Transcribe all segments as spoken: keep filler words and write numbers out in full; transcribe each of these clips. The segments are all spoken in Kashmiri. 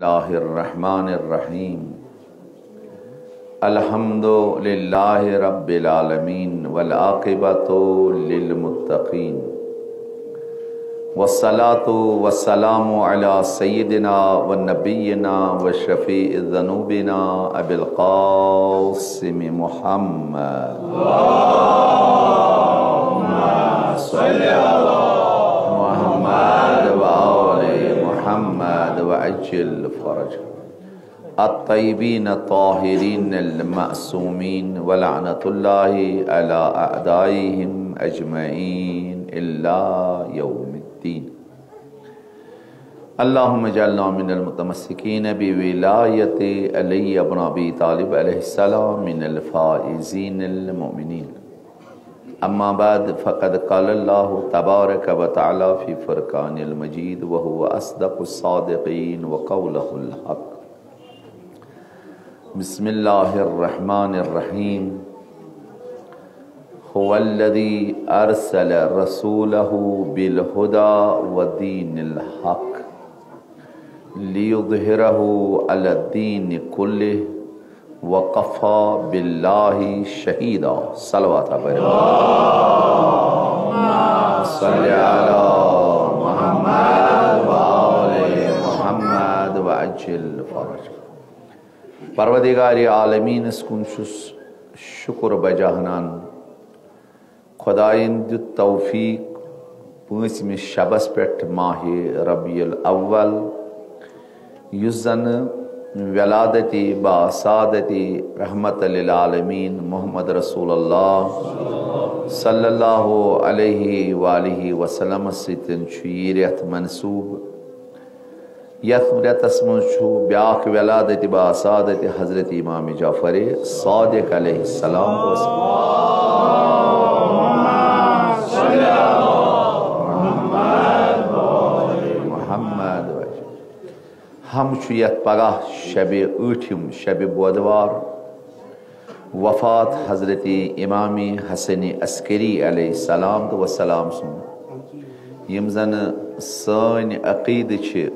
الله الرحمن الرحيم. الحمد لله رب العالمين والعاقبة للمتقين، والصلاة والسلام على سيدنا ونبينا وشفيع ذنوبنا أبي القاسم محمد. اللهم صل على محمد وآل محمد وعجل فرجهم. الطيبين الطاهرين المعصومين ولعنة الله على أعدائهم أجمعين إلى يوم الدين. اللهم اجعلنا من المتمسكين بولاية علي بن أبي طالب عليه السلام من الفائزين المؤمنين. أما بعد، فقد قال الله تبارك وتعالى في فرقان المجيد وهو أصدق الصادقين وقوله الحق. بسم الله الرحمن الرحيم. هو الذي أرسل رسوله بالهدى ودين الحق ليظهره على الدين كله وكفى بالله شهيدا. صلوات برکت. اللهم صل على محمد وآل محمد وعجل فرجهم. پروردگار عالمینس کُن چھُس شُکر بجا انان۔ خۄدایَن دیُت توفیٖق پٲنٛژمہِ شبس پٮ۪ٹھ ماہِ ربیع الاول، یُس زن ولادت با سعادت رحمت للعالمین محمد رسول اللہ صلی اللہ علیہ وآلہ وسلم سۭتۍ چھُ یہِ رٮ۪تھ منسوٗب۔ یتھ رٮ۪تس منٛز چھُ بیاکھ ولادت با سعادت حضرت امام جعفر صادق علیہ السلام اوس۔ محمد۔ ہم چھُ یتھ پگاہ شبِ ٲٹھِم، شبِ بودوار، وفات حضرت امام حسن عسکری علیہ السلام تہٕ وسلام سُنٛد، یِم زن سٲنۍ عقیدٕ چھِ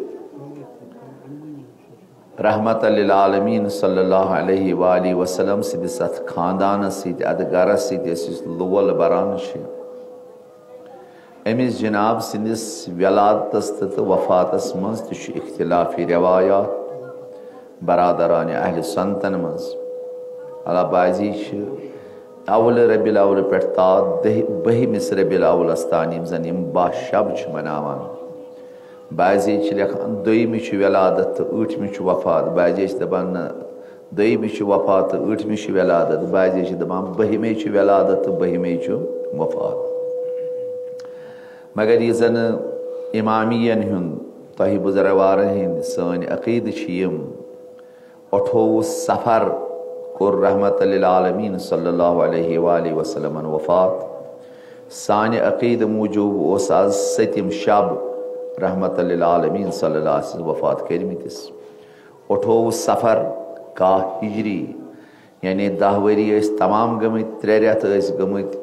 رحمت للعالمین صلی اللہ علیہ وآلہ وسلم سٕنٛدِس اتھ خاندانس سۭتۍ، اتھ گرس سۭتۍ أسۍ یُس لول بران چھِ۔ أمِس جناب سٕنٛدِس ولادتس تہٕ، تہٕ وفاتس منٛز تہِ چھُ اختلافی روایات برادران اہل سنتن منٛز۔ علا بعضی چھِ اول ربیع الاول پٮ۪ٹھ تا دہ، بٔہمِس ربیع الاولس تام یِم زن یِم باہ شب چھِ مناوان۔ بعضی چھِ لیکھان دوٚیمہِ چھُ ولادت تہٕ ٲٹھمہِ چھُ وفات، بعضی چھِ دپان نہ، دوٚیمہِ چھُ وفات تہٕ ٲٹھمہِ چھُ ولادت، بعضی چھِ دپان بٔہمے چھُ ولادت تہٕ بٔہمے چھُ وفات۔ مگر یہِ زن امامیَن ہُنٛد، تۄہہِ بزرگوارن ہٕنٛدۍ سٲنۍ عقیدٕ چھِ یِم، اَٹھووُہ صفر کوٚر رحمت للعالمین صلی اللہ علیہ وآلہ وسلمن وفات۔ سانہِ عقیدٕ موٗجوٗب اوس آز سٔتِم شب رحمت للعالمین صلی اللہ علیہ وسلم وفات کٔرمٕتِس۔ اَٹھووُہ صفر کاہ ہجری، یعنی دَہ ؤری ٲسۍ تمام گٔمٕتۍ، ترٛےٚ رٮ۪تھ ٲسۍ گٔمٕتۍ۔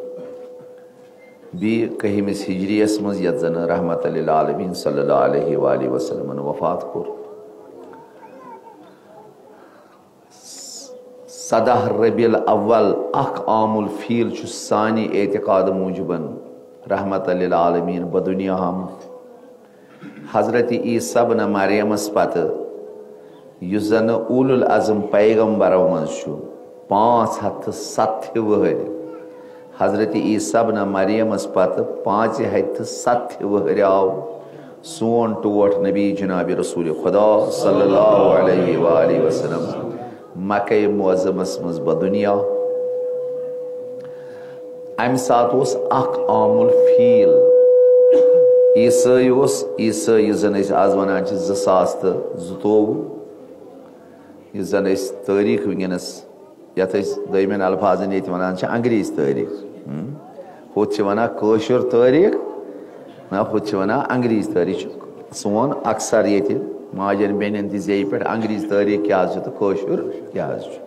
بیٚیہِ کٔہمِس ہجریَس منٛز، یَتھ زَن رحمت للعالمین صلی اللہ علیہ وآلہ وسلمن وفات کوٚر۔ سداہ ربیع الاول، اکھ عام الفیل، چھُ سانہِ اعتقاد موٗجوٗبن رحمت للعالمین بدنیا آمُت۔ حضرت عیسیٰ ابن مریمس پتہٕ، یُس زن اولو العزم پیغمبرو منٛز چھُ، پانٛژھ ہتھ تہٕ ستھ وٕہٕرۍ، حضرت عیسیٰ ابن مریمس پتہٕ پانٛژِ ہتہِ تہٕ ستھ وٕہٕرۍ آو سون ٹوٹھ نبی جناب رسول خدا صلی اللہ علیہ وآلہ وسلم مکہ معظمس منٛز بدنیا۔ امہِ ساتہٕ اوس اکھ عام الفیل۔ عیسٲے اوس، عیسٲے یُس زن أسۍ آز ونان چھِ زٕ ساس تہٕ زٕتووُہ، یُس زن أسۍ تٲریخ وٕنکیٚنس، یتھ أسۍ دوٚیمٮ۪ن الفاظن ییٚتہِ ونان چھِ انگریز تٲریخ۔ ہم؟ ہُتھ چھِ ونان کٲشُر تٲریخ، نہ، ہُتھ چھِ ونان انگریز تٲریخ۔ چھُ سون اکثر ییٚتہِ ماجن بیٚنٮ۪ن تہِ زیٚیہِ پٮ۪ٹھ انگریز تٲریخ کیٛاہ حظ چھُ تہٕ کٲشُر کیٛاہ حظ چھُ۔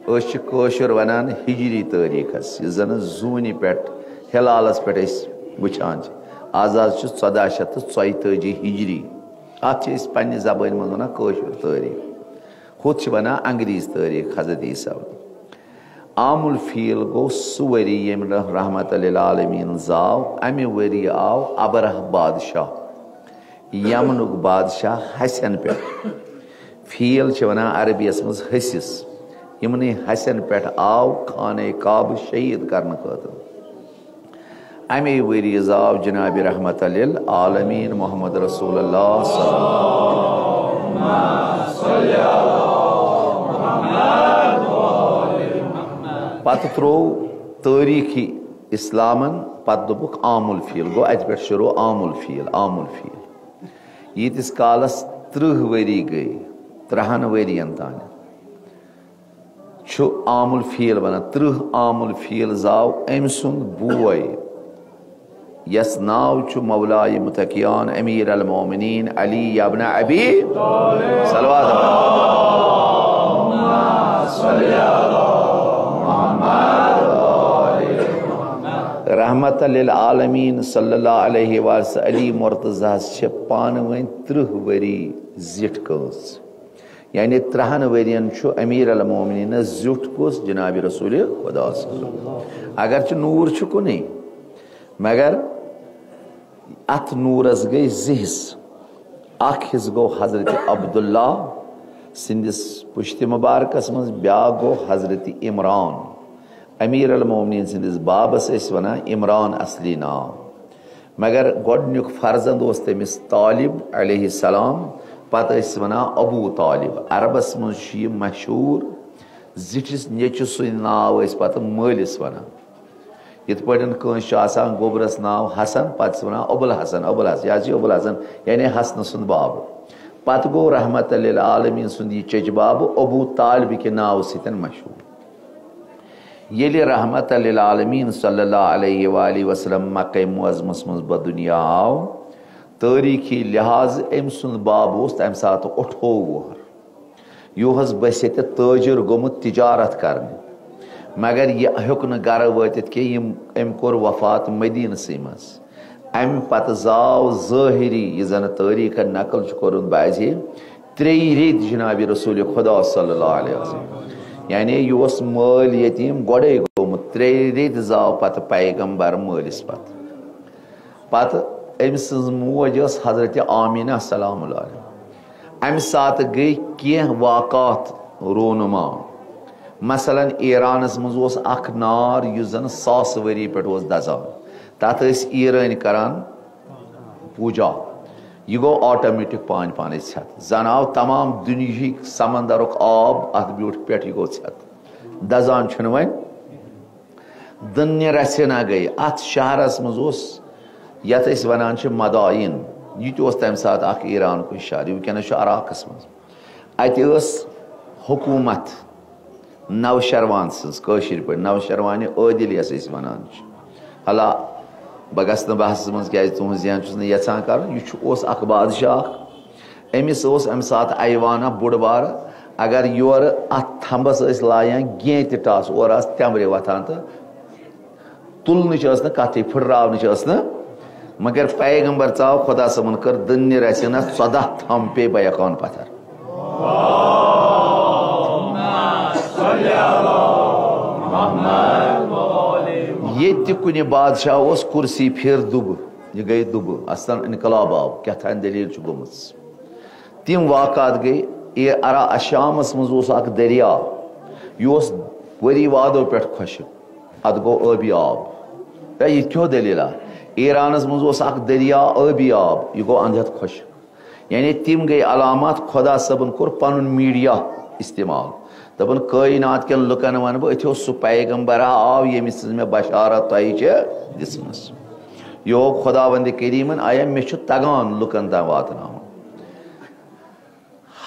أسۍ چھِ کٲشُر ونان ہجری تٲریخس، یُس زن زوٗنہِ پٮ۪ٹھ، ہلالس پٮ۪ٹھ أسۍ وٕچھان چھِ۔ آز حظ چھُ ژۄداہ شیٚتھ تہٕ ژۄیتٲجی ہجری۔ اتھ چھِ أسۍ پننہِ زبٲنۍ منٛز ونان کٲشُر تٲریٖخ، ہُتھ چھِ ونان انگریز تٲریٖخ حضرت عیسیٰ۔ عام الفیل گوٚو سُہ ؤری ییٚمہِ رح-، رحمت للعالمین زاو، امہِ ؤری آو ابرہ بادشاہ، یمنُک بادشاہ، حسین پٮ۪ٹھ۔ فیل چھِ ونان عربی یس منٛز حسِس۔ یِمنٕے حسین پٮ۪ٹھ آو خانہ کعبہ شہید کرنہٕ خٲطرٕ۔ امی ؤری زاو جناب رحمت للعالمین محمد رسول اللہ صلی اللہ علیہ وسلم۔ پتہٕ تروو تٲریٖخی اسلامن، پتہٕ دوٚپُکھ عام الفیل، گوٚو اتہِ پٮ۪ٹھ شروع عام الفیل، عام الفیل۔ ییٖتِس کالس ترٕٛہ ؤری گٔے، ترٕٛہن ؤرین تام چھُ عام الفیل ونان۔ ترٕٛہ عام الفیل زاو أمۍ سُنٛد بوے، یس ناو چھُ مولائے متقیان امیر المومنین علی ابن ابی، صلوات۔ رحمت للعالمین صلی اللہ علیہ وآلہ علی مرتضیٰ ہس چھِ پانہٕ ؤنۍ ترٕٛہ ؤری زِٹھ کٲنٛس۔ یعنی ترٕٛہن ؤرین چھُ امیر المومنینس زیُٹھ کُس؟ جناب رسول خدا صلی اللہ علیہ وسلم۔ اگرچہ نوٗر چھُ کُنُے، مگر اتھ نوٗرس گٔے زٕ حصہٕ۔ اکھ حصہٕ گوٚو حضرت عبداللہ سٕنٛدِس پُشتِ مبارکس منٛز، بیٛاکھ گوٚو حضرت عمران۔ امیر المومنین سٕنٛدِس بابس ٲسۍ ونان عمران اصلی ناو، مگر گۄڈنیُک فرزند اوس تٔمِس طالب علیہ السلام، پتہٕ ٲسۍ ونان ابو طالب۔ عربس منٛز چھُ یہِ مشہوٗر زِٹھِس نیٚچوِ سُنٛد ناو ٲسۍ پتہٕ مٲلِس ونان۔ یِتھ پٲٹھۍ کٲنٛسہِ چھُ آسان گوٚبرس ناو حسن، پتہٕ چھِ ونان ابو الحسن، ابو الحسن، یہِ حظ چھُ ابو الحسن، یعنی حسنہٕ سُنٛد بابہٕ۔ پتہٕ گوٚو رحمت للعالمین سُنٛد یہِ چچہِ بابہٕ ابو طالب کہِ ناوٕ سۭتۍ مشہوٗر۔ ییٚلہِ رحمت للعالمین صلی اللہ علیہ وآلہ وسلم مکہ معظمس منٛز بدنیا آو، تٲریٖخی لحاظ أمۍ سُنٛد باب اوس تَمہِ ساتہٕ اَٹھووُہ وُہر۔ یہِ اوس بٔسِتھ تٲجِر گوٚمُت تجارت کرنہِ، مگر یہِ ہیوٚک نہٕ گرٕ وٲتِتھ کینٛہہ۔ یِم، أمۍ کوٚر وفات مدیٖنسٕے منٛز۔ امہِ پتہٕ زاو ظٲہری، یہِ زن تٲریٖخن نقل چھُ کوٚرمُت بعضی، ترٛیٚیہِ ریٚتۍ جناب رسول خدا صلی اللہ علیہ وسلم۔ یعنی یہِ اوس مٲلۍ یتیٖم گۄڈے گوٚمُت، ترٛیٚیہِ ریٚتۍ زاو پتہٕ پیغمبر مٲلِس پتہٕ۔ پتہٕ أمۍ سٕنٛز موج ٲس حضرت آمینہ سلام اللہ علیہ۔ امہِ ساتہٕ گٔے کینٛہہ واقعات رونما۔ مثلاً ایرانس منٛز اوس اکھ نار یُس زن ساس ؤری پٮ۪ٹھ اوس دزان۔ تتھ ٲسۍ ایرٲنۍ کران پوٗجا۔ یہِ گوٚو آٹومیٹک پانہٕ پانے ژھٮ۪تھ۔ زن آو تمام دُنیہٕکۍ سمندرُک آب اتھ بیوٗٹھ پٮ۪ٹھ، یہِ گوٚو ژھٮ۪تھ۔ دزان چھُنہٕ وۄنۍ۔ دٕنہِ رژھِ نہ گٔے۔ اتھ شہرس منٛز اوس، یتھ أسۍ ونان چھِ مدائن، یہِ تہِ اوس تمہِ ساتہٕ اکھ ایرانُک شہر، یہِ وٕنکیٚنس چھُ عراقس منٛز۔ اتہِ ٲس حکوٗمت نوشروان سٕنٛز، کٲشِر پٲٹھۍ نوشروانِ عٲدِل یَس أسۍ وَنان چھِ۔ حالا بہٕ گژھٕ نہٕ بحثس منٛز، کیٛازِ تُہُنٛد ذہن چھُس نہٕ یَژھان کَرُن۔ یہِ چھُ، اوس اَکھ بادشاہ اَکھ، أمِس اوس اَمہِ ساتہٕ ایوانہ بوٚڑ بارٕ، اگر یورٕ اَتھ تھمبَس ٲسۍ لایان گینٛتہِ ٹاس، اورٕ آسہٕ تٮ۪مبرِ وۄتھان تہٕ تُلنٕچ ٲس نہٕ کتھٕے، پھٕٹراونٕچ ٲس نہٕ۔ مگر پیغمبر ژاو، خدا صٲبن کٔر دٕنہِ رژھِ نہ ژۄداہ تھم پے بیکان پتھر۔ ییٚتہِ تہِ کُنہِ بادشاہ اوس کرسی پھِر دُبہٕ، یہِ گٔے دُبہٕ، اصلاً انقلاب آو، کیٛاہ تام دٔلیٖل چھِ گٔمٕژ۔ تِم واقعات گٔے، اے، ارا شامس منٛز اوس اکھ دریا، یہِ اوس ؤری وادو پٮ۪ٹھ خۄشک، اتھ گوٚو ٲبی آب۔ ہے، یہِ کیٛاہ دٔلیٖلہ؟ ایرانس منٛز اوس اکھ دریا ٲبی آب، یہِ گوٚو اندٕ ہٮ۪تھ خۄشک۔ یعنی تِم گٔے علامات، خۄدا صٲبن کوٚر پنُن میٖڈیا استعمال۔ دپان، کٲینات کٮ۪ن لُکن ونہٕ بہٕ، أتھۍ اوس سُہ پیغمبرا آو، ییٚمہِ سٕنٛز مےٚ بشارت تۄہہِ چھِ دِژمٕژ۔ یہِ ہوو خۄداوندِ کریٖمن، آیا مےٚ چھُ تگان لُکن تام واتناوُن۔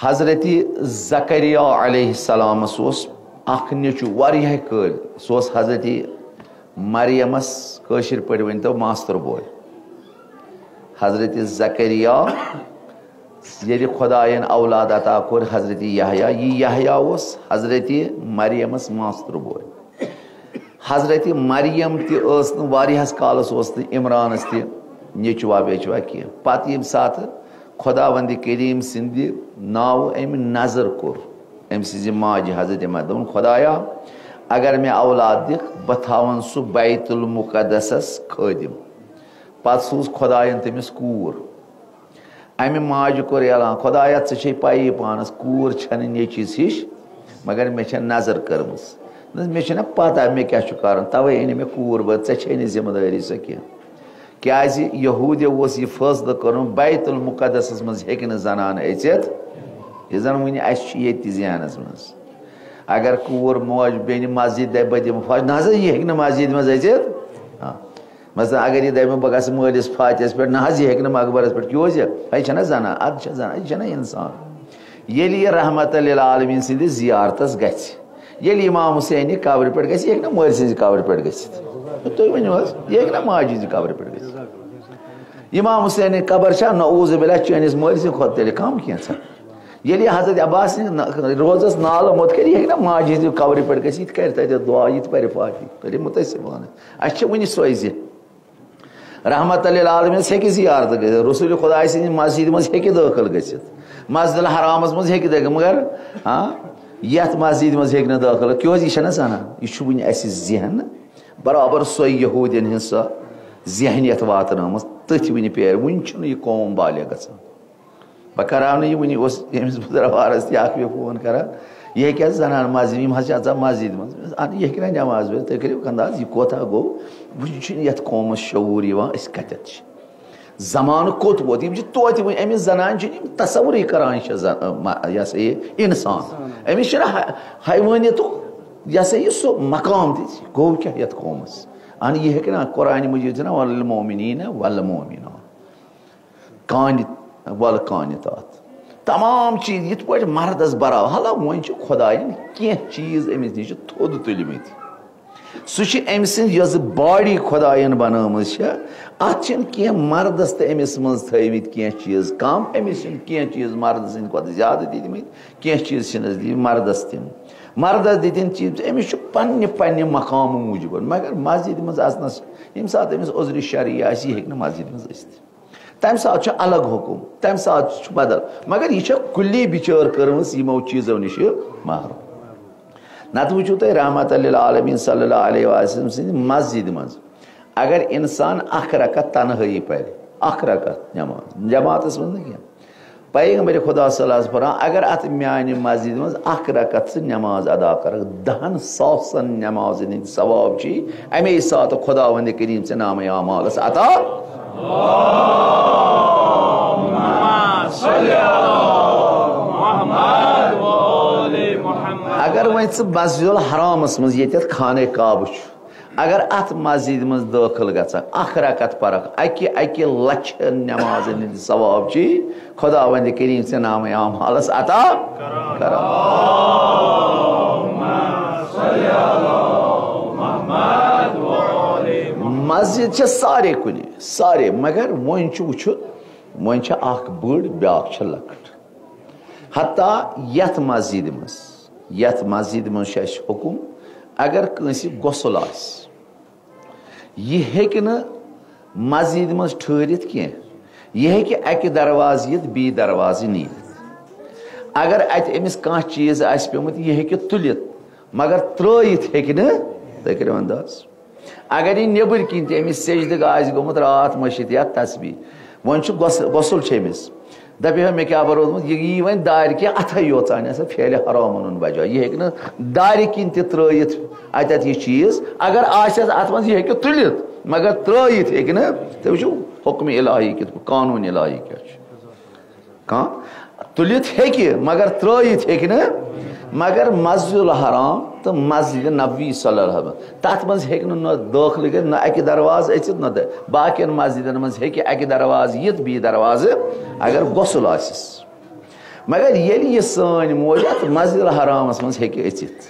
حضرت زکریا علیہ السلامس اوس اکھ نیٚچو، واریاہ کٲلۍ۔ سُہ اوس حضرت مریمس، کٲشِر پٲٹھۍ ؤنۍتو، ماستُر بوے۔ حضرت زکریا، ییٚلہِ خۄدایَن اولاد عطا کوٚر حضرت یحییٰ، یہِ یحییٰ اوس حضرت مریمس ماستُر بوے۔ حضرت مریم تہِ ٲس نہٕ واریاہس کالس، اوس نہٕ عمرانس تہِ نیٚچوا ویٚچوا کینٛہہ۔ پتہٕ ییٚمہِ ساتہٕ خۄداوندِ کریٖم سٕنٛدِ ناوٕ أمۍ نظر کوٚر أمۍ سٕنٛزِ ماجہِ حضرت مریم، دوٚپُن، "خۄدایا، اگر مےٚ اولاد دِکھ، بہٕ تھاوَن سُہ بیت المقدسَس خٲدِم۔" پتہٕ سوٗز خۄدایَن تٔمِس کوٗر۔ اَمہِ ماجہِ کوٚر اعلان، "خۄدایا، ژےٚ چھے پَیی پانَس، کوٗر چھَنہٕ نیٚچِس ہِش، مگر مےٚ چھےٚ نظر کٔرمٕژ۔ نہ، مےٚ چھَنہ پَتہ مےٚ کیٛاہ چھُ کَرُن، تَوَے أنۍ مےٚ کوٗر، بہٕ، ژےٚ چھے نہٕ ذمہٕ دٲری سۄ کینٛہہ۔" کیٛازِ یہوٗدیو اوس یہِ فٲصلہٕ کوٚرمُت، بیت المقدسَس منٛز ہیٚکہِ نہٕ زنان أژِتھ، یہِ زَن وٕنہِ اَسہِ چھُ ییٚتہِ تہِ ذہنَس منٛز۔ اگر کوٗر موج بیٚنہِ مسجد دَپہِ، "بہٕ دِمہٕ فاش"، نہ حظ، یہِ ہیٚکہِ نہٕ مسجد منٛز أژِتھ۔ آ۔ مثلاً، اگر یہِ دَپہِ، "بہٕ گژھٕ مٲلِس فاتحَس پٮ۪ٹھ"، نہ حظ، یہِ ہیٚکہِ نہٕ مقبرَس پٮ۪ٹھ۔ کیٛازِ؟ یہِ چھَنہ زنان، اَدٕ چھےٚ زنان، یہِ چھَنہ اِنسان۔ ییٚلہِ یہِ رحمت للعالمین سٕنٛدِ زیارتَس گژھِ، ییٚلہِ امام حسینہِ قبرِ پٮ۪ٹھ گژھِ، یہِ ہیٚکہِ نہ مٲلۍ سٕنٛزِ قبرِ پٮ۪ٹھ گٔژھِتھ؟ تُہۍ ؤنِو حظ، یہِ ہیٚکہِ نہ ماجہِ ہٕنٛزِ قبرِ پٮ۪ٹھ گٔژھِتھ؟ امام حسینٕنۍ قبر چھا؟ نعوذ باللہ، چٲنِس مٲلۍ سٕنٛدِ کھۄتہٕ تیٚلہِ کم کینٛژھا۔ ییٚلہِ یہِ حضرت عباس سٕنٛدِ ن-، روزس نالہٕ موٚت کَرِ، یہِ ہیٚکہِ نہ ماجہِ ہٕنٛزِ قبرِ پٮ۪ٹھ گٔژھِتھ، یہِ تہِ کَرِ تَتہِ دُعا، یہِ تہِ پَرِ فاتحہ، تیٚلہِ مُتٲثِر وَنہٕ۔ اَسہِ چھِ وٕنہِ سۄے زِ رحمت للعالمینس ہیٚکہِ زیارت گٔژھِتھ، رسول خداے سٕنٛزِ مسجدِ منٛز ہیٚکہِ دٲخل گٔژھِتھ، مسجد الحرامس منٛز ہیٚکہِ دٲخل، مگر ہاں، یتھ مسجدِ منٛز ہیٚکہِ نہٕ دٲخل، کیازِ یہِ چھنہ زانان، یہِ چھُ وُنہِ اسہِ ذہن برابر سۄے یہودین ہٕنٛز سۄ ذہنیت واتنٲومٕژ، تٔتھۍ وُنہِ پیر، وُنہِ چھُنہٕ یہِ قوم بالغ گژھان۔ بہٕ کراو نہٕ یہِ وُنہِ، اوس ییٚمِس بہٕ دربارس تہِ اکھ بیٚیہِ فون کران، یہِ ہیٚکہِ حظ زنان مسجد، یِم حظ چھِ اژان مسجد منٛز، اہن، یہِ ہیٚکہِ نہ نٮ۪ماز پٔرِتھ، تُہۍ کٔرِو انداز، یہِ کوتاہ گوٚو، وُنہِ چھُنہٕ یتھ قومس شعوٗر یِوان، أسۍ کتٮ۪تھ چھِ، زمانہٕ کوٚت ووت، یِم چھِ توتہِ وُنہِ، أمِس زنان چھِنہٕ یِم تصورٕے کران، یہِ چھےٚ زن-، ما-، یہِ ہسا یہِ انسان، أمِس چھِنہٕ حی-، حیوانیتُک یہِ ہسا یہِ سُہ مقام تہِ، گوٚو کیٛاہ یتھ قومس؟ اہن، یہِ ہیٚکہِ نہ، قرآنِ مجیٖد چھُنہ، "وللمؤمنین والمؤمنات"، کانہِ ول قانتات۔ تمام چیٖز یِتھ پٲٹھۍ مردس برابر۔ حالانکہ وۄنۍ چھِ خۄدایَن کینٛہہ چیٖز أمِس نِش تھوٚد تُلمٕتۍ۔ سُہ چھِ أمۍ سٕنٛز یۄس باڈی خۄدایَن بنٲومٕژ چھےٚ، اَتھ چھِنہٕ کینٛہہ مردس تہٕ أمِس منٛز تھٲومٕتۍ کینٛہہ چیٖز کم، أمِس چھِنہٕ کینٛہہ چیٖز مردٕ سٕنٛدِ کھۄتہٕ زیادٕ دِتمٕتۍ، کینٛہہ چیٖز چھِنَس دِتمٕتۍ مردس تِم۔ مردس دِتِن چیٖز، أمِس چھُ پننہِ پننہِ مقامہٕ موٗجوٗب، مگر مسجدِ منٛز اژنس، ییٚمہِ ساتہٕ أمِس عذرِ شرعی آسہِ، یہِ ہیٚکہِ نہٕ مسجدِ منٛز أژِتھ۔ تمہِ ساتہٕ چھُ الگ حکم، تمہِ ساتہٕ چھُ بدل، مگر یہِ چھےٚ کُلی بِچٲر کٔرمٕژ یِمو چیٖزو نِش محروم۔ نتہٕ وٕچھِو تُہۍ رحمت للعالمین صلی اللہ علیہ وسلم سٕنٛزِ مسجدِ منٛز، اگر انسان اکھ رکعت تنہٲیی پرِ، اکھ رکعت نماز، جماعتس منٛز نہٕ کینٛہہ، پیغمبر خدا صلی اللہ علیہ وسلم فرمان، اگر اتھ میانہِ مسجدِ منٛز اکھ رکعت ژٕ نماز ادا کرکھ، دہن ساسن نمازن ہٕنٛدۍ ثواب چھِ اَمے ساتہٕ خداوند کریم ژےٚ نامہ اعمالس عطا۔ اگر وۄنۍ ژٕ مسجد الحرامس منٛز، ییٚتٮ۪تھ خانہ کعبہ چھُ، اگر اتھ مسجدِ منٛز دٲخل گژھکھ، اکھ رکعت پرکھ، اکہِ اکہِ لچھِ نمازن ہٕنٛدۍ ثواب چھِ خداوند کریم ژےٚ نامہ اعمالس عطا کران۔ مسجد چھِ سارے کُنہِ، سارے، مگر وۄنۍ چھُ وٕچھُن، وۄنۍ چھِ اکھ بٔڑ، بیٛاکھ چھِ لۄکٕٹ۔ حتیٰ یتھ مسجدِ منٛز، یتھ مسجدِ منٛز چھُ اَسہِ حُکُم، اگر کٲنٛسہِ غسل آسہِ، یہِ ہیٚکہِ نہٕ مسجدِ منٛز ٹھہرِتھ کینٛہہ، یہِ ہیٚکہِ اَکہِ دروازٕ یِتھ، بیٚیہِ دروازٕ نیٖرِتھ۔ اگر اَتہِ أمِس کانٛہہ چیٖز آسہِ پیوٚمُت، یہِ ہیٚکہِ تُلِتھ، مگر ترٛٲیِتھ ہیٚکہِ نہٕ۔ تُہۍ کٔرِو انداز۔ اگر یہِ نیٚبٕرۍ کِنۍ تہِ أمِس سجدٕ آسہِ گوٚمُت راتھ مٔشِتھ یا تسبیح، وۄنۍ چھُ غۄس-، غۄسُل چھُ أمِس۔ دَپہِ ہے، مےٚ کیٛاہ بَرو اوسمُت، یہِ یی وۄنۍ دارِ کِنۍ اَتھَے یوت ژانہِ ہسا پھیلہِ حرام اَنُن بجا۔ یہِ ہیٚکہِ نہٕ دارِ کِنۍ تہِ ترٛٲیِتھ اَتٮ۪تھ یہِ چیٖز۔ اگر آسٮ۪س اَتھ منٛز، یہِ ہیٚکہِ تُلِتھ، مگر ترٛٲیِتھ ہیٚکہِ نہٕ۔ تُہۍ وٕچھِو حُکمِ الٰہی کِتھ پٲٹھۍ، قانوٗنِ الٰہی کیٛاہ چھُ۔ کانٛہہ تُلِتھ ہیٚکہِ، مگر ترٛٲیِتھ ہیٚکہِ نہٕ۔ مگر مسجد الحرام تہٕ مسجد نبوی صلی اللہ علیہ وسلم، تَتھ منٛز ہیٚکہِ نہٕ نہ دٲخلہٕ کٔرِتھ، نہ اَکہِ دروازٕ أژِتھ، نہ دٔ-، باقین مسجدن منٛز ہیٚکہِ اَکہِ دروازٕ یِتھ، بیٚیہِ دروازٕ اگر غسل آسٮ۪س۔ مگر ییٚلہِ یہِ سٲنۍ موج اَتھ مسجد الحرامس منٛز ہیٚکہِ أژِتھ،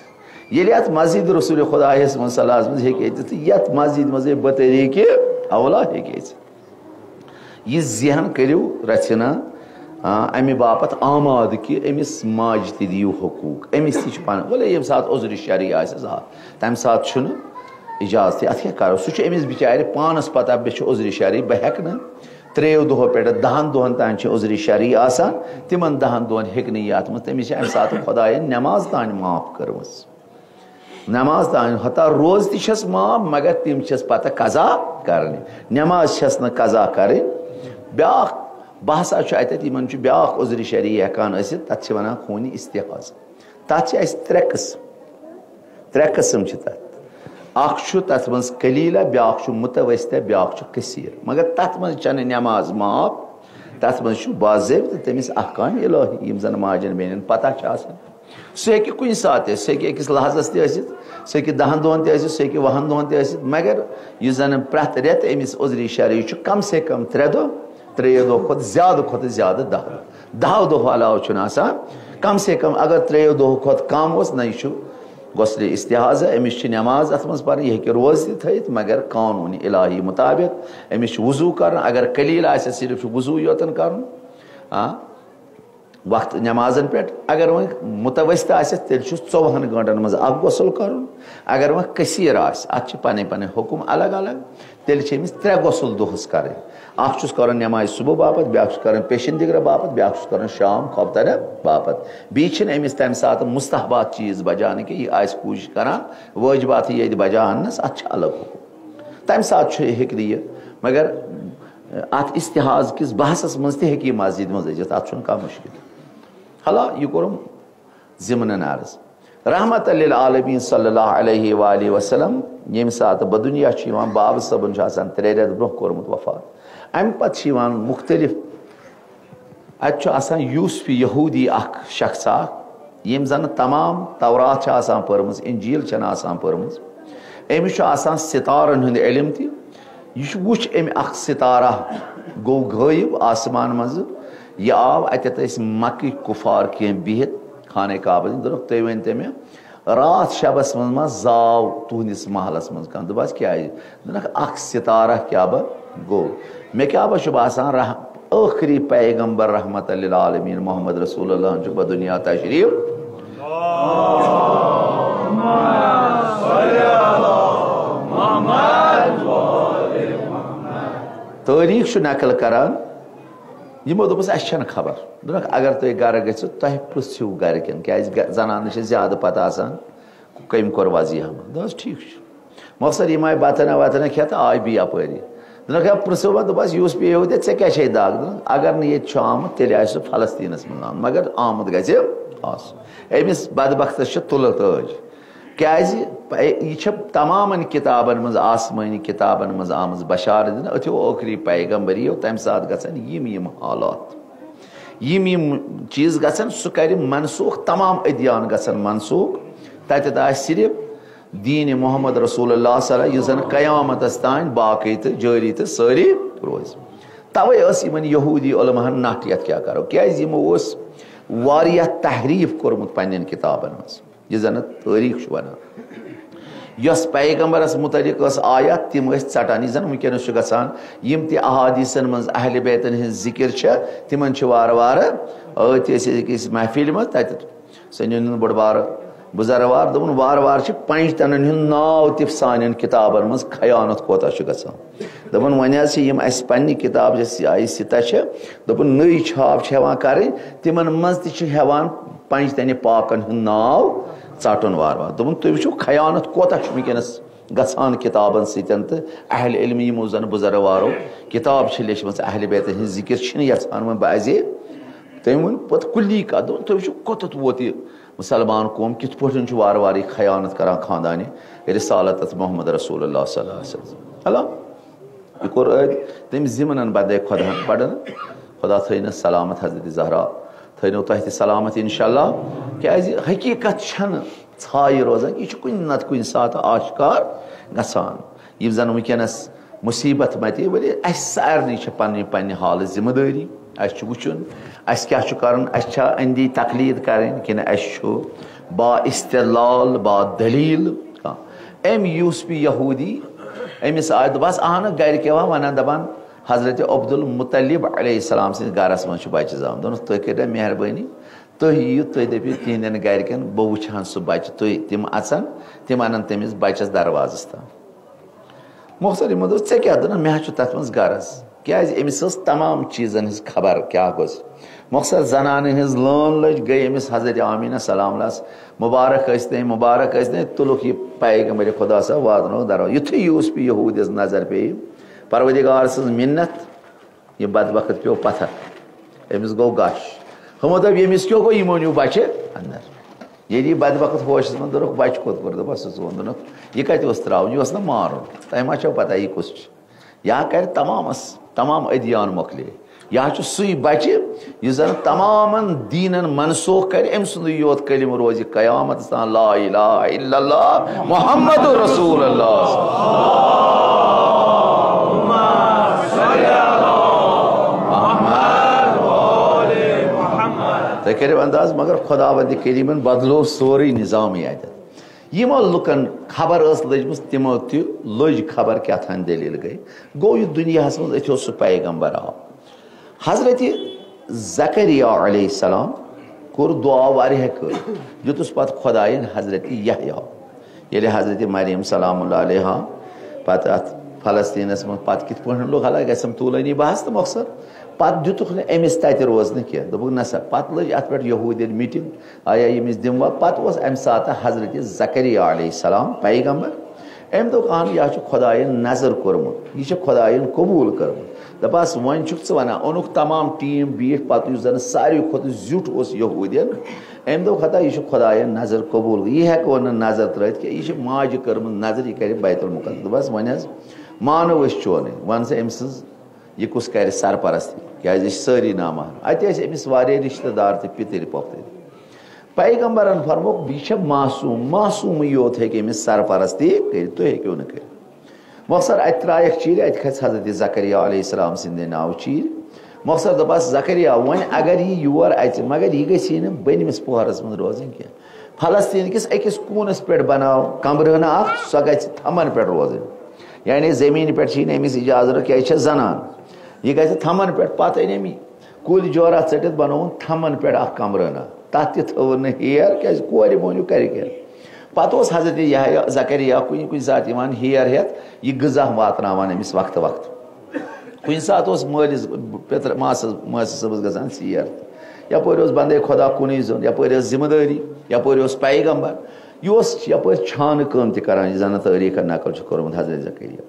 ییٚلہِ اَتھ مسجد رسول خدایس منٛز صلی اللہ علیہ وسلم ہیٚکہِ أژِتھ، یَتھ مسجد منٛز بطریقِ اولا ہیٚکہِ أژِتھ۔ یہِ ذہن کٔرِو رژھِ نا، آ، اَمہِ باپتھ آمادٕ کہِ أمِس ماجہِ تہِ دِیِو حقوٗق، أمِس تہِ چھُ پَنُن، وَلے ییٚمہِ ساتہٕ عذرِ شرعی آسٮ۪س، آ، تَمہِ ساتہٕ چھُنہٕ اِجازتٕے، اَتھ کیٛاہ کَرو؟ سُہ چھُ أمِس بِچارِ پانَس پَتہ، مےٚ چھُ عذرِ شرعی، بہٕ ہٮ۪کہٕ نہٕ، ترٛیٚیو دۄہو پٮ۪ٹھ دَہَن دۄہَن تام چھِ عذرِ شرعی آسان، تِمَن دَہَن دۄہَن ہیٚکہِ نہٕ یہِ اَتھ منٛز، تٔمِس چھِ اَمہِ ساتہٕ خۄدایَن نٮ۪ماز تام معاف کٔرمٕژ۔ نٮ۪ماز تام، حتیٰ روزٕ تہِ چھَس معاف، مگر تِم چھَس پَتہٕ قضا کَرٕنۍ۔ نٮ۪ماز چھَس نہٕ قضا کَرٕنۍ۔ بیٛاکھ بحثا چھُ اَتٮ۪تھ، یِمَن چھُ بیٛاکھ عذرِ شرعی ہٮ۪کان ٲسِتھ، تَتھ چھِ وَنان خوٗنِ استحاضہ۔ تَتھ چھِ اَسہِ ترٛےٚ قٕسٕم۔ ترٛےٚ قٕسٕم چھِ تَتھ۔ اَکھ چھُ تَتھ منٛز قلیٖلہ، بیٛاکھ چھُ متوسطہ، بیٛاکھ چھُ کثیٖر۔ مگر تَتھ منٛز چھَنہٕ نٮ۪ماز معاف، تَتھ منٛز چھُ باضٲبطہٕ تٔمِس احکام الہی، یِم زَن ماجٮ۪ن بیٚنٮ۪ن پَتہ چھِ آسان۔ سُہ ہیٚکہِ کُنہِ ساتہٕ تہِ ٲسِتھ، سُہ ہیٚکہِ أکِس لحظَس تہِ ٲسِتھ، سُہ ہیٚکہِ دَہَن دۄہَن تہِ ٲسِتھ، سُہ ہیٚکہِ وُہَن دۄہَن تہِ ٲسِتھ، مگر یُس زَن پرٛٮ۪تھ رٮ۪تہٕ أمِس عذرِ شرعی چھُ، کم سے کم ترٛےٚ دۄہ، ترٛیٚیو دۄہ کھۄتہٕ زیادٕ، کھۄتہٕ زیادٕ دَہ دۄہ۔ دَہَو دۄہَو علاوٕ چھُنہٕ آسان، کم سے کم اگر ترٛیٚیو دۄہو کھۄتہٕ کم اوس، نہ، یہِ چھُ غسلِ استحاضہ، أمِس چھِ نٮ۪ماز اَتھ منٛز پَرٕنۍ، یہِ ہیٚکہِ روزٕ تہِ تھٲیِتھ، مگر قانوٗنِ الہی مُطابق أمِس چھُ وضوٗ کَرُن۔ اگر قلیٖل آسٮ۪س، صرف چھُ وضوٗ یوتَن کَرُن۔ آ، وقت نٮ۪مازَن پٮ۪ٹھ۔ اگر وۄنۍ متوسطہ آسٮ۪س، تیٚلہِ چھُس ژوٚوُہَن گٲنٛٹَن منٛز اَکھ غسل کَرُن۔ اگر وۄنۍ کثیٖر آسہِ، اَتھ چھِ پَنٕنۍ پَنٕنۍ حُکُم الگ الگ، تیٚلہِ چھِ أمِس ترٛےٚ غسل دۄہَس کَرٕنۍ۔ اَکھ چھُس کَرُن نٮ۪مازِ صُبح باپَتھ، بیٛاکھ چھُس کَرُن پیشن دِگرہ باپَتھ، بیٛاکھ چھُس کَرُن شام خۄفتنہ باپَتھ۔ بیٚیہِ چھِنہٕ أمِس تَمہِ ساتہٕ مُستحبات چیٖز بَجان کینٛہہ، یہِ آسہِ کوٗشِش کَران واجباتٕے ییٚتہِ بَجاونَس، اَتھ چھِ الگ حُکُم۔ تَمہِ ساتہٕ چھُ ہیٚکہِ نہٕ یہِ، مگر اَتھ استحاض کِس بحثَس منٛز تہِ ہیٚکہِ یہِ مسجد منٛز أژِتھ، اَتھ چھُنہٕ کانٛہہ مُشکِل۔ حالا، یہِ کوٚرُم ضمنن عرض۔ رحمت للعالمین صلی اللہ علیہ وآلہ وسلم، ییٚمہِ ساتہٕ بدنیا چھُ یِوان، بابہٕ صٲبن چھُ آسان ترٛےٚ رٮ۪تھ برونٛہہ کوٚرمُت وفات۔ اَمہِ پتہٕ چھِ یِوان مُختٔلِف، اَتہِ چھُ آسان یوسفی یہودی اکھ شخص اکھ، ییٚمۍ زن تمام تورات چھِ آسان پٔرمٕژ، انجیل چھنہٕ آسان پٔرمٕژ۔ أمِس چھُ آسان ستارن ہُنٛد علم تہِ۔ یہِ چھُ، وُچھ، أمۍ اکھ ستارہ گوٚو غٲیب آسمان منٛزٕ۔ یہِ آو، اَتٮ۪تھ ٲسۍ مکٕکۍ کُفار کینٛہہ بِہِتھ خانہ کعبس نِش۔ دوٚپُکھ، "تُہۍ ؤنۍ تو مےٚ، راتھ شبس منٛز ما زاو تُہنٛدِس محلس منٛز کانٛہہ؟" دوٚپُس، "کیٛازِ؟" دوٚپُکھ، "اکھ ستارہ کیٛاہ با گوٚو؟ مےٚ کیٛاہ با چھُ باسان، رح-، ٲخری پیغمبر رحمت للعالمین محمد رسول اللہ چھُ بدنیا تشریف۔" تٲریٖخ چھُ نقل کران، یِمو دوٚپُس، "اَسہِ چھَنہٕ خبر۔" دوٚپُکھ، "اگر تُہۍ گرٕ گٔژھِو، تۄہہِ پرٛژھِو گرِکٮ۪ن، کیٛازِ گہ-، زنانہٕ چھِ زیادٕ پتہ آسان، کٔمۍ کوٚر وضیحہ منٛز؟" دوٚپُس، "ٹھیٖک چھُ۔" مۄخصر یِم آیہِ بتہٕ نہ وتہٕ نہ کھٮ۪تھ، آے بیٚیہِ اپٲری۔ دوٚپُکھ، "ہے، پرٛژھِو وۄنۍ۔" دوٚپُس، "یوسفی یہودی، ژےٚ کیٛاہ چھے دگ؟" دوٚپُن، "اگر نہٕ ییٚتہِ چھُ آمُت، تیٚلہِ آسہِ سُہ فلسطینس منٛز آمُت، مگر آمُت گژھِ آسُن۔" أمِس بدبختس چھِ تُلہٕ تٲج۔ کیٛازِ؟ یہِ چھےٚ تمامن کِتابن منٛز، آسمٲنی کِتابن منٛز آمٕژ بشارت دِنہٕ، أتھیو ٲخری پیغمبری یو تَمہِ ساتہٕ گژھن یِم یِم حالات، یِم یِم چیٖز گژھن، سُہ کرِ منسوخ، تمام ادیان گژھن منسوخ۔ تَتٮ۪تھ آسہِ صرف دیٖنِ محمد رسول اللہ صلی اللہ علیہ وسلم، یُس زن قیامتس تام باقی تہٕ جٲری تہٕ سٲری روزِ۔ توے ٲس یِمن یہودی علماہن نٹھ، یتھ کیٛاہ کرو، کیٛازِ یِمو اوس واریاہ تحریف کوٚرمُت پننٮ۪ن کِتابن منٛز۔ یہِ زن تٲریٖخ چھُ ونان۔ یۄس پیغمبرس متعلق ٲس آیت، تِم ٲسۍ ژٹان۔ یہِ زن وٕنکیٚنس چھُ گژھان، یِم تہِ احادیثن منٛز اہل بیتن ہٕنٛز ذکر چھےٚ، تِمن چھِ وارٕ وارٕ، أتھۍ ٲسۍ أسۍ أکِس محفلہِ منٛز، تتہِ سنجن ہُنٛد بٔڑ بارٕ بُزروار، دوٚپُن، وارٕ وارٕ چھِ پنجتنن ہُنٛد ناو تہِ سانٮ۪ن کِتابن منٛز، خیانت کوتاہ چھُ گژھان۔ دوٚپُن، وۄنۍ حظ چھِ یِم اَسہِ پننہِ کِتاب یۄس یہِ آیہِ سِتہ چھِ، دوٚپُن، نٔے چھاپ چھِ ہٮ۪وان کرٕنۍ، تِمن منٛز تہِ چھِ ہٮ۪وان پنجتنہِ پاکن ہُنٛد ناو ژٹُن وارٕ وارٕ۔ دوٚپُن، تُہۍ وٕچھِو، خیانت کوتاہ چھُ وٕنکیٚنس گژھان کِتابن سۭتۍ تہٕ اہل علم، یِمو زن بُزروارو کِتاب چھِ لیچھمٕژ، اہل بیتن ہٕنٛز ذِکر چھِنہٕ یژھان وۄنۍ بہٕ اَزے۔ تٔمۍ ووٚن پتہٕ کُلی کتھ، دوٚپُن، تُہۍ وٕچھِو، کوٚتتھ ووت یہِ مُسلمان قوم، کِتھ پٲٹھۍ چھُ وارٕ وارٕ یہِ خیانت کران خاندانہِ رسالتس محمد رسول اللہ صلی اللہ علیہ وسلم۔ اللہ، یہِ کوٚر أتھۍ تٔمۍ ضمنن بدلے خۄداہن پڑھن۔ خۄدا تھٲینس سلامت حضرت زہرا، تھٲینو تۄہہِ تہِ سلامت انشاءاللہ۔ کیازِ حقیقت چھنہٕ ژھایہِ روزان، یہِ چھُ کُنہِ نتہٕ کُنہِ ساتہٕ آشکار گژھان۔ یِم زن وٕنکیٚنس مُصیبت متے، ؤلِو، اَسہِ سارنٕے چھِ پنٕنۍ پنٕنۍ حالٕچ ذمہٕ دٲری۔ اَسہِ چھُ وٕچھُن، اَسہِ کیٛاہ چھُ کَرُن، اَسہِ چھا أنٛدی تقلید کَرٕنۍ کِنہٕ اَسہِ چھُ با استدلال، با دلیل کانٛہہ؟ أمۍ یوسفی یہودی، أمِس آے دوٚپہَس، اہنہٕ، گَرِکۍ یِوان وَنان، دَپان، حضرت عبدالمطلب علیہ السلام سٕنٛدِس گَرَس منٛز چھُ بَچہٕ زامُت۔ دوٚپنَس، تُہۍ کٔرِو مےٚ مہربٲنی، تُہۍ یِیِو، تُہۍ دٔپِو تِہِنٛدٮ۪ن گَرِکٮ۪ن، بہٕ وٕچھِ ہَن سُہ بَچہٕ، تُہۍ، تِم اَژَن، تِم اَنَن تٔمِس بَچَس دروازَس تام۔ مۄخصر یِمو دوٚپ، "ژےٚ کیٛاہ؟" دوٚپنَس، "مےٚ حظ چھُ تَتھ منٛز غرض۔" کیازِ أمِس ٲس تمام چیٖزن ہٕنٛز خبر کیٛاہ گوٚژھ۔ مۄخصر زنانہِ ہٕنٛز لٲن لٔج، گٔے أمِس حضرت آمینہ سلام اللہس مُبارک ٲسۍ تَے، مُبارک ٲسۍ تَے، تُلُکھ یہِ پیغمبر خدا سا واتنوو درو۔ یُتھُے یوسف یہوٗدِس نظر پیٚیہِ، پروردگار سٕنٛز مِنت، یہِ بدبخت پیوٚو پتھر، أمِس گوٚو غش۔ ہُمو دوٚپ، ییٚمِس کیٛاہ گوٚو، یِمو نیوٗ بچہِ اندر۔ ییٚلہِ یہِ بدبخت ہوشس منٛز دوٚرُکھ، بچہِ کوٚت کوٚر، دوٚپُس، سُہ ژٕ ووٚن، دوٚپُکھ، یہِ کتہِ اوس ترٛاوُن، یہِ اوس نہ مارُن۔ تۄہہِ ما چھو پتہ یہِ کُس چھُ؟ یا کرِ تمامس، تمام ادیان مۄکلے۔ یا چھُ سُے بچہِ یُس زن تمامن دیٖنن منسوخ کرِ، أمۍ سُنٛدُے یوت کلمہٕ روزِ قیامتس تام، لا الہ الا اللہ محمد رسول اللہ۔ تُہۍ کٔرِو انداز، مگر خداوند کریمن بدلو سورُے نظامٕے اتٮ۪تھ۔ یِمو لُکن خبر ٲس لٔجمٕژ، تِمو تہِ لٔج خبر کیٛاہ تام دٔلیٖل گٔے۔ گوٚو یہِ دُنیاہس منٛز أتھۍ اوس سُہ پیغمبر آو۔ حضرت زکریا علیہ السلام کوٚر دُعا واریاہ کٲلۍ، دیُتُس پتہٕ خۄدایَن حضرت یحییٰ۔ ییٚلہِ حضرت مریم سلام اللہ علیہا پتہٕ اتھ فلسطینس منٛز پتہٕ کِتھ پٲٹھۍ لوٚگ، حالانکہ گژھم طوٗلٲنی بحث تہٕ مۄخصر، پتہٕ دیُتُکھ نہٕ أمِس تتہِ روزنہٕ کینٛہہ، دوٚپُکھ، نہ سا، پتہٕ لٔج اتھ پٮ۪ٹھ یہوٗدٮ۪ن میٖٹنگ، آیا ییٚمِس دِموا؟ پتہٕ اوس امہِ ساتہٕ حضرت زکریا علیہ السلام پیغمبر۔ أمۍ دوٚپ، اہن، یہِ چھُ خۄدایَن نظر کوٚرمُت، یہِ چھِ خۄدایَن قبوٗل کٔرمٕژ۔ دَپان، وۄنۍ چھُکھ ژٕ وَنان، اوٚنُکھ تمام ٹیٖم بیٖٹھ، پَتہٕ یُس زَن ساروی کھۄتہٕ زیُٹھ اوس یہوٗدیَن، أمۍ دوٚپ، ہتا، یہِ چھُ خۄدایَن نظر قبوٗل، یہِ ہٮ۪کو نہٕ نظر ترٛٲوِتھ کینٛہہ، یہِ چھِ ماجہِ کٔرمٕژ نظر، یہِ کَرِ بیت المقدس۔ دوٚپہَس، وۄنۍ حظ مانو أسۍ چونٕے، وَن سا أمۍ سٕنٛز یہِ کُس کَرِ سرپرستی، کیٛازِ أسۍ چھِ سٲری نامحرم۔ اَتہِ ٲسۍ أمِس واریاہ رِشتہٕ دار تہِ پِتٕرۍ پۄپھتٕرۍ۔ پیغمبرن فرمووُکھ، یہِ چھےٚ معصوم، معصومٕے یوت ہیٚکہِ أمِس سرپرستی کٔرِتھ، تُہۍ ہیٚکِو نہٕ کٔرِتھ۔ مۄخصر، اَتہِ ترٛایَکھ چیٖرِ، اَتہِ کھژِ حضرت زکریا علیہ السلام سٕنٛدِ ناوٕ چیٖرِ۔ مۄخصر دوٚپہَس، زکریا، وۄنۍ اگر یہِ یور اَژِ، مگر یہِ گژھِ یہِ نہٕ بٔنمِس پوہرَس منٛز روزٕنۍ کینٛہہ۔ فلسطین کِس أکِس کوٗنَس پٮ۪ٹھ بناو کمرٕ ہنا اکھ، سۄ گژھِ تھمن پٮ۪ٹھ روزٕنۍ۔ یعنی زٔمیٖنہِ پٮ۪ٹھ چھِ یہِ نہٕ أمِس اجازت، کیٛازِ یہِ چھےٚ زنان۔ یہِ گژھِ تھمن پٮ۪ٹھ، پتہٕ أنۍ أمۍ یہِ کُلۍ جورا ژٔٹِتھ بنووُن تھمن پٮ۪ٹھ اکھ کمرٕ ہنا۔ تتھ تہِ تھٲوٕن نہٕ ہیر، کیٛازِ کورِ مۄہنیو کرِ کیٛاہ؟ پتہٕ اوس حضرت یحییٰ زکریا کُنہِ کُنہِ ساتہٕ یِوان ہیر ہٮ۪تھ، یہِ غذا واتناوان أمِس وقتہٕ وقتہٕ۔ کُنہِ ساتہٕ اوس مٲلِس، پِتر، ماسَس، ماسہِ صٲبَس گژھان ژیر۔ یَپٲرۍ اوس بندے خۄدا کُنُے زوٚن، یَپٲرۍ ٲس ذمہٕ دٲری، یَپٲرۍ اوس پیغمبر۔ یہِ اوس یَپٲرۍ چھانہٕ کٲم تہِ کران، یہِ زَن تٲریٖخَن نقل چھُ کوٚرمُت حضرت زکریا۔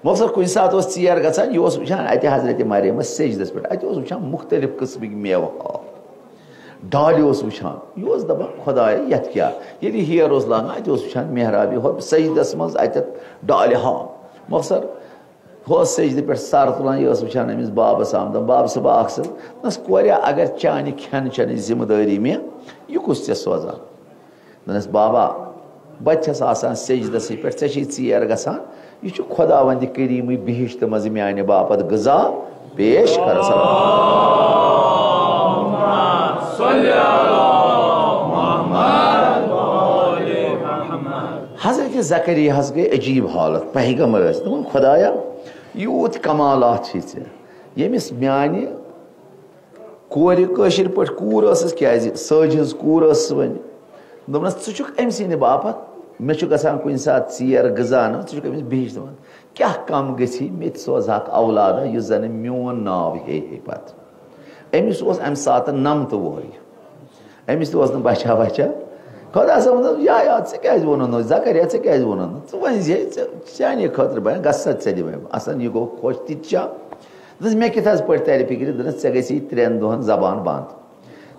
مۄخصر کُنہِ ساتہٕ اوس ژیر گژھان، یہِ اوس وٕچھان اَتہِ حضرت مریمَس سجدَس پٮ۪ٹھ، اَتہِ اوس وٕچھان مُختلف قٕسمٕکۍ مٮ۪وٕ ہاو، ڈالہِ اوس وٕچھان، یہِ اوس دَپان، خۄدایا، یَتھ کیٛاہ؟ ییٚلہِ یہِ ہیر اوس لاگان، اَتہِ اوس وٕچھان محرابہِ ہۄ سجدَس منٛز، اَتٮ۪تھ ڈالہِ ہاو۔ مۄخصر ہُہ اوس سجدٕ پٮ۪ٹھ سر تُلان، یہِ ٲس وٕچھان أمِس بابَس آمدن، بابہٕ صٲبا اَکھ سۭتۍ۔ دوٚپنَس، کوریا، اگر چانہِ کھٮ۪ن چٮ۪نٕچ ذمہٕ دٲری مےٚ، یہِ کُس ژےٚ سوزان؟ دوٚپنَس، بابا، بہٕ تہِ چھَس آسان سجدَسٕے پٮ۪ٹھ، ژےٚ چھے ژیر گژھان۔ یہِ چھُ خۄداوندِ کریٖمٕے بِہِشتہٕ منٛزٕ میٛانہِ باپتھ غذا پیش کران۔ حضرت زکریاہس گٔے عجیب حالت، پیغمبر ٲسۍ۔ دوٚپُن، خۄدایا، یوٗت کمالات چھِ ژےٚ، ییٚمِس میانہِ کورِ، کٲشِر پٲٹھۍ کوٗر ٲسٕس، کیازِ سٲجۍ ہٕنٛز کوٗر ٲسٕس وۄنۍ۔ دوٚپنَس، ژٕ چھُکھ أمۍ سٕنٛدِ باپتھ، مےٚ چھُ گژھان کُنہِ ساتہٕ ژیر غذا نہٕ، ژٕ چھُکھ أمِس بِہِش دِوان۔ کیٛاہ کم گژھی، مےٚ تہِ سوزہَکھ اولادہ، یُس زَن میون ناو ہیٚیہِ ہے پتہٕ۔ أمِس اوس اَمہِ ساتہٕ نَمتہٕ وُہُر۔ أمِس تہِ اوس نہٕ بچا وچا۔ خۄدا صٲبَن دوٚپ، یا، یا، ژےٚ کیٛازِ ووٚنُن نہٕ؟ زکریا، ژےٚ کیٛازِ ووٚنُن نہٕ؟ ژٕ ؤنۍ زِ ژےٚ، چانی خٲطرٕ بَنہِ، گژھ سا، ژےٚ دِمَے بہٕ۔ اَصٕل، یہِ گوٚو خۄش تہِ تہِ چھا۔ دوٚپنَس، مےٚ کِتھ حظ پٲٹھۍ تَرِ فِکرِ؟ دوٚپنَس، ژےٚ گژھی ترٛٮ۪ن دۄہَن زبان بنٛد۔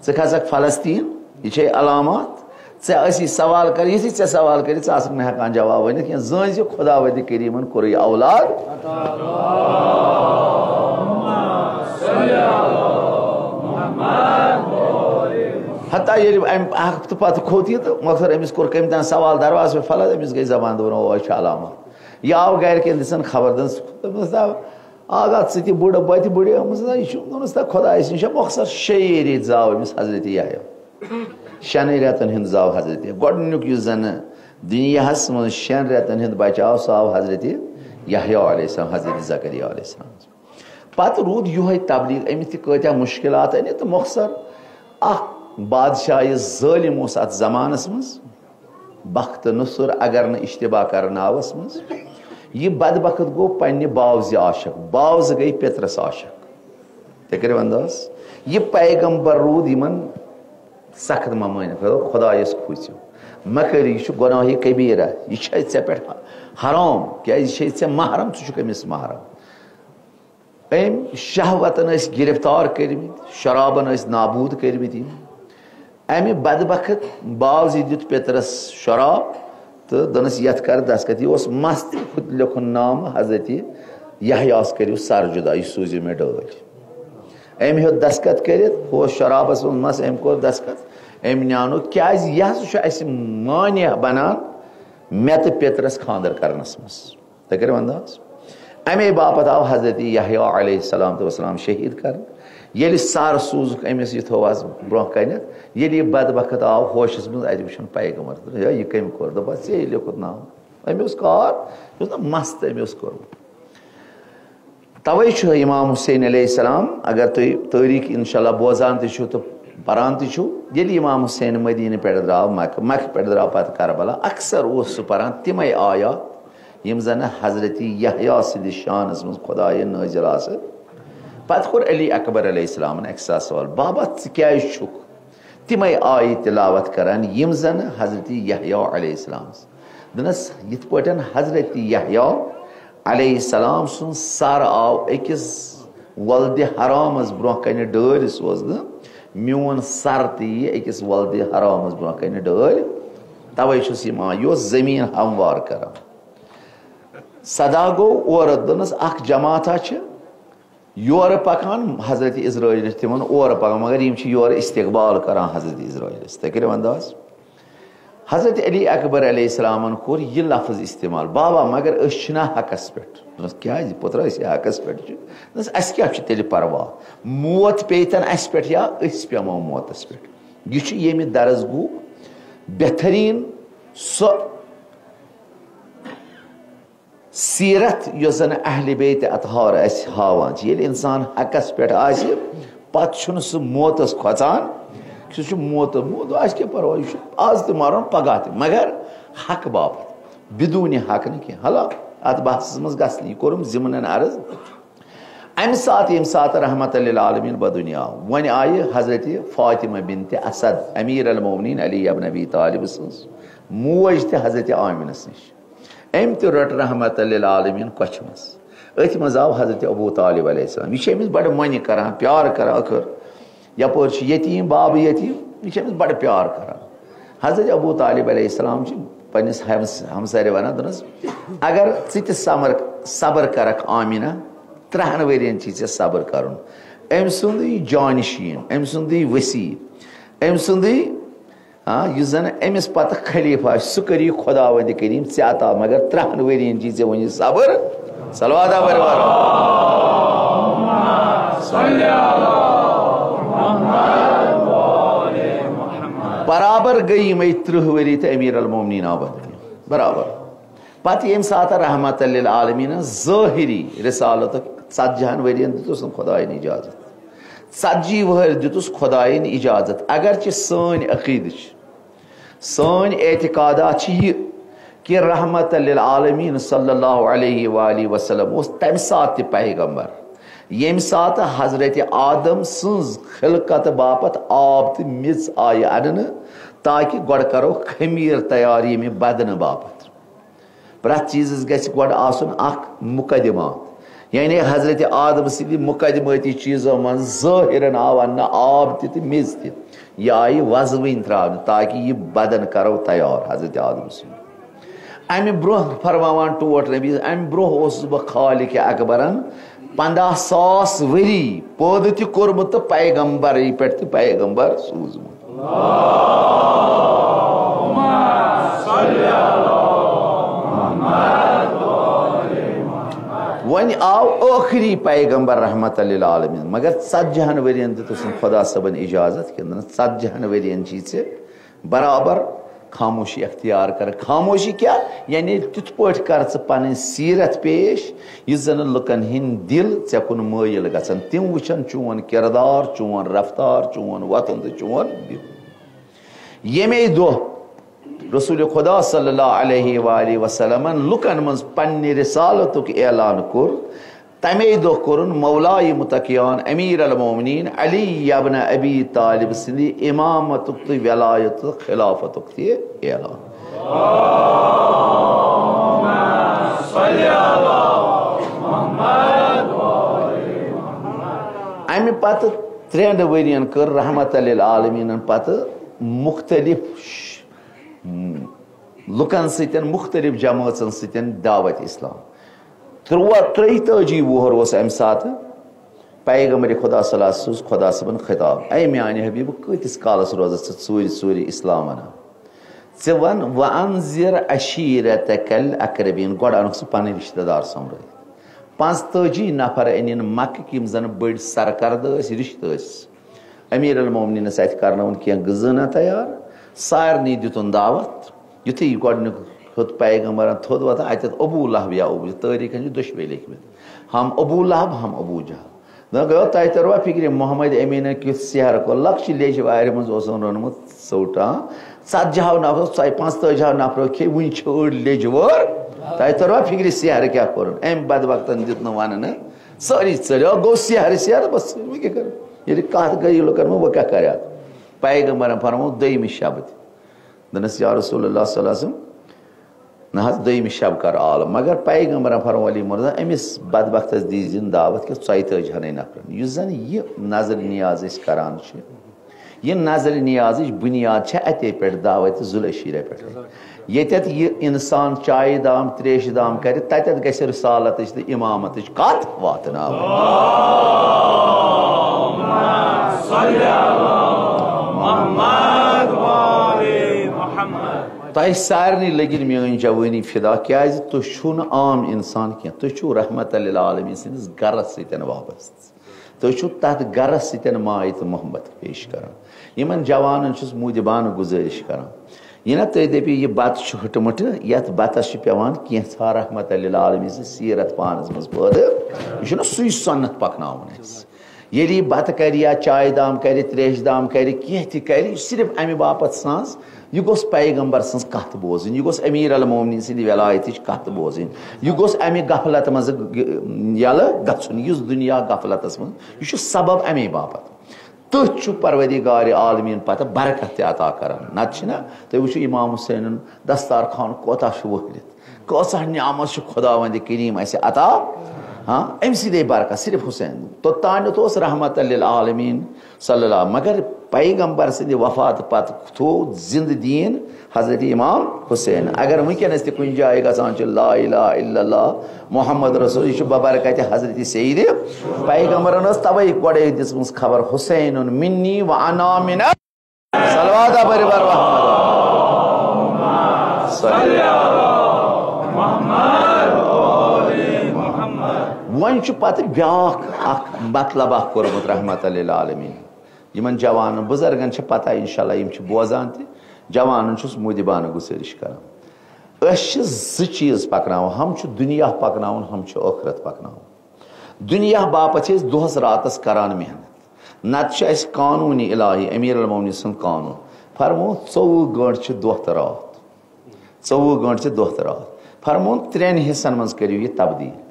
ژٕ کھسَکھ فلسطیٖن، یہِ چھے علامات۔ ژےٚ ٲسی سوال کَرٕنۍ، یُتھُے ژےٚ سوال کٔرِتھ، ژٕ آسَکھ نہٕ ہٮ۪کان جواب ؤنِتھ کینٛہہ۔ زٲنۍ زِ خۄداوندِ کریٖمَن کوٚرُے اولاد۔ حتیٰ ییٚلہِ اَمہِ ہفتہٕ پتہٕ کھوٚت یہِ تہٕ مۄخصر أمِس کوٚر کٔمۍ تام سوال دروازٕ پٮ۪ٹھ فلس، أمِس گٔے زبان، دوٚپُن، "اوے چھُ علامات۔" یہِ آو گرِکٮ۪ن دِژٕن خبر، دوٚپنَس، "دوٚپنَس، آ، آ، ژٕ تہِ بُڈٕ، بہٕ تہِ بُڈٕ آمٕژ، نہ، یہِ چھُ"، دوٚپنَس، "تہ خۄداے سٕنٛدۍ چھےٚ مۄخصر شیٚیے ریٚتۍ زاو أمِس حضرت یحییٰ۔ شٮ۪نٕے رٮ۪تَن ہُنٛد زاو حضرت یحییٰ۔ گۄڈٕنیُک یُس زَنہٕ دُنیاہَس منٛز شٮ۪ن رٮ۪تَن ہُنٛد بَچہٕ آو، سُہ آو حضرت یحییٰ علیہ السلام، حضرت زکریا علیہ السلام۔" پتہٕ روٗد یِہوٚے تبلیغ، أمِس تہِ کۭتیٛاہ مُشکِلات أنِتھ تہٕ مۄخصر اکھ بادشاہ یُس ظٲلِم اوس اَتھ زمانَس منٛز، بخت نصر اگر نہٕ اشتباہ کرناوَس منٛز، یہِ بدبخت گوٚو پننہِ باوزِ عاشق، باوزٕ گٔے پِترس عاشق۔ تُہۍ کٔرِو انداز، یہِ پیغمبر روٗد یِمن سخت ممٲنِتھ، خدایس کھوٗژِو، مہ کٔرِو، یہِ چھُ گۄناہہِ کبیرہ، یہِ چھے ژےٚ پٮ۪ٹھ حرام، کیازِ یہِ چھے ژےٚ محرم، ژٕ چھُکھ أمِس محرم۔ أمۍ شہوتن ٲسۍ گرفتار کٔرمٕتۍ، شرابن ٲسۍ نابوٗد کٔرمٕتۍ یِم۔ امہِ بدبخت باوزِ دیُت پِترس شراب تہٕ دوٚنس، یتھ کر دستخط۔ یہِ اوس مست، ہُتھ لیوٚکھُن نامہٕ حضرت یحییٰ ہس، کٔرِو سر جدا، یہِ سوٗزِو مےٚ ڈٲلۍ۔ أمۍ ہیوٚت دستخط کٔرِتھ، ہُہ اوس شرابس منٛز مست، أمۍ کوٚر دستخط، أمۍ نیٛانوو، کیازِ یہِ ہسا چھُ اسہِ مانع بنان مےٚ تہٕ پِترس خانٛدر کرنس منٛز۔ تُہۍ کٔرِو انداز۔ امے باپتھ آو حضرت یحییٰ علیہ السلام تہٕ وسلام شہید کرنہٕ۔ ییٚلہِ سر سوٗزُکھ أمِس، یہِ تھوو از برونٛہہ کنٮ۪تھ، ییٚلہِ یہِ بدبخت آو ہوشس منٛز، اتہِ وٕچھُن پیغمبر، دوٚپُن، ہے، یہِ کٔمۍ کوٚر؟ دوٚپُن، ژےٚ لیوٚکھُتھ ناو۔ أمۍ اوس کار، یہِ اوس نہ مست أمۍ اوس کوٚرمُت۔ توے چھُ امام حسین علیہ السلام، اگر تُہۍ تٲریٖخ انشاءاللہ بوزان تہِ چھِو تہٕ پران تہِ چھِو، ییٚلہِ امام حسین مدینہٕ پٮ۪ٹھ درٛاو مکہ، مکہ پٮ۪ٹھ درٛاو پتہٕ کربلا، اکثر اوس سُہ پران تِمے آیات یِم زن حضرت یحییٰ سٕنٛدِس شانس منٛز خدایہِ نٲزِل آسہٕ۔ پتہٕ کوٚر علی اکبر علیہ السلامن اکہِ ساتہٕ سوال، بابا، ژٕ کیازِ چھُکھ تِمے آیہِ تلاوت کران، یِم زن حضرت یحییٰ علیہ السلام ٲس؟ دوٚپنس، یِتھ پٲٹھۍ حضرت یحییٰ علیہ السلام سُنٛد سر آو أکِس ولدِ حرامس برونٛہہ کنہِ ڈٲلۍ سوزنہٕ، میون سر تہِ یِیہِ أکِس ولدِ حرامس برونٛہہ کنہِ ڈٲلۍ۔ توے چھُس یِم آ-، یہِ اوس زٔمیٖن ہموار کران۔ صدا گوٚو اورٕ، دوٚپنس، اکھ جماعتھا چھِ یورٕ پکان، حضرت عزرائیل چھِ تِمن اورٕ پکان، مگر یِم چھِ یورٕ استقبال کران حضرت عزرائیلس۔ تُہۍ کٔرِو انداز۔ حضرت علی اکبر علیہ السلامن کوٚر یہِ لفظ استعمال، بابا، مگر أسۍ چھِنہ حقس پٮ۪ٹھ؟ دوٚپنس، کیازِ پُترا، أسۍ ہے حقس پٮ۪ٹھ چھِ۔ دوٚپنس، اسہِ کیٛاہ چھُ تیٚلہِ پرواہ؟ موت پیٚیہِ تن اسہِ پٮ۪ٹھ یا أسۍ پٮ۪مو موتس پٮ۪ٹھ؟ یہِ چھُ ییٚمہِ درس گوٚو بہتریٖن سۄ سیرت، یۄس زن اہل بیت اطہار اسہِ ہاوان چھِ۔ ییٚلہِ انسان حقس پٮ۪ٹھ آسہِ، پتہٕ چھُنہٕ سُہ موتس کھۄژان، سُہ چھُ موت، موت آسہِ کیٛاہ پرواے، یہِ چھُ آز تہِ مرُن، پگاہ تہِ، مگر حق باپتھ، بدون حق نہٕ کینٛہہ۔ حالانکہ اتھ بحثس منٛز گژھِ نہٕ، یہِ کوٚرُم ضمنن عرض۔ امہِ ساتہٕ، ییٚمہِ ساتہٕ رحمت للعالمین بدنیا آو، وۄنۍ آیہِ حضرت فاطمہ بنت اسد، امیر المومنین علی ابن ابی طالب سٕنٛز موج تہِ حضرت آمنس نِش۔ أمۍ تہِ رٔٹ رحمت للعالمین کۄچھِ منٛز۔ أتھۍ منٛز آو حضرت ابو طالب علیہ السلام۔ یہِ چھِ أمِس بڑٕ مۄنہِ کران، پیار کران۔ ٲخٕر یپٲرۍ چھُ یتیٖم، بابہٕ یتیٖم، یہِ چھِ أمِس بڑٕ پیار کران۔ حضرت ابو طالب علیہ السلام چھِ پننِس ہمس-، ہمسایہِ ونان، دوٚپنس، اگر ژٕ تہِ صبر، صبر کرکھ آمنہ، ترٛہن ؤرین چھِ ژےٚ صبر کرُن۔ أمۍ سُنٛدٕے جانشین، أمۍ سُنٛدٕے وصی، أمۍ سُنٛدٕے آ، یُس زن أمِس پتہٕ خلیفہ آسہِ، سُہ کٔرِو خداوندِ کریم ژےٚ عطا، مگر ترٛہن ؤرین چھِ ژےٚ وۄنۍ صبر۔ صلوات آ بر بر۔ برابر گٔے یِمے ترٕٛہ ؤری تہٕ امیر المومنین آو بدنام۔ برابر۔ پتہٕ ییٚمہِ ساتہٕ رحمت للعالمین ظٲہری رسالتُک ژتجی ہن ؤرین دیُتُس نہٕ خداین اجازت۔ ژتجی وٕہٕرۍ دیُتُس خداین اجازت۔ اگرچہ سٲنۍ عقیدٕ چھِ، سٲنۍ اعتقادات چھِ یہِ کہِ رحمت للعالمین صلی اللہ علیہ وآلہ وسلم اوس تمہِ ساتہٕ تہِ پیغمبر، ییٚمہِ ساتہٕ حضرت آدم سٕنٛز خلقت باپتھ آب تہٕ میٚژ آیہِ اننہٕ، تاکہ گۄڈٕ کرو خمیر تیار ییٚمہِ بدنہٕ باپتھ۔ پرٛٮ۪تھ چیٖزس گژھِ گۄڈٕ آسُن اکھ مقدمات، یعنی حضرت آدم سٕنٛدِ مقدمٲتی چیٖزو منٛز ظٲہرن آو اننہٕ آب تہِ تہٕ میٚژ تہِ۔ یہِ آیہِ وزوٕنۍ ترٛاونہٕ تاکہ یہِ بدن کرو تیار حضرت آدم سُنٛد۔ امہِ برونٛہہ فرماوان ٹوٹھ نبی، امہِ برونٛہہ اوسُس بہٕ خالق اکبرن پنٛداہ ساس ؤری پٲدٕ تہِ کوٚرمُت تہٕ پیغمبرٕے پٮ۪ٹھ تہِ پیغمبر سوٗزمُت۔ وۄنۍ آو ٲخری پیغمبر رحمت للعالمین، مگر ژتجی ہن ؤرین دیُتُس نہٕ خدا صٲبن اجازت کینٛہہ، دوٚپنس، ژتجی ہن ؤرین چھی ژےٚ برابر خاموشی اختیار کرٕنۍ۔ خاموشی کیٛاہ؟ یعنی تِتھ پٲٹھۍ کر ژٕ پنٕنۍ سیرت پیش، یُتھ زن لُکن ہٕنٛدۍ دِل ژےٚ کُن مٲیِل گژھن، تِم وٕچھن چون کردار، چون رفتار، چون وۄتھُن تہٕ چون بِہُن۔ ییٚمے دۄہ رسول خدا صلی اللہ علیہ وآلہ وسلمن لُکن منٛز پننہِ رسالتُک اعلان کوٚر، تَمے دۄہ کوٚرُن مولایہِ متقیان امیر المومنین علی ابن ابی طالب سٕنٛدِ امامتُک تہٕ ولایت تہٕ خلافتُک تہِ اعلان۔ امہِ پتہٕ ترٛٮ۪ن ؤرین کٔر رحمت للعالمینن پتہٕ مختلف ش-، لُکن سۭتۍ، مختلف جمٲژن سۭتۍ دعوت اسلام۔ ترٛوہ، ترٛیہِ تٲجی وُہر اوس امہِ ساتہٕ پیغمبر خدا صلی اللہ علیہ وسلم خدا صٲبن خطاب، اے میانہِ حبیب، کۭتِس کالس روزکھ ژٕ ژوٗرِ ژوٗرِ اسلام انان؟ ژٕ وَن، "وَأَنذِرْ عَشِيرَتَكَ الْأَقْرَبِينَ"، گۄڈٕ اَنُکھ ژٕ پَنٕنۍ رِشتہٕ دار سۄمبرٲوِتھ۔ پانٛژتٲجی نفر أنِن مکٕکۍ، یِم زَن بٔڑۍ سرکردٕ ٲسۍ، رِشتہٕ ٲسۍ۔ أمیٖر المومنیٖنَس اَتھِ کرنٲوُن کینٛہہ غذٲنا تیار، سارنٕے دیُتُن دعوت۔ یُتھُے یہِ گۄڈٕنیُک ہیوٚت پیغمبرن تھوٚد وۄتھان، اَتٮ۪تھ ابو لہب یا ابو، تٲریٖخن چھِ دۄشوے لیکھمٕتۍ، ہم ابو لہب، ہم ابو جہل۔ نہ گوٚو، تۄہہِ توٚروا فِکرِ، محمد امیٖنن کیُتھ سحر کوٚر؟ لۄکچہِ لیٚجہِ وارِ منٛز اوسُن روٚنمُت ژوٚٹ، ہاں؟ ژتجی ہو نفرو، ژۄیہِ پانٛژتٲجی ہو نفرو کھے، وُنہِ چھِ أڑۍ لیٚجہِ وٲر۔ تۄہہِ توٚروا فِکرِ سحر کیٛاہ کوٚرُن؟ أمۍ بدبختن دیُت نہٕ وننہٕ، سٲری ژٔلۍ۔ آ، گوٚو سحر، سحر، بس، وۄنۍ کیٛاہ کرٕ؟ ییٚلہِ کتھ گٔیہِ لُکن منٛز، وۄنۍ کیٛاہ کرِ اتھ؟ پیغمبرن فرموو دوٚیمہِ شبہٕ تہِ۔ دوٚپنس، یا رسول اللہ صلی اللہ علیہ وسلم، نہ حظ، دوٚیمہِ شب کر عالم۔ مگر پیغمبرن فرموو علی مرزا، أمِس بدبختس دیٖزِ دعوت کہِ ژۄیہِ تٲجی ہنٕے نفرن۔ یُس زن یہِ نظر نیاز أسۍ کران چھِ، یہِ نظر نیازٕچ بُنیاد چھےٚ اَتے پٮ۪ٹھ، دعوت ذوالعشیرہ پٮ۪ٹھٕے۔ ییٚتٮ۪تھ یہِ اِنسان چایہِ دام، ترٛیشہِ دام کرِ، تَتٮ۪تھ گژھِ رسالتٕچ تہٕ اِمامتٕچ کتھ واتناوٕنۍ۔ تۄہہِ سارنٕے لٔگِن میٲنۍ جوٲنی فدا، کیازِ تُہۍ چھِو نہٕ عام اِنسان کینٛہہ، تُہۍ چھِو رحمت للعالمین سٕنٛدِس گرس سۭتۍ وابستہٕ۔ تُہۍ چھِو تَتھ گرس سۭتۍ مایہِ تہٕ محبت پیش کران۔ یِمن جوانن چھُس مودبانہٕ گُزٲرِش کران، یہِ نہ تُہۍ دٔپِو، یہِ بتہٕ چھُ ہٕٹہٕ مٕٹہٕ، یتھ بتس چھُ پٮ۪وان کینٛژھا رحمت للعالمین سٕنٛز سیرت پانس منٛز پٲدٕ۔ یہِ چھُنہ سُے سنت پکناوُن اَسہِ۔ ییٚلہِ یہِ بتہٕ کرِ یا چایہِ دام کرِ، تریشہِ دام کرِ، کینٛہہ تہِ کرِ، یہِ چھُ صرف امہِ باپتھ سانس، یہِ گوٚژھ پیغمبر سٕنٛز کتھ بوزٕنۍ، یہِ گوٚژھ امیر المومنین سٕنٛدِ ولایتٕچ کتھ بوزٕنۍ، یہِ گوٚژھ امہِ غفلت منٛز یلہٕ گژھُن، یُس دُنیا غفلتس منٛز، یہِ چھُ سبب امے باپتھ۔ تٔتھۍ چھُ پروردگار عالمین پتہٕ برکت تہِ عطا کران۔ نتہٕ چھِنہ، تُہۍ وٕچھِو امام حسینن دستارخان کوتاہ چھُ ؤکھرِتھ، کۭژاہ نعمت چھِ خداوند کریم اسہِ عطا۔ ہاں، أمۍ سٕنٛدے برکت، صرف حسین۔ توٚتانٮ۪تھ اوس رحمت للعالمین صلی اللہ، مگر پیغمبر سٕنٛدِ وفات پتہٕ تھوٚو زندٕ دیٖن حضرت امام حسین۔ اگر وٕنکیٚنس تہِ کُنہِ جایہِ گژھان چھِ لا الہ الا اللہ محمد رسول، یہِ چھُ ببرکتِ حضرت سید۔ پیغمبرن ٲس توے گۄڈے دِژمٕژ خبر، "حسین منی و انا من"۔ صلوات بر بر محمد۔ صلی۔ وۄنۍ چھُ پتہٕ بیٛاکھ اکھ مطلب اکھ کوٚرمُت رحمت للعالمین۔ یِمن جوانن بزرگن چھِ پتہ، انشاءاللہ یِم چھِ بوزان تہِ۔ جوانن چھُس مودبانہٕ گُزٲرِش کران۔ أسۍ چھِ زٕ چیٖز پکناوان، ہم چھُ دُنیا پکناوُن، ہم چھُ ٲخرت پکناوُن۔ دُنیا باپتھ چھِ أسۍ دۄہس راتس کران محنت، نتہٕ چھُ اَسہِ قانوٗنِ الٰہی، امیر المومنین سُنٛد قانوٗن۔ فرموو، ژوٚوُہ گٲنٛٹہٕ چھِ دۄہ تہٕ راتھ، ژوٚوُہ گٲنٛٹہٕ چھِ دۄہ تہٕ راتھ۔ فرمووُن، ترٛٮ۪ن حصن منٛز کٔرِو یہِ تبدیٖل۔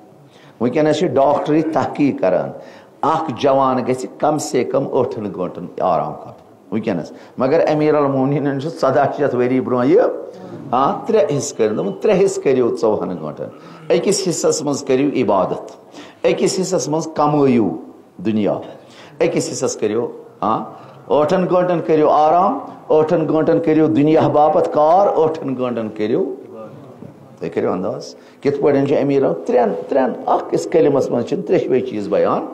وٕنکیٚنس چھِ ڈاکٹرٕے تحقیق کران، اکھ جوان گژھِ کم سے کم ٲٹھن گٲنٛٹن آرام کرُن۔ وٕنکیٚنس۔ مگر امیر المومنینن چھُ ژۄداہ شیٚتھ ؤری برونٛہہ یہِ، آ، ترٛےٚ حصہٕ کٔرِتھ۔ دوٚپُن، ترٛےٚ حصہٕ کٔرِو ژوٚوُہن گٲنٛٹن۔ أکِس حصس منٛز کٔرِو عبادت، أکِس حصس منٛز کمٲیِو دُنیا، أکِس حصس کٔرِو، آ، ٲٹھن گٲنٛٹن کٔرِو آرام، ٲٹھن گٲنٛٹن کٔرِو دُنیا باپتھ کار، ٲٹھن گٲنٛٹن کٔرِو، تُہۍ کٔرِو انداز، کِتھ پٲٹھۍ چھُ امیر؟ ترٛٮ۪ن، ترٛٮ۪ن، اکھ أکِس کلمس منٛز چھِنہٕ ترٛیشوے چیٖز بیان۔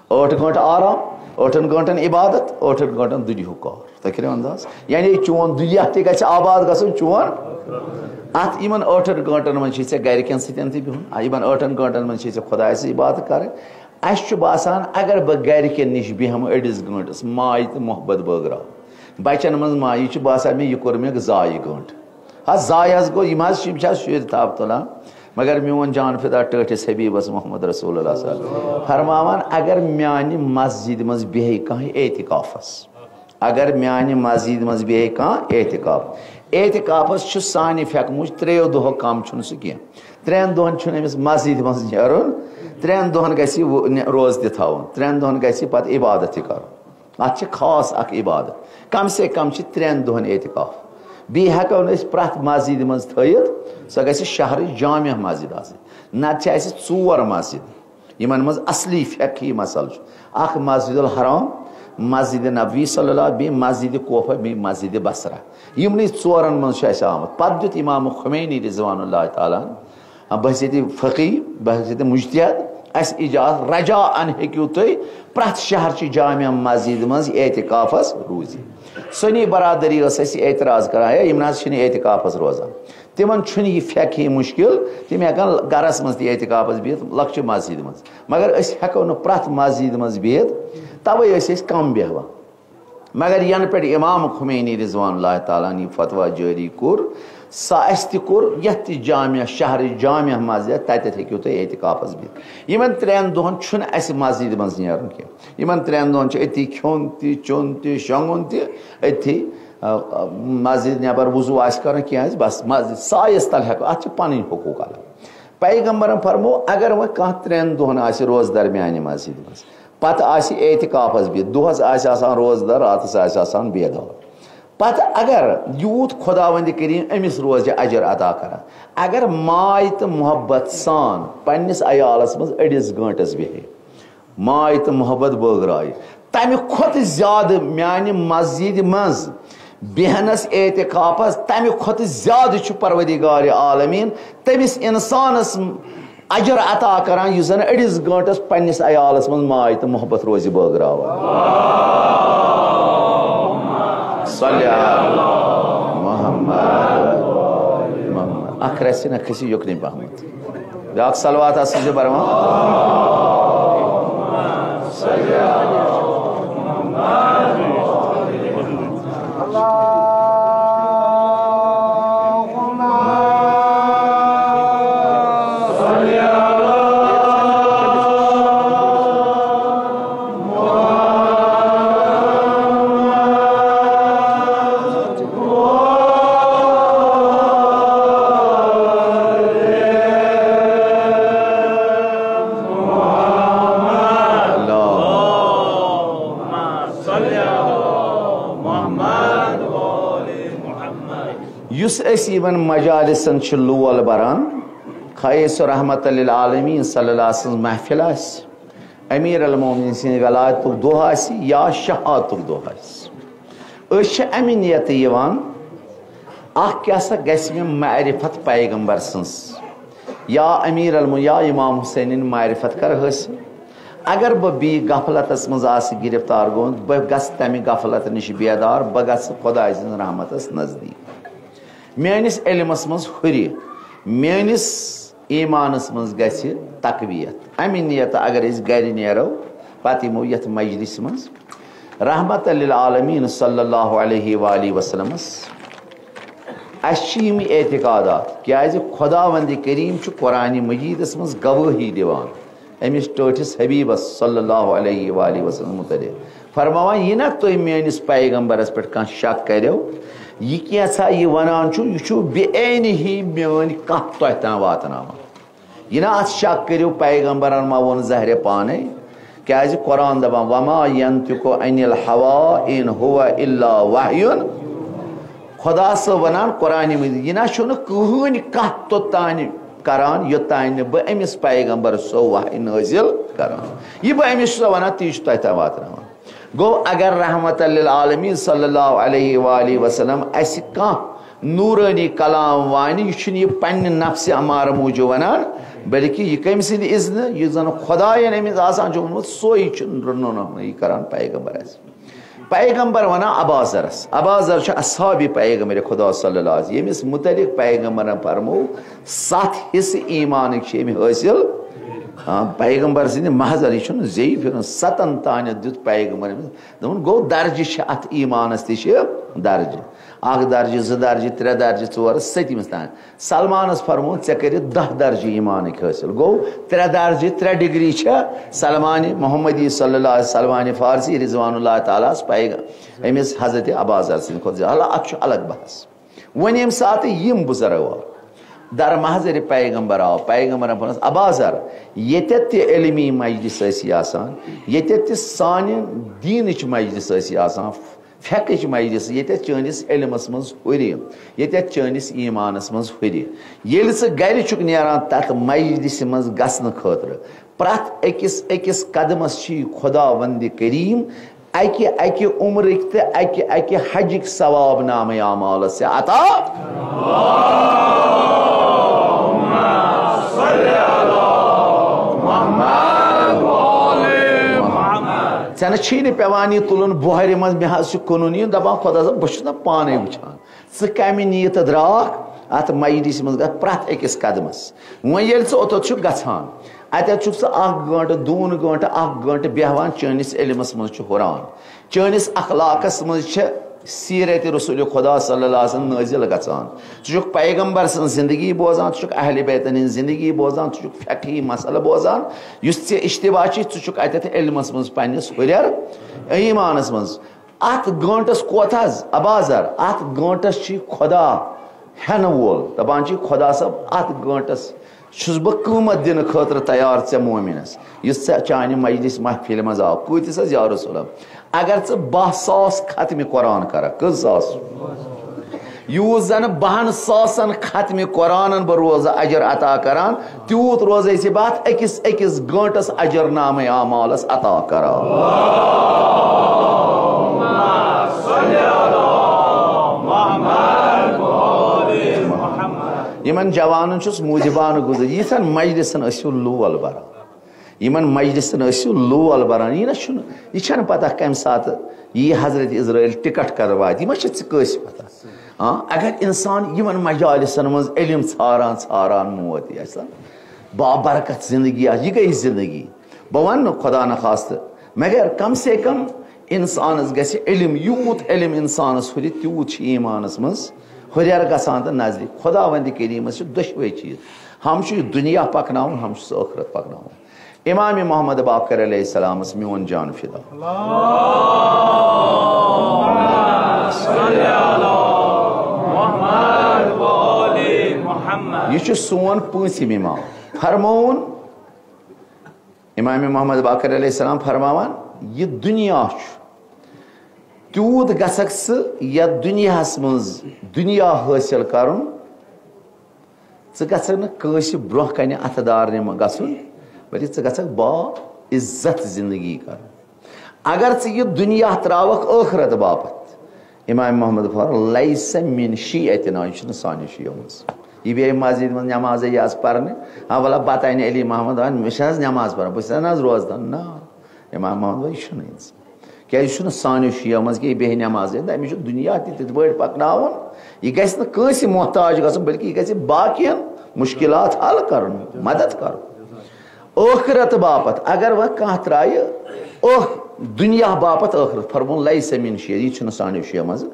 آ، ٲٹھ گٲنٛٹہٕ آرام، ٲٹھن گٲنٛٹن عبادت، ٲٹھن گٲنٛٹن دُنیہُک کار۔ تُہۍ کٔرِو انداز؟ یعنی چون دُنیا تہِ گژھِ آباد گژھُن چون۔ اتھ یِمن ٲٹھن گٲنٛٹن منٛز چھِ ژےٚ گرِکٮ۪ن سۭتۍ تہِ بِہُن، آ، یِمن ٲٹھن گٲنٛٹن منٛز چھِ ژےٚ خۄدایہِ سۭتۍ عبادت کرٕنۍ۔ اسہِ چھُ باسان اگر بہٕ گرِکٮ۪ن نِش بیٚہمہٕ أڑِس گٲنٛٹس، ماے تہٕ محبت بٲگراو، بچن منٛز ماے، یہِ چھُ باسان مےٚ یہِ کوٚر مےٚ ضایہِ گٲنٛٹہٕ۔ ہا، ضایہِ حظ گوٚو، یِم حظ چھِ، یِم چھِ حظ شُرۍ تھپھ تُلان۔ مگر میون جان فدا ٹٲٹھِس حبیبس محمد رسول اللہ صلی اللہ علیہ وسلم فرماوان، اگر میانہِ مسجد منٛز بیٚہہِ کانٛہہ اعتکافس، اگر میانہِ مسجد منٛز بیٚہہِ کانٛہہ اعتکاف، اعتکافس چھُ سانہِ فقہٕ موٗجوٗب ترٛیٚیو دۄہو کم چھُنہٕ سُہ کینٛہہ۔ ترٛٮ۪ن دۄہن چھُنہٕ أمِس مسجد منٛز نیرُن، ترٛٮ۪ن دۄہن گژھِ یہِ وُ-، نہِ-، روزٕ تہِ تھاوُن، ترٛٮ۪ن دۄہن گژھِ یہِ پتہٕ عبادت تہِ کرُن۔ اتھ چھِ خاص اکھ عبادت، کم سے کم چھِ ترٛٮ۪ن دۄہن اعتکاف۔ بیٚیہِ ہٮ۪کو نہٕ أسۍ پرٛٮ۪تھ مسجد منٛز تھٲیِتھ، سۄ گژھِ شہرٕچ جامع مسجد آسٕنۍ، نتہٕ چھِ اسہِ ژور مسجد۔ یِمن منٛز اصلی فقہی مسئلہٕ چھُ۔ اکھ مسجد الحرام، مسجد نبوی صلی اللہ، بیٚیہِ مسجد کوفہ، بیٚیہِ مسجد بصرہ۔ یِمنٕے ژورن منٛز چھُ اَسہِ آمُت۔ پتہٕ دیُت امام خمینی رضوان اللہ تعالیٰ عنہ بحیثیت فقی، بحیثیت مجتہد اَسہِ اجازت، رجاءً ہیٚکِو تُہۍ پرٛٮ۪تھ شہرچہِ جامع مسجد منٛز اعتکافس روٗزِتھ۔ سُنی برادری ٲس اَسہِ اعتراض کران، ہے، یِم نہ حظ چھِنہٕ اعتکافس روزان۔ تِمن چھُنہٕ یہِ فقہی مُشکِل، تِم ہٮ۪کن گرس منٛز تہِ اعتکافس بِہِتھ، لۄکچہِ مسجدِ منٛز۔ مگر أسۍ ہٮ۪کو نہٕ پرٛٮ۪تھ مسجدِ منٛز بِہِتھ، توے ٲسۍ أسۍ کم بیہوان۔ مگر ینہٕ پٮ۪ٹھ امام خمینی رضوان اللہ تعالیٰ ہن یہِ فتویٰ جٲری کوٚر، سُہ اَسہِ تہِ کوٚر، یتھ تہِ جامع، شہرٕچ جامع مسجد، تتٮ۪تھ ہیٚکِو تُہۍ اعتکافس بِہِتھ۔ یِمن ترٛٮ۪ن دۄہن چھُنہٕ اَسہِ مسجدِ منٛز نیرُن کینٛہہ۔ یِمن ترٛٮ۪ن دۄہن چھُ أتی کھیوٚن تہِ، چیوٚن تہِ، شۄنٛگُن تہِ أتھی۔ آ، آ، مسجد نٮ۪بر وضو آسہِ کرُن کینٛہہ آسہِ، بس مسجد سایس تل ہٮ۪کو، اتھ چھِ پنٕنۍ حقوٗق الگ۔ پیغمبرن فرموو، اگر وۄنۍ کانٛہہ ترٛٮ۪ن دۄہن آسہِ روزٕ دار میانہِ مسجدِ منٛز، پتہٕ آسہِ اعتکافس بِہِتھ، دۄہس آسہِ آسان روزٕ دار، راتس آسہِ آسان بیدار، پتہٕ اگر یوٗت خداوندِ کریم أمِس روزِ اجر عطا کران، اگر ماے تہٕ محبت سان پننِس عیالس منٛز أڑِس گٲنٹس بیٚہہِ، ماے تہٕ محبت بٲگرایہِ، تمہِ کھۄتہٕ زیادٕ میانہِ مسجدِ منٛز بیہنس اعتکافس، تمہِ کھۄتہٕ زیادٕ چھُ پروردگار عالمین تٔمِس انسانس اجر عطا کران، یُس زن أڑِس گٲنٹس پننِس عیالس منٛز ماے تہٕ محبت روزِ بٲگراوان۔ صلی علی محمد۔ محمد۔ اکھ رژھِ نہ کھسہِ یُکنُے پہمتھ۔ بیاکھ صلوات آسہِ زِ برما۔ یُس أسۍ یِمن مجالسن چھِ لول بران، خاص رحمت للعالمین صلی اللہ علیہ وسلم محفل آسہِ، امیر المومنین سٕنٛدِ ولایتُک دۄہ آسہِ یا شہادتُک دۄہ آسہِ، أسۍ چھِ امہِ نیتہٕ یِوان، اکھ کیٛاہ سا گژھِ مےٚ معرفت پیغمبر سٕنٛز، یا امیر المو-، یا امام حسینٕنۍ معرفت کر حٲصِل۔ اگر بہٕ بیٚیہِ غفلتس منٛز آسہٕ گرفتار گوٚمُت، بہٕ گژھٕ تمہِ غفلت نِش بیدار، بہٕ گژھٕ خۄداے سٕنٛز رحمتس نزدیٖک۔ میٲنِس علمس منٛز ہُرِ، میٲنِس ایمانس منٛز گژھِ تقویت۔ امہِ نیتہٕ اگر أسۍ گرِ نیرو، پتہٕ یِمو یتھ مجلس منٛز، رحمت للعالمین صلی اللہ علیہ وآلہ وسلمس، اسہِ چھِ یِم اعتقادات، کیازِ خداوند کریم چھُ قرآن مجیدس منٛز گوٲہی دِوان أمِس ٹٲٹھِس حبیبس صلی اللہ علیہ وآلہ وسلم متعلق۔ فرماوان، یہِ نہ تُہۍ میٲنِس پیغمبرس پٮ۪ٹھ کانٛہہ شک کٔرِو، یہِ کینٛژھا یہِ ونان چھُ، یہِ چھُ بے عینہی میٲنۍ کتھ تۄہہِ تام واتناوان۔ یہِ نہ اتھ شک کٔرِو، پیغمبرن ما ووٚن زہرِ پانے؟ کیازِ قرآن دپان، وما ینطق عن الہوا ان ہو الا وحی۔ خدا صٲب ونان قرآن مجید، یہِ نہ چھُنہٕ کٕہٕنۍ کتھ توٚتانۍ کران، یوٚتانۍ نہٕ بہٕ أمِس پیغمبر سو وحی نٲزِل کران۔ یہِ بہٕ أمِس چھُسو ونان، تی چھُ تۄہہِ تام واتناوان۔ گوٚو، اگر رحمت للعالمین صلی اللہ علیہ وآلہ وسلم اسہِ کانٛہہ نورانی کلام وانہِ، یہِ چھُنہٕ یہِ پننہِ نفسِ امارٕ موٗجوٗب ونان، بلکہِ یہِ کٔمۍ سٕنٛدِ اذنہٕ، یُس زن خداین أمِس آسان چھُ ووٚنمُت، سُے چھُ رونمٲیی کران پیغمبر اسہِ۔ پیغمبر ونان ابازرس، ابازر چھُ اصحابِ پیغمبر خدا صلی اللہ علیہ وسلم، ییٚمِس متعلق پیغمبرن فرموو، ستھ حصہٕ ایمانٕکۍ چھِ أمۍ حٲصِل۔ آ، پیغمبر سٕنٛدِ محضر، یہِ چھُنہٕ زیٚیہِ پھِرُن، ستن تانٮ۪تھ دیُت پیغمبر أمِس۔ دوٚپُن، گوٚو درجہِ چھِ اَتھ ایٖمانس تہِ چھِ درجہِ۔ اکھ درجہِ، زٕ درجہِ، ترٛےٚ درجہِ، ژور، سٔتمِس تام۔ سلمانس فرموو، ژےٚ کٔرِتھ دَہ درجہِ ایٖمانٕکۍ حٲصِل۔ گوٚو ترٛےٚ درجہِ، ترٛےٚ ڈگری چھےٚ سلمانِ محمدی صلی اللہ علیہ، سلمانِ فارسی رضوان اللہ تعالیٰ ہس پیغ-، أمِس حضرت ابازر سٕنٛدِ کھۄتہٕ زیادٕ۔ حالانکہ اکھ چھُ الگ بحث۔ وۄنۍ ییٚمہِ ساتہٕ یِم بُزرگ آو، در محضر پیغمبر آو، پیغمبرن فرمووُس، ابازر، ییٚتٮ۪تھ تہِ علمی مجلس ٲسی آسان، ییٚتٮ۪تھ تہِ سانہِ دیٖنٕچ مجلس ٲسی آسان، فقہٕچ مجلس، ییٚتٮ۪تھ چٲنِس علمس منٛز ہُرِ، ییٚتٮ۪تھ چٲنِس ایٖمانس منٛز ہُرِ۔ ییٚلہِ ژٕ گرِ چھُکھ نیران تتھ مجلسہِ منٛز گژھنہٕ خٲطرٕ، پرٛٮ۪تھ أکِس أکِس قدمس چھُے خداوندِ کریم اکہِ اکہِ عمرٕکۍ تہٕ اکہِ اکہِ حجٕکۍ ثواب نامہ اعمالس ژےٚ عطا۔ ژےٚ نہ چھی نہٕ پٮ۪وان یہِ تُلُن بۄہرِ منٛز، مےٚ حظ چھُ کٕنُن یہِ، دپان، خۄدا صٲب، بہٕ چھُس نہ پانے وٕچھان۔ ژٕ کمہِ نیتہٕ درٛاکھ اتھ مجلسہِ منٛز، گژھ پرٛٮ۪تھ أکِس قدمس۔ وۄنۍ ییٚلہِ ژٕ اوٚتتھ چھُکھ گژھان، اتٮ۪تھ چھُکھ ژٕ اکھ گٲنٹہٕ، دوٗن گٲنٹہٕ، اکھ گٲنٹہٕ بیہوان، چٲنِس علمس منٛز چھُ ہُران، چٲنِس اخلاقس منٛز چھِ سیرت رسول خدا صلی اللہ علیہ وسلم نٲزِل گژھان، ژٕ چھُکھ پیغمبر سٕنٛز زندگی بوزان، ژٕ چھُکھ اہل بیتن ہٕنٛز زندگی بوزان، ژٕ چھُکھ فقہی مسئلہٕ بوزان، یُس ژےٚ اشتباہ چھُے، ژٕ چھُکھ اتٮ۪تھ علمس منٛز پننِس ہُرٮ۪ر ایمانس منٛز۔ اتھ گٲنٹس کوت حظ؟ ابازر، اتھ گٲنٹس چھُ خدا ہٮ۪نہٕ وول۔ دپان چھُ خدا صٲب، اتھ گٲنٹس چھُس بہٕ قۭمتھ دِنہٕ خٲطرٕ تیار ژےٚ مومنس، یُس ژےٚ چانہِ مجلس محفلہِ منٛز آو۔ کۭتِس حظ یا رسول اللہ؟ اگر ژٕ باہ ساس ختمِ قرآن کرکھ، کٔژ ساس؟ یوٗت زن باہن ساسن ختمِ قرآنن بہٕ روزٕ اجر عطا کران، تیوٗت روزے ژےٚ بہٕ اتھ أکِس أکِس گٲنٹس اجر نامہ اعمالس عطا کران۔ یِمن جوانن چھُس موٗجبانہٕ گُزٲرِش، یِژھن مجلسن ٲسِو لول بران، یِمن مجلسن ٲسِو لول بران۔ یہِ نہ چھُنہٕ، یہِ چھنہٕ پتہ کمہِ ساتہٕ یی حضرت عزرائیل ٹکٹ کرٕ واتہِ، یہِ ما چھِ ژےٚ کٲنٛسہِ پتہ؟ ہاں، اگر انسان یِمن مجالسن منٛز علم ژھاران ژھاران موت یی آسہِ، بابرکت زندگی آسہِ، یہِ گٔے زندگی۔ بہٕ ونہٕ نہٕ خدا نخواستہٕ، مگر کم سے کم انسانس گژھِ علم، یوٗت علم انسانس ہُرِ، تیوٗت چھُ ایمانس منٛز ہُرٮ۪ر گژھان تہٕ نزدیٖک۔ خداوندِ کریٖمس چھِ دۄشوے چیٖز، ہم چھُ یہِ دُنیا پکناوُن، ہم چھُ سُہ ٲخرت پکناوُن۔ امام محمد باقر علیہ السلامس میون جان فدا۔ یہِ چھُ سون پوٗنٛژِم امام۔ فرمووُن امام محمد باقر علیہ السلام فرماوان، یہِ دُنیا چھُ، تیوٗت گژھکھ ژٕ یتھ دُنیاہس منٛز دُنیا حٲصِل کرُن، ژٕ گژھکھ نہٕ کٲنٛسہِ برونٛہہ کنہِ اتھٕ دار نِمہٕ گژھُن، بلکہِ ژٕ گژھکھ با عزت زندگی کرُن۔ اگر ژٕ یہِ دُنیا تراوکھ ٲخرت باپتھ، امام محمد فرماوان، لیس من شیعتنا، یہِ چھُنہٕ سانہِ شیعو منٛز۔ یہِ بیٚیہِ مسجد منٛز نمازے یٲژ پرنہِ، ہاں، ولا بتہٕ انہِ علی محمد، وَنہِ مےٚ چھِ حظ نماز پران، بہٕ چھُس نہ حظ روزدار۔ نہ، امام محمد، یہِ چھُنہٕ اِنسان۔ کیٛازِ یہِ چھُنہٕ سانیو شیعو منٛز کینٛہہ، یہِ بیٚہہِ نٮ۪مازے، تہٕ أمِس چھُ دُنیا تہِ تِتھ پٲٹھۍ پکناوُن، یہِ گژھِ نہٕ کٲنٛسہِ محتاج گژھُن، بلکہِ یہِ گژھِ باقین مُشکلات حل کرُن، مدد کرُن۔ ٲخرت باپتھ اگر وۄنۍ کانٛہہ ترایہِ ٲخ-، دُنیا باپتھ ٲخرت، فرمووُن، لیس من شیعہ، یہِ چھُنہٕ سانیو شیعو منٛز،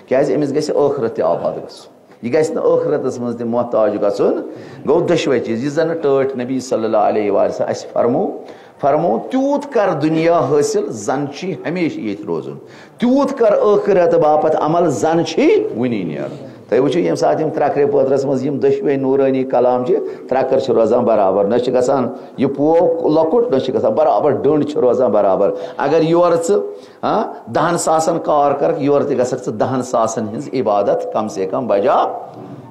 کیٛازِ أمِس گژھِ ٲخرت تہِ آباد گژھُن۔ یہِ گژھِ نہٕ ٲخرتس منٛز تہِ محتاج گژھُن۔ گوٚو دۄشوے چیٖز، یُس زن نہٕ ٹٲٹھۍ نبی صلی اللہ علیہ وآلہ وسلم اسہِ فرموو، فرموو، تیوٗت کر دُنیا حٲصِل، زن چھُے ہمیشہِ ییٚتہِ روزُن، تیوٗت کر ٲخرت باپتھ عمل، زن چھُے وُنی نیرُن۔ تُہۍ وٕچھِو، ییٚمہِ ساتہٕ یِم ترٛکرِ پٲترس منٛز یِم دۄشوے نوٗرٲنی کلام چھِ، ترٛکر چھِ روزان برابر، نہ چھِ گژھان یہِ پوو لۄکُٹ، نہ چھِ گژھان برابر، ڈٔنڈ چھِ روزان برابر۔ اگر یورٕ ژٕ ہاں، دَہَن ساسَن کار کَرَکھ، یورٕ تہِ گژھَکھ ژٕ دَہَن ساسَن ہٕنٛز عبادت کم سے کم بجا۔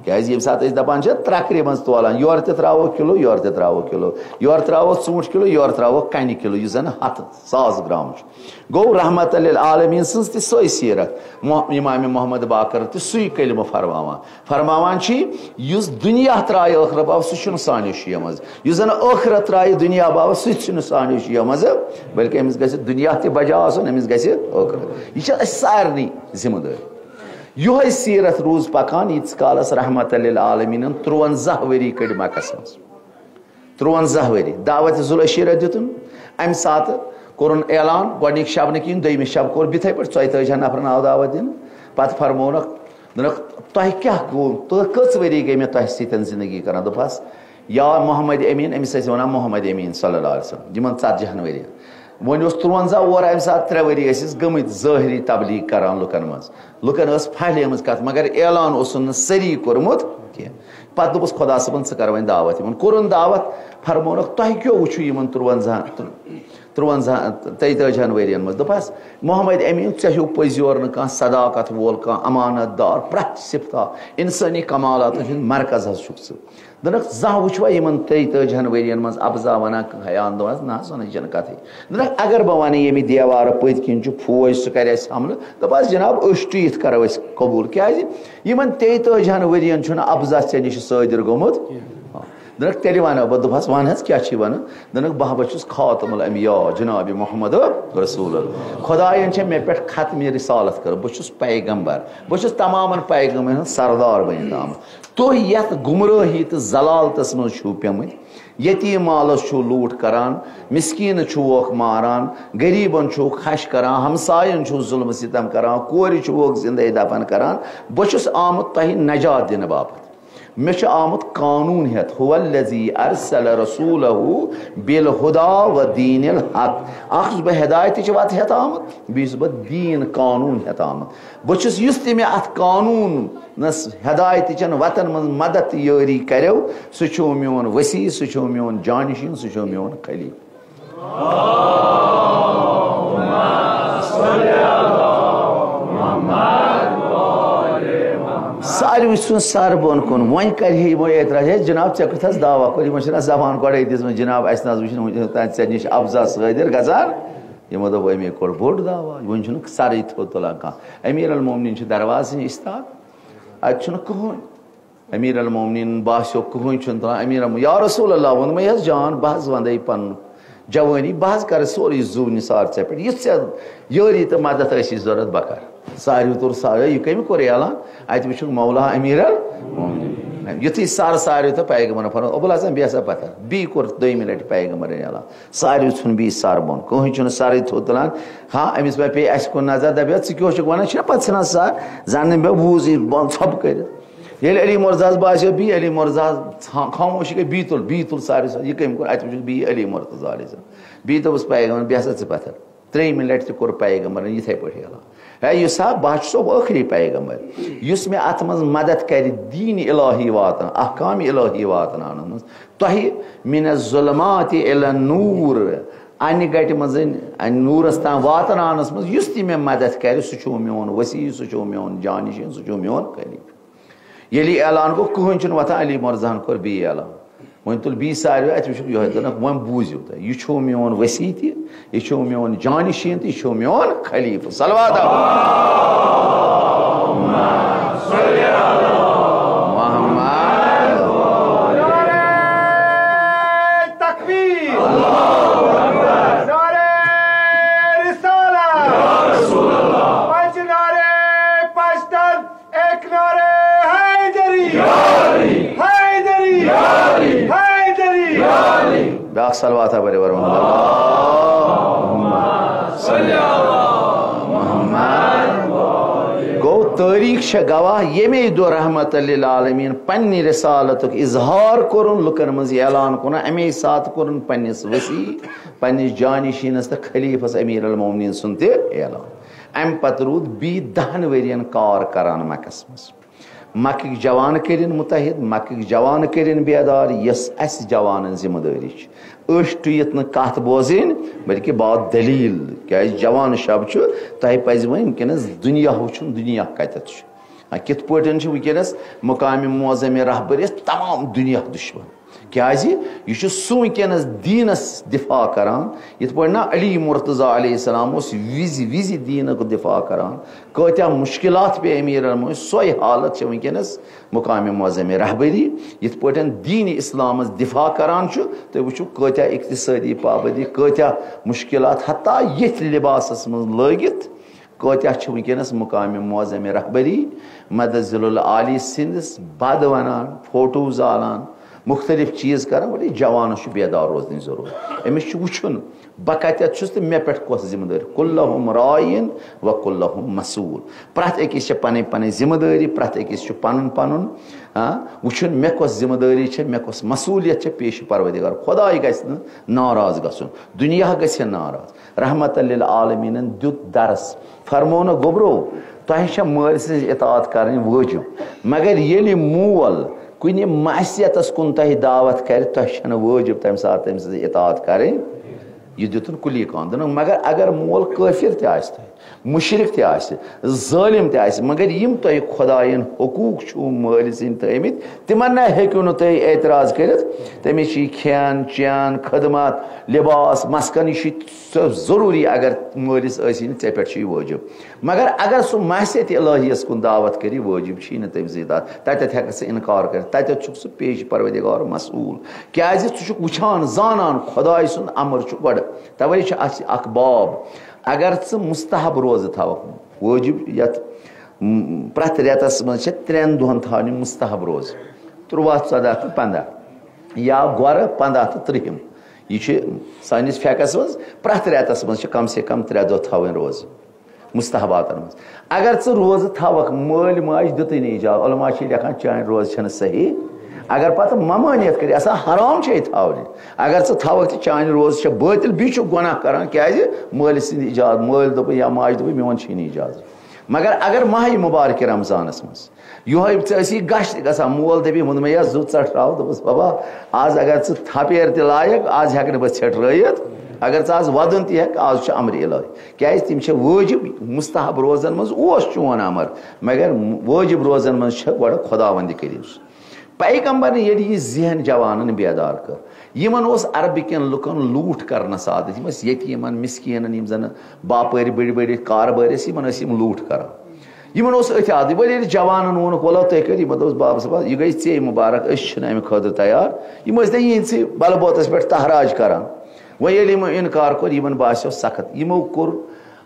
کیٛازِ ییٚمہِ ساتہٕ أسۍ دَپان چھِ ترٛکرِ منٛز تولان، یورٕ تہِ ترٛاوو کِلوٗ، یورٕ تہِ ترٛاوو کِلوٗ، یورٕ ترٛاوو ژوٗنٛٹھۍ کِلوٗ، یورٕ ترٛاوو کَنہِ کِلوٗ، یُس زَن ہَتھ ساس گرام چھُ۔ گوٚو رحمت للعالمین سٕنٛز تہِ سۄے سیٖرت، مو-، امام محمد باقر تہِ سُے کلمہٕ فرماوان۔ فرماوان چھِ، یُس دُنیا ترٛایہِ ٲخرت باپتھ، سُہ چھُنہٕ سانیو شیعو منٛز۔ یُس زَن ٲخرت ترٛایہِ دُنیا باپتھ، سُہ تہِ چھُنہٕ سانیو شیعو منٛز، بلکہِ أمِس گژھِ دُنیا تہِ بجا آسُن، أمِس گژھِ ٲخرت۔ یہِ چھِ اَسہِ سارنٕے ذمہٕ دٲری۔ یِہوٚے سیٖرت روٗز پکان، ییٖتِس کالس رحمت للعالمیٖنَن تُرٛوَنزاہ ؤری کٔڑۍ مکس منٛز۔ تُرٛوَنزاہ ؤری دعوت ذوالعشیرہ دیُتُن۔ اَمہِ ساتہٕ کوٚرُن اعلان، گۄڈٕنِکۍ شب نہٕ کِہیٖنۍ، دوٚیمہِ شب کوٚر بِتھَے پٲٹھۍ، ژۄیہِ تٲجی ہَن نفرن آو دعوت دِنہٕ۔ پتہٕ فرموونکھ، دوٚپنکھ، "تۄہہِ کیٛاہ گوٚو؟ تُہۍ کٔژ ؤری گٔے مےٚ تۄہہِ سۭتۍ زندگی کران؟" دوٚپہَس، "یا محمد امیٖن"، أمِس ٲسۍ وَنان محمد امیٖن صلی اللہ علیہ وسلم، یِمن ژتجی ہَن ؤرین۔ وۄنۍ اوس تُرٛوَنزاہ اور اَمہِ ساتہٕ ترٛےٚ ؤری ٲسِس گٔمٕتۍ ظٲہری تبلیغ کران لُکن منٛز۔ لُکن ٲس پھہلیمٕژ کتھ، مگر اعلان اوسُن نہٕ سٲری کوٚرمُت کینٛہہ۔ پتہٕ دوٚپُس، "خۄدا صٲبن، ژٕ کر وۄنۍ دعوت یِمن۔" کوٚرُن دعوت، فرموونکھ، "تۄہہِ کیٛاہ وٕچھِو یِمن تُرٛوَنزاہ، تُرٛوَنزاہ، تیتٲجی ہَن ؤرین منٛز؟" دوٚپہَس، "محمد امیٖن، ژےٚ ہیوٗ پٔزۍ یور نہٕ کانٛہہ، صداقت وول کانٛہہ، امانت دار، پرٛٮ۪تھ صفتہ، انسٲنی کمالاتن ہُنٛد مرکز حظ چھُکھ ژٕ۔" دوٚپنکھ، "زانٛہہ وٕچھوا یِمن تیتٲجی ہَن ؤرین منٛز اَپزا وَنان کانٛہہ ہیان؟" دوٚپنس، "نہ حظ، سۄ نہٕ چھنہٕ کتھٕے۔" دوٚپنکھ، "اگر بہٕ ونہٕ ییٚمہِ دیوارٕ پٔتۍ کِنۍ چھُ فوج، سُہ کرِ اسہِ حملہٕ؟" دوٚپہس، "جناب، أچھ ٹُیِتھ کرو أسۍ قبول، کیازِ یِمن تیتٲجی ہَن ؤرین چھُنہٕ اَپزا ژےٚ نِش صٲدِر گوٚمُت۔" دوٚپنکھ، "تیٚلہِ ونو بہٕ۔" دوٚپہس، "ون حظ، کیٛاہ چھُے ونان؟" دوٚپنکھ، "بہٕ ہا، بہٕ چھُس خاتم الانبیاء، جناب محمد رسول اللہ۔ خدایَن چھےٚ مےٚ پٮ۪ٹھ ختم رسالت کٔرمٕژ، بہٕ چھُس پیغمبر، بہٕ چھُس تمامن پیغمبرن ہُنٛد سردار بٔنِتھ آمُت۔ تُہۍ یتھ گمرٲہی تہٕ ضلالتس منٛز چھِو پیمٕتۍ، یتیٖم مالس چھِو لوٗٹھ کران، مسکینس چھِو ووکھ ماران، غریبن چھِو خش کران، ہمساین چھِو ظلم ستم کران، کورِ چھِو ووکھ زندے دفن کران۔ بہٕ چھُس آمُت تۄہہِ نجات دِنہٕ باپتھ۔ مےٚ چھُ آمُت قانوٗن ہٮ۪تھ، هو الذی ارسل رسولہ بالہدی و دین الحق۔ اکھ چھُس بہٕ ہدایتٕچ وتھ ہٮ۪تھ آمُت، بیٚیہِ چھُس بہٕ دیٖن قانوٗن ہٮ۪تھ آمُت۔ بہٕ چھُس، یُس تہِ مےٚ اتھ قانوٗنس ہدایتٕچن وتن منٛز مدد تہٕ یٲری کرٮ۪و، سُہ چھُ میون وصی، سُہ چھُ میون جانشین، سُہ چھُ میون خلیفہٕ۔ ساروی سُنٛد سر بۄن کُن۔ وۄنۍ کرِ ہے یِمو اعتراض، "ہے جناب، ژےٚ کیُتھ حظ دعویٰ کوٚر؟ یِمن چھُنہ زبان گۄڈے دِژمٕژ، جناب، اسہِ نہ حظ وٕچھ نہٕ وٕنہِ تام ژےٚ نِش اَپزا صٲدِر گژھان۔" یِمو دوٚپ، "أمے کوٚر بوٚڑ دعویٰ، وۄنۍ چھُنہٕ سرٕے تھوٚد تُلان کانٛہہ۔" امیر المومنین چھُ دروازٕ نِش ایستاد، اتہِ چھُنہٕ کٕہٕنۍ۔ امیر المومنین باسیو کٕہٕنۍ چھُنہٕ تران۔ امیر الم-، "یا رسول اللہ"، ووٚنمَے حظ، "جان، بہٕ حظ وَندَے پَنُن جوٲنی، بہٕ حظ کَرٕ سورُے زُو نثار ژےٚ پٮ۪ٹھ، یُتھ ژےٚ یٲری تہٕ مدد ٲسی ضوٚرَتھ، بہٕ کَرٕ۔" ساروی توٚر سا-، "ہے، یہِ کٔمۍ کوٚر اعلان؟ اَتہِ وٕچھُن مولا امیر المومنین۔" یُتھُے سر ساروی تہٕ پیغمبرن فرموو، "ابوالحسن، بیٚہہ سا پَتھر۔" بیٚیہِ کوٚر دوٚیمہِ لَٹہِ پیغمبرن اعلان۔ ساروی ژھُن بیٚیہِ سر بۄن، کٕہٕنۍ چھُنہٕ سرٕے تھوٚد تُلان۔ ہاں، أمِس ما پیٚیہِ اَسہِ کُن نظر، دَپہِ، "ہے، ژٕ کیٛاہ چھُکھ وَنان؟" چھِنہ پَتہٕ ژھٕنان سر، زَن نہٕ مےٚ بوٗزٕے، بۄن ژھۄپہٕ کٔرِتھ۔ ییٚلہِ علی مرتضیٰ ہَس باسیو، بیٚیہِ علی مرتضیٰ ہَس ژھا-، خاموشی گٔے، بیٚیہِ تُل، بیٚیہِ تُل ساروی سر، یہِ کٔمۍ کوٚر؟ اَتہِ وٕچھُکھ بیٚیہِ علی مرتضیٰ علیہ السلام۔ بیٚیہِ دوٚپُس پیغمبر، "بیٚہہ سا ژٕ پَتھر۔" ترٛیٚیِمہِ لَٹہِ تہِ کوٚر پیغمبرن یِتھَے پٲٹھۍ اعلان۔ ہے، یُس ہا، بہٕ ہا چھُسو ٲخری پیغمبر، یُس مےٚ اَتھ منٛز مدد کَرِ دیٖن الٰہی واتن، احکام الٰہی واتناونَس منٛز، تۄہہِ من الظلمات الی النور، اَنہِ گَٹہِ منٛز اَنہِ نوٗرَس تام واتناونَس منٛز یُس تہِ مےٚ مدد کَرِ، سُہ چھُ میون وصی، سُہ چھُ میون جانشین، سُہ چھُ میون خلیفہٕ۔ ییٚلہِ یہِ اعلان گوٚو، کٕہٕنۍ چھُنہٕ وۄتھان، علی مرتضیٰ ہَن کوٚر بیٚیہِ اعلان۔ وۄنۍ تُل بیٚیہِ ساروِیو اَتہِ وٕچھُکھ یِہوٚے، دوٚپنَکھ، "وۄنۍ بوٗزِو تُہۍ، یہِ چھُ میون وصی تہِ، یہِ چھُ میون جانشین تہِ، یہِ چھُ میون خلیفہٕ۔" صلوات۔ محمد۔ نعرہ تکبیر۔ نعرہ رسالت۔ پنچ نعرہ پشتن۔ ایک نعرہ حیدری! حیدری! حیدری! بیاکھ صلوات ہا پٔرِو ورحمۃ اللہ۔ گوٚو، تٲریٖخ چھےٚ گواہ، ییٚمے دۄہ رحمت للعالمین پننہِ رسالتُک اظہار کوٚرُن، لُکن منٛز یہِ اعلان کوٚرُن، اَمے ساتہٕ کوٚرُن پننِس وصی، پننِس جانشینس تہٕ خلیفس امیر المومنین سُنٛد تہِ اعلان۔ امہِ پتہٕ روٗد بیٚیہِ دَہَن ؤرین کار کران مکس منٛز۔ مکٕکۍ جوان کٔرِن متحد، مکٕکۍ جوان کٔرِن بیدار، یۄس اسہِ جوانن ذمہ دٲری چھِ۔ أچھ ٹُیِتھ نہٕ کتھ بوزٕنۍ، بلکہِ با دلیل، کیازِ جوان شب چھُ، تۄہہِ پزِ وۄنۍ وٕنکیٚنس دُنیا وٕچھُن، دُنیا کتٮ۪تھ چھُ۔ آ، کِتھ پٲٹھۍ چھُ وٕنکیٚنس مقام معظم رہبریس تمام دُنیا دُشمن؟ کیازِ یہِ چھُ سُہ وٕنکیٚنس دیٖنس دفاع کران، یِتھ پٲٹھۍ نہ علی مرتضیٰ علیہ السلام اوس وِزِ وِزِ دیٖنُک دفاع کران۔ کۭتیاہ مُشکِلات پیٚیہِ أمیٖرن منٛز، سۄے حالت چھِ وٕنکیٚنس مقام معظم رہبری۔ یِتھ پٲٹھۍ دیٖنِ اسلامس دفاع کران چھُ، تُہۍ وٕچھِو کۭتیاہ اقتصٲدی پابندی، کۭتیاہ مُشکِلات، حتیٰ ییٚتھۍ لباسس منٛز لٲگِتھ کۭتیاہ چھِ وٕنکیٚنس مقام معظم رہبری مدظل العالی سٕنٛدِس بد ونان، فوٹو زالان، مختلف چیز کران، ولی جوانس چھُ بیدار روزنٕچ ضروٗرت۔ أمِس چھُ وٕچھُن بہٕ کتٮ۪تھ چھُس تہٕ مےٚ پٮ۪ٹھ کۄس ذمہٕ دٲری۔ کلہم راعین و کلہم مسئول۔ پرٛٮ۪تھ أکِس چھِ پنٕنۍ پنٕنۍ ذمہٕ دٲری، پرٛٮ۪تھ أکِس چھُ پنُن پنُن، ہاں، وٕچھُن مےٚ کۄس ذمہٕ دٲری چھےٚ، مےٚ کۄس مسئولیت چھےٚ پیش پروردگار۔ خداے گژھِ نہٕ ناراض گژھُن، دُنیا گژھِ ناراض۔ رحمت للعالمینن دیُت درس، فرموونکھ، گوٚبرو، تۄہہِ چھےٚ مٲلۍ سٕنٛز اطاعت کرٕنۍ وٲجِب، مگر ییٚلہِ مول کُنہِ معصیتس کُن تۄہہِ دعوت کرِ، تۄہہِ چھنہٕ وٲجِب تمہِ ساتہٕ تٔمۍ سٕنٛز اطاعت کرٕنۍ۔ یہِ دیُتُن کُلی کان، دوٚپُن، مگر اگر مول کٲفِر تہِ آسہِ تۄہہِ، مُشرِک تہِ آسہِ، ظٲلِم تہِ آسہِ، مگر یِم تۄہہِ خۄدایَن حقوٗق چھُو مٲلۍ سٕنٛدۍ تھٲومٕتۍ، تِمن نہ ہیٚکِو نہٕ تُہۍ اعتراض کٔرِتھ۔ تٔمِس چھِ یہِ کھٮ۪ن، چٮ۪ن، خدمت، لباس، مسکن، یہِ چھُ ژےٚ ضروٗری، اگر مٲلِس ٲسی نہٕ، ژےٚ پٮ۪ٹھ چھُ یہِ وٲجِب۔ مگر اگر سُہ معصیت الہیس کُن دعوت کٔرِ، وٲجِب چھُے نہٕ تٔمۍ سٕے تَتھ، تَتٮ۪تھ ہٮ۪کَکھ ژٕ اِنکار کٔرِتھ، تَتٮ۪تھ چھُکھ ژٕ پیش پروردگار مسئول۔ کیازِ ژٕ چھُکھ وٕچھان، زانان خۄداے سُنٛد امر چھُ گۄڈٕ۔ توے چھُ اَسہِ اکھ باب، اگر ژٕ مستحب روزٕ تھاوکھ، وٲجِب یَتھ، م، پرٛٮ۪تھ رٮ۪تَس منٛز چھِ ترٛٮ۪ن دۄہَن تھاونہِ مستحب روزٕ، تُرٛواہ، ژۄداہ تہٕ پنٛداہ، یا گۄرٕ پنٛداہ تہٕ ترٛہِم۔ یہِ چھِ سٲنِس فقہَس منٛز پرٛٮ۪تھ رٮ۪تَس منٛز چھِ کم سے کم ترٛےٚ دۄہ تھاوٕنۍ روزٕ۔ مستحباتن منٛز۔ اگر ژٕ روزٕ تھاوکھ، مٲلۍ ماجہِ دیُتُے نہٕ اجازت، علماء چھِ لیکھان، چٲنۍ روزٕ چھنہٕ صحیح۔ اگر پتہٕ ممٲنیت کٔرِ، آسان حرام چھے تھاونہِ۔ اگر ژٕ تھاوکھ تہٕ چانہِ روزٕ چھےٚ بٲطِل، بیٚیہِ چھُکھ گۄناہ کران، کیازِ؟ مٲلۍ سٕنٛدِ اجازت، مٲلۍ دوٚپُن یا ماجہِ دوٚپُن، میون چھُے نہٕ اجازت۔ مگر اگر ماہِ مبارکہِ رمضانس منٛز یِہوٚے ژےٚ ٲسی گش تہِ گژھان، مول دَپہِ، ووٚن مےٚ، یا زُو ژَٹراو۔ دوٚپُس، بَبا، آز اگر ژٕ تھپیر تہِ لایَکھ، آز ہٮ۪کہٕ نہٕ بہٕ ژھیٚٹرٲیِتھ۔ اگر ژٕ آز وَدُن تہِ ہٮ۪کھ، آز چھُ امرِ الہی۔ کیٛازِ؟ تِم چھِ وٲجِب، مستحب روزن منٛز اوس چون امر، مگر وٲجِب روزن منٛز چھِ گۄڈٕ خۄداوندِ کریم سُنٛد۔ پیغمبرن ییٚلہِ یہِ ذہن جوانن بیدار کٔر، یِمن اوس عربہٕ کٮ۪ن لُکن لوٗٹھ کرنس عادت، یِم ٲسۍ یتیٖمن، مسکیٖنن، یِم زن باپٲرۍ بٔڑۍ بٔڑۍ کاربٲرۍ ٲسۍ، یِمن ٲسۍ یِم لوٗٹھ کران۔ یِمن اوس أتھۍ عادت۔ وۄنۍ ییٚلہِ جوانن ووٚنُکھ، "وَلو تُہۍ کٔرِو"، یِمن دوٚپُس، "بابا صٲب، یہِ گٔے ژے مُبارک، أسۍ چھِنہٕ اَمہِ خٲطرٕ تیار"۔ یِم ٲسۍ دَپان، "یِہِنٛدسٕے بَلہٕ بوتَس پٮ۪ٹھ تحراج کران۔" وۄنۍ ییٚلہِ یِمو اِنکار کوٚر، یِمن باسیو سخت۔ یِمو کوٚر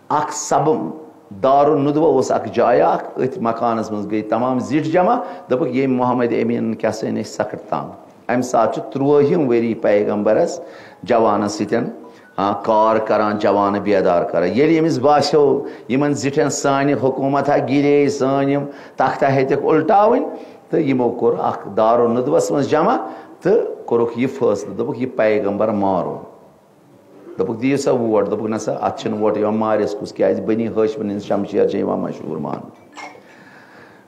اکھ سبہٕ، دارالندوہ اوس اکھ جایا اکھ، أتھۍ مکانس منٛز گٔے تمام زِٹھۍ جمع۔ دوٚپُکھ، "ییٚمۍ محمد امیٖنن کیٛاہ سا أنۍ أسۍ سخت تنگ۔" امہِ ساتہٕ چھُ تُرٛوٲہِم ؤری پیغمبرس جوانن سۭتۍ، آ، کار کران، جوانہٕ بیدار کران۔ ییٚلہِ أمِس باسیو، یِمن زِٹھٮ۪ن سانہِ حکوٗمت ہا گِرے، سٲنۍ یِم تختہ ہیٚتِکھ اُلٹاوٕنۍ، تہٕ یِمو کوٚر اکھ دارالندوس منٛز جمع تہٕ کوٚرُکھ یہِ فٲصلہٕ، دوٚپُکھ، یہِ پیغمبر مارو۔ دوٚپُکھ، "دِیِو سا ووٹ۔" دوٚپُکھ، "نہ سا، اتھ چھِنہٕ ووٹ یِوان، مارٮ۪س کُس، کیٛازِ بنی ہاشمن ہٕنٛز شمشیر چھےٚ یِوان مشہوٗر ماننہٕ۔"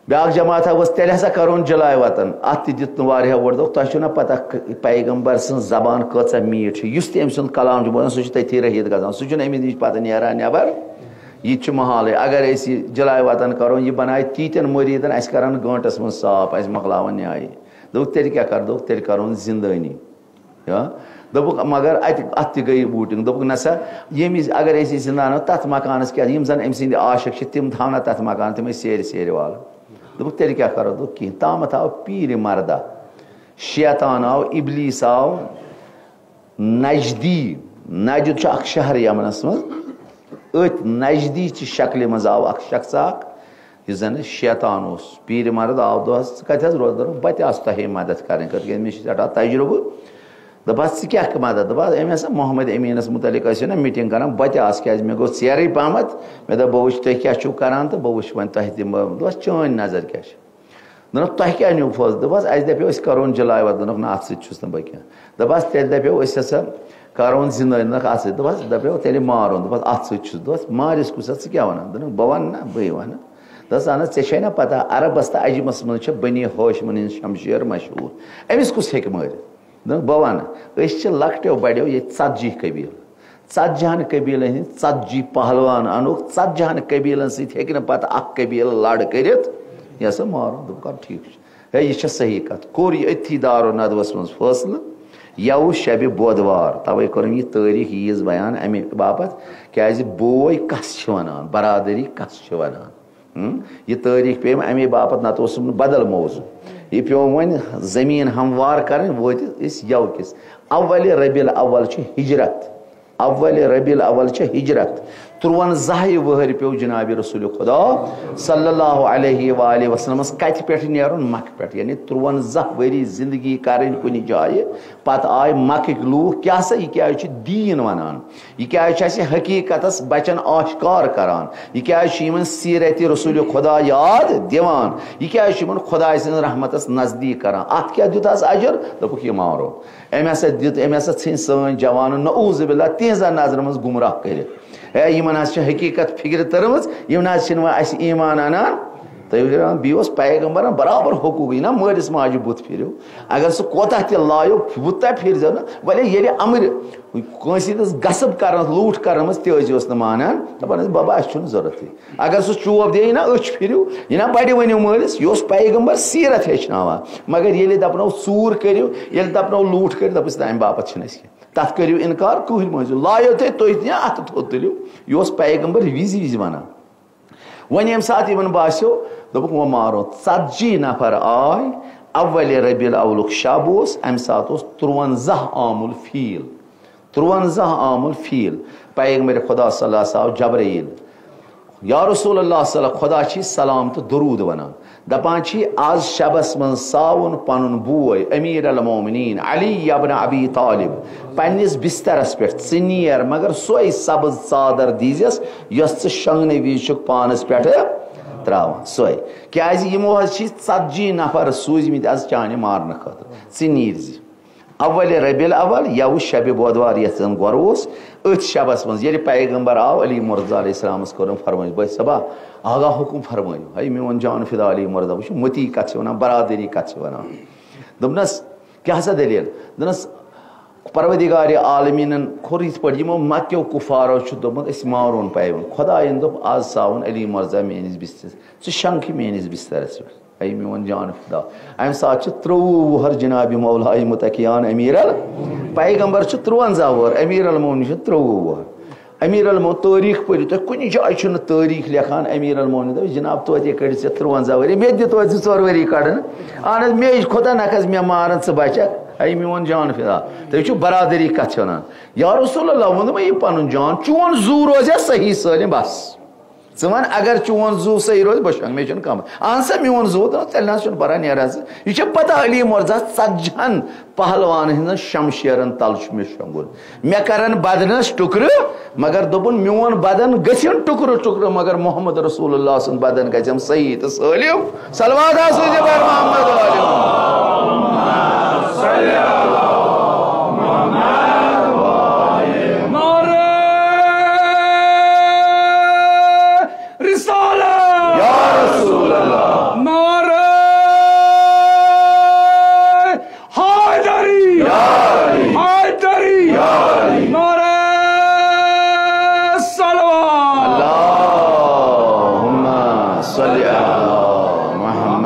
بیٛاکھ جماعت ہا ؤژھ، "تیٚلہِ ہسا کرون جلاے وطن۔" اتھ تہِ دیُت نہٕ واریاہ ووٹ، دوٚپُکھ، "تۄہہِ چھُو نا پتہ، ک-، پیغمبر سٕنٛز زبان کۭژاہ میٖٹھ چھِ، یُس تہِ أمۍ سُنٛد کلام چھُ بوزان، سُہ چھُ تٔتھی رٔہِتھ گژھان، سُہ چھُنہٕ أمِس نِش پتہٕ نیران نٮ۪بر۔ یہِ تہِ چھُ محالٕے۔ اگر أسۍ یہِ جلاے وطن کرو، یہِ بنایہِ تیٖتٮ۪ن مُریٖدن، اَسہِ کرن گٲنٹس منٛز صاف، اَسہِ مۄکلاون نیایہِ۔" دوٚپُکھ، "تیٚلہِ کیٛاہ کرو؟" دوٚپُکھ، "تیٚلہِ کرون زندٲنی۔" یا دوٚپُکھ، مگر اتہِ، اتھ تہِ گٔے ووٹنگ۔ دوٚپُکھ، "نہ سا، ییٚمِس اگر أسۍ یہِ زندان، تتھ مکانس کیٛاہ، یِم زن أمۍ سٕنٛدۍ عاشق چھِ، تِم تھاونا تتھ مکانس، تِم ٲسۍ سیرِ سیرِ والان۔" دوٚپُکھ، "تیٚلہِ کیٛاہ کرو؟" دوٚپُکھ، "کِہیٖنۍ۔" تامتھ آو پیٖرِ مردہ، شیطان آو، ابلیس آو نجدی۔ نجد چھُ اکھ شہر یمنس منٛز۔ أتھۍ نجدی چہِ شکلہِ منٛز آو اکھ شخص اکھ، یُس زن شیطان اوس۔ پیٖرِ مرد آو، دوٚپہس، "ژٕ کتہِ حظ روزٕ؟" دوٚپُن، "بہٕ تہِ آس تۄہے مدد کرٕنۍ خٲطرٕ، کیازِ مےٚ چھِ سٮ۪ٹھاہ تجربہٕ۔" دوٚپہس، "ژٕ کیٛاہ مدد؟" دوٚپہس، "أمۍ ہسا محمد امیٖنس مُتعلق ٲسِو نا میٖٹِنٛگ کران، بہٕ تہِ آس، کیٛازِ مےٚ گوٚو ژیرٕے پہمتھ، مےٚ دوٚپ، بہٕ وٕچھٕ تُہۍ کیٛاہ چھِو کران تہٕ بہٕ وٕچھٕ وۄنۍ تۄہہِ تہِ۔" دوٚپہس، "چٲنۍ نظر کیٛاہ چھِ؟" دوٚپنکھ، "تۄہہِ کیٛاہ نیوٗ فٲصلہٕ؟" دوٚپہس، "اَسہِ دَپیو أسۍ کَرون جلاے وطن۔" دوٚپنکھ، "نہ، اَتھ سۭتۍ چھُس نہٕ بہٕ کینٛہہ۔" دوٚپہس، "تیٚلہِ دَپیو أسۍ ہسا کَرون زِندٲنی۔" دوٚپنکھ، "اَتھ سۭتۍ۔" دوٚپہس، دَپیو، "تیٚلہِ مارون۔" دوٚپہس، "اَتھ سۭتۍ چھُس۔" دوٚپہس، "مارِس کُس، ژٕ کیٛاہ وَنان؟" دوٚپنکھ، "بہٕ وَنہٕ نہ، بٕے وَنہٕ۔" دوٚپہس، "اَہن حظ، ژےٚ چھے نہ پَتہ، عربَس تہٕ عجمَس منٛز چھےٚ بنی ہاشمَن ہِنٛز شمشیر مشہوٗر۔ أمِس کُس ہیٚکہِ مٲرِتھ؟" دوٚپنکھ، "بہٕ وَنہٕ، أسۍ چھِ لۄکٹیو بَڑیو ییٚتہِ ژتجی قبیٖلہٕ۔ ژتجی ہن قبیلن ہٕنٛدۍ ژتجی پہلوان انوکھ، ژتجی ہن قبیلن سۭتۍ ہیٚکہِ نہٕ پتہٕ اکھ قبیلہٕ لڑ کٔرِتھ، یہِ ہسا مارُن۔" دوٚپُکھ، "اَدٕ ٹھیٖک چھُ۔" ہے، یہِ چھےٚ صحیح کتھ۔ کوٚر یہِ أتھی دار و ندوس منٛز فٲصلہٕ، یوٕ شبِ بودوار، توے کٔرٕم یہِ تٲریٖخ ییٖژ بیان امہِ باپتھ، کیازِ بوے کس چھِ ونان، برادری کس چھِ ونان۔ ہم؟ یہِ تٲریٖخ پیٚیہِ وۄنۍ اَمے باپتھ، نتہٕ اوسُم نہٕ بدل موضوع۔ یہِ پیوٚو وۄنۍ زٔمیٖن ہموار کرٕنۍ، وٲتۍ أسۍ یَوٕ کِس۔ اول ربیع الاول چھِ ہجرت، اول ربیع الاول چھِ ہجرت۔ ترٛوَنزاہہِ وٕہٕرۍ پیوٚو جناب رسول خدا صلی اللہ علیہ وآلہ وسلمس کتہِ پٮ۪ٹھ نیرُن؟ مکہٕ پٮ۪ٹھ۔ یعنی ترٛوَنزاہ ؤری زندگی کرٕنۍ کُنہِ جایہِ، پتہٕ آے مکٕکۍ لوٗکھ، کیٛاہ سا، یہِ کیٛازِ چھُ دیٖن ونان؟ یہِ کیٛازِ چھُ اَسہِ حقیٖقتس بچن آشکار کران؟ یہِ کیٛازِ چھُ یِمن سیرت رسول خدا یاد دِوان؟ یہِ کیٛازِ چھُ یِمن خداے سٕنٛز رحمتس نزدیٖک کران؟ اتھ کیٛاہ دیُت از اجر؟ دوٚپُکھ، یہِ مارو۔ أمۍ ہسا دیُت، أمۍ ہسا ژھٕنۍ سٲنۍ جوانہٕ نعوذ باللہ تِہنٛزن نظرن منٛز گمراہ کٔرِتھ۔ ہے، یِمن حظ چھِ حقیٖقت فکرِ تٔرمٕژ، یِم نہ حظ چھِنہٕ وۄنۍ اَسہِ ایمان انان۔ تہٕ بیٚیہِ اوس پیغمبرن برابر حقوٗق، یہِ نہ مٲلِس ماجہِ بُتھ پھِرِو۔ اگر سُہ کوتاہ تہِ لایو، بُتھ تہ پھِرزیو نہٕ۔ وۄنۍ ییٚلہِ امرِ کٲنٛسہِ ہٕنٛدِس غصب کرنس، لوٗٹھ کرنس منٛز تہِ ٲسۍ زیوس نہٕ مانان، دپان ٲسۍ، "بابا، اَسہِ چھُنہٕ ضروٗرتٕے۔" اگر سُہ چوب دِیہِ، یہِ نہ أچھ پھِرِو، یہِ نہ بڑِ ؤنِو مٲلِس، یہِ اوس پیغمبر سیرت ہیٚچھناوان۔ مگر ییٚلہِ دپنو، "ژوٗر کٔرِو"، ییٚلہِ دپنو، "لوٗٹھ کٔرِو"، دپُس، "تمہِ باپتھ چھِنہٕ اَسہِ کینٛہہ۔" تَتھ کٔرِو اِنکار، کٕہٕنۍ مٲنۍ زیو، لایو تُہۍ، تُہۍ تہِ اَتھٕ تھوٚد تُلِو۔ یہِ اوس پیغمبر وِزِ وِزِ وَنان۔ وۄنۍ ییٚمہِ ساتہٕ یِمَن باسیو، دوٚپُکھ، "وۄنۍ مارو۔" ژتجی نفر آے، اول ربیع الاولُک شب اوس، اَمہِ ساتہٕ اوس تُرٛوَنزاہ عام الفیل۔ تُرٛوَنزاہ عام الفیل۔ پیغمبر خدا صلی اللہ علیہ وسلم آو جبرائیل۔ یا رسول اللہ صلی اللہ، خدا چھی سلام تہٕ درود ونان۔ دپان چھی، "از شبس منٛز ساوُن پنُن بوے امیر المومنین علی ابن ابی طالب پننِس بسترس پٮ۪ٹھ۔ ژٕ نیر، مگر سۄے سبز ژادر دیٖزٮ۪س، یۄس ژٕ شۄنٛگنہٕ وِزِ چھُکھ پانس پٮ۪ٹھ تراوان، سۄے۔ کیازِ یِمو حظ چھی ژتجی نفر سوٗزمٕتۍ از چانہِ مارنہٕ خٲطرٕ۔ ژٕ نیٖرزِ۔" اول ربیع الاول، یوٕ شب بودوار یتھ زن گۄرٕ اوس، أتھۍ شبس منٛز ییٚلہِ پیغمبر آو، علی مرتضی علیہ السلامس کوٚرُن فرمٲیِش، "بٲے صٲبا، آغا حکم فرمٲیِو، ہے میون جان فدا علی مرتضی، وٕچھ متی کتھ چھِ ونان، برادری کتھ چھِ ونان۔" دوٚپنس، "کیٛاہ سا دٔلیٖل؟" دوٚپنس، "پروردگار عالمیٖنن کوٚر یِتھ پٲٹھۍ، یِمو مکیو کفارو چھُ دوٚپمُت، أسۍ مارون پیوُن، خدایَن دوٚپ، آز ژاوُن علی مرتضی میٲنِس بسترس، ژٕ شنٛگکھ میٲنِس بسترس پٮ۪ٹھ۔" اے میون جان فدا۔ امہِ ساتہٕ چھِ ترٛۆوُہ وُہر جناب مولایہِ متقیان امیر ال-، پیغمبر چھُ ترٛوَنزاہ وُہر، امیر المومنین چھُ ترٛۆوُہ وُہر۔ امیر المومنین، تٲریٖخ پٔرِو تُہۍ، کُنہِ جایہِ چھُنہٕ تٲریٖخ لیکھان امیر المومنین دَپہِ، "جناب، توتہِ کٔڑِتھ ژےٚ ترٛوَنزاہ ؤری، مےٚ تہِ دِ توتہِ زٕ ژور ؤری کڑن۔ اہن حظ، مےٚ یہِ خۄدا نہ کھس مےٚ مارن، ژٕ بچکھ۔" اے میون جان فدا، تُہۍ چھِو برادری کتھ چھِ ونان۔ یا رسول اللہ، ووٚن مےٚ یہِ پنُن جان، چون زُو روزِ صحیح سٲلِم بس۔ ژٕ وَن، اگر چون زُو صحیح روزِ، بہٕ شۄنٛگہٕ، مےٚ چھُنہٕ کانٛہہ۔ اہن سا، میون زُو، تہٕ تیٚلہِ نہ حظ چھُنہٕ پَران، نیرٕ حظ۔ یہِ چھےٚ پَتہ علی مرزا ژَتجِہَن پہلوانَن ہٕنٛزن شمشیرن تل چھُ مےٚ شۄنٛگُن۔ مےٚ کَرَن بدنَس ٹُکرٕ، مگر دوٚپُن، میون بدن گژھن ٹُکرٕ ٹُکرٕ، مگر محمد رسول اللہ سُنٛد بدن گژھٮ۪م صحیح تہٕ سٲلِم۔ صلوات آسٲنی بر محمد عالم۔ نعرہ رسالت۔ یا رسول اللہ۔ نعرہ حیدری۔ یا علی۔ حیدری۔ یا علی۔ نعرہ صلوات۔ اللہم صل علی محمد۔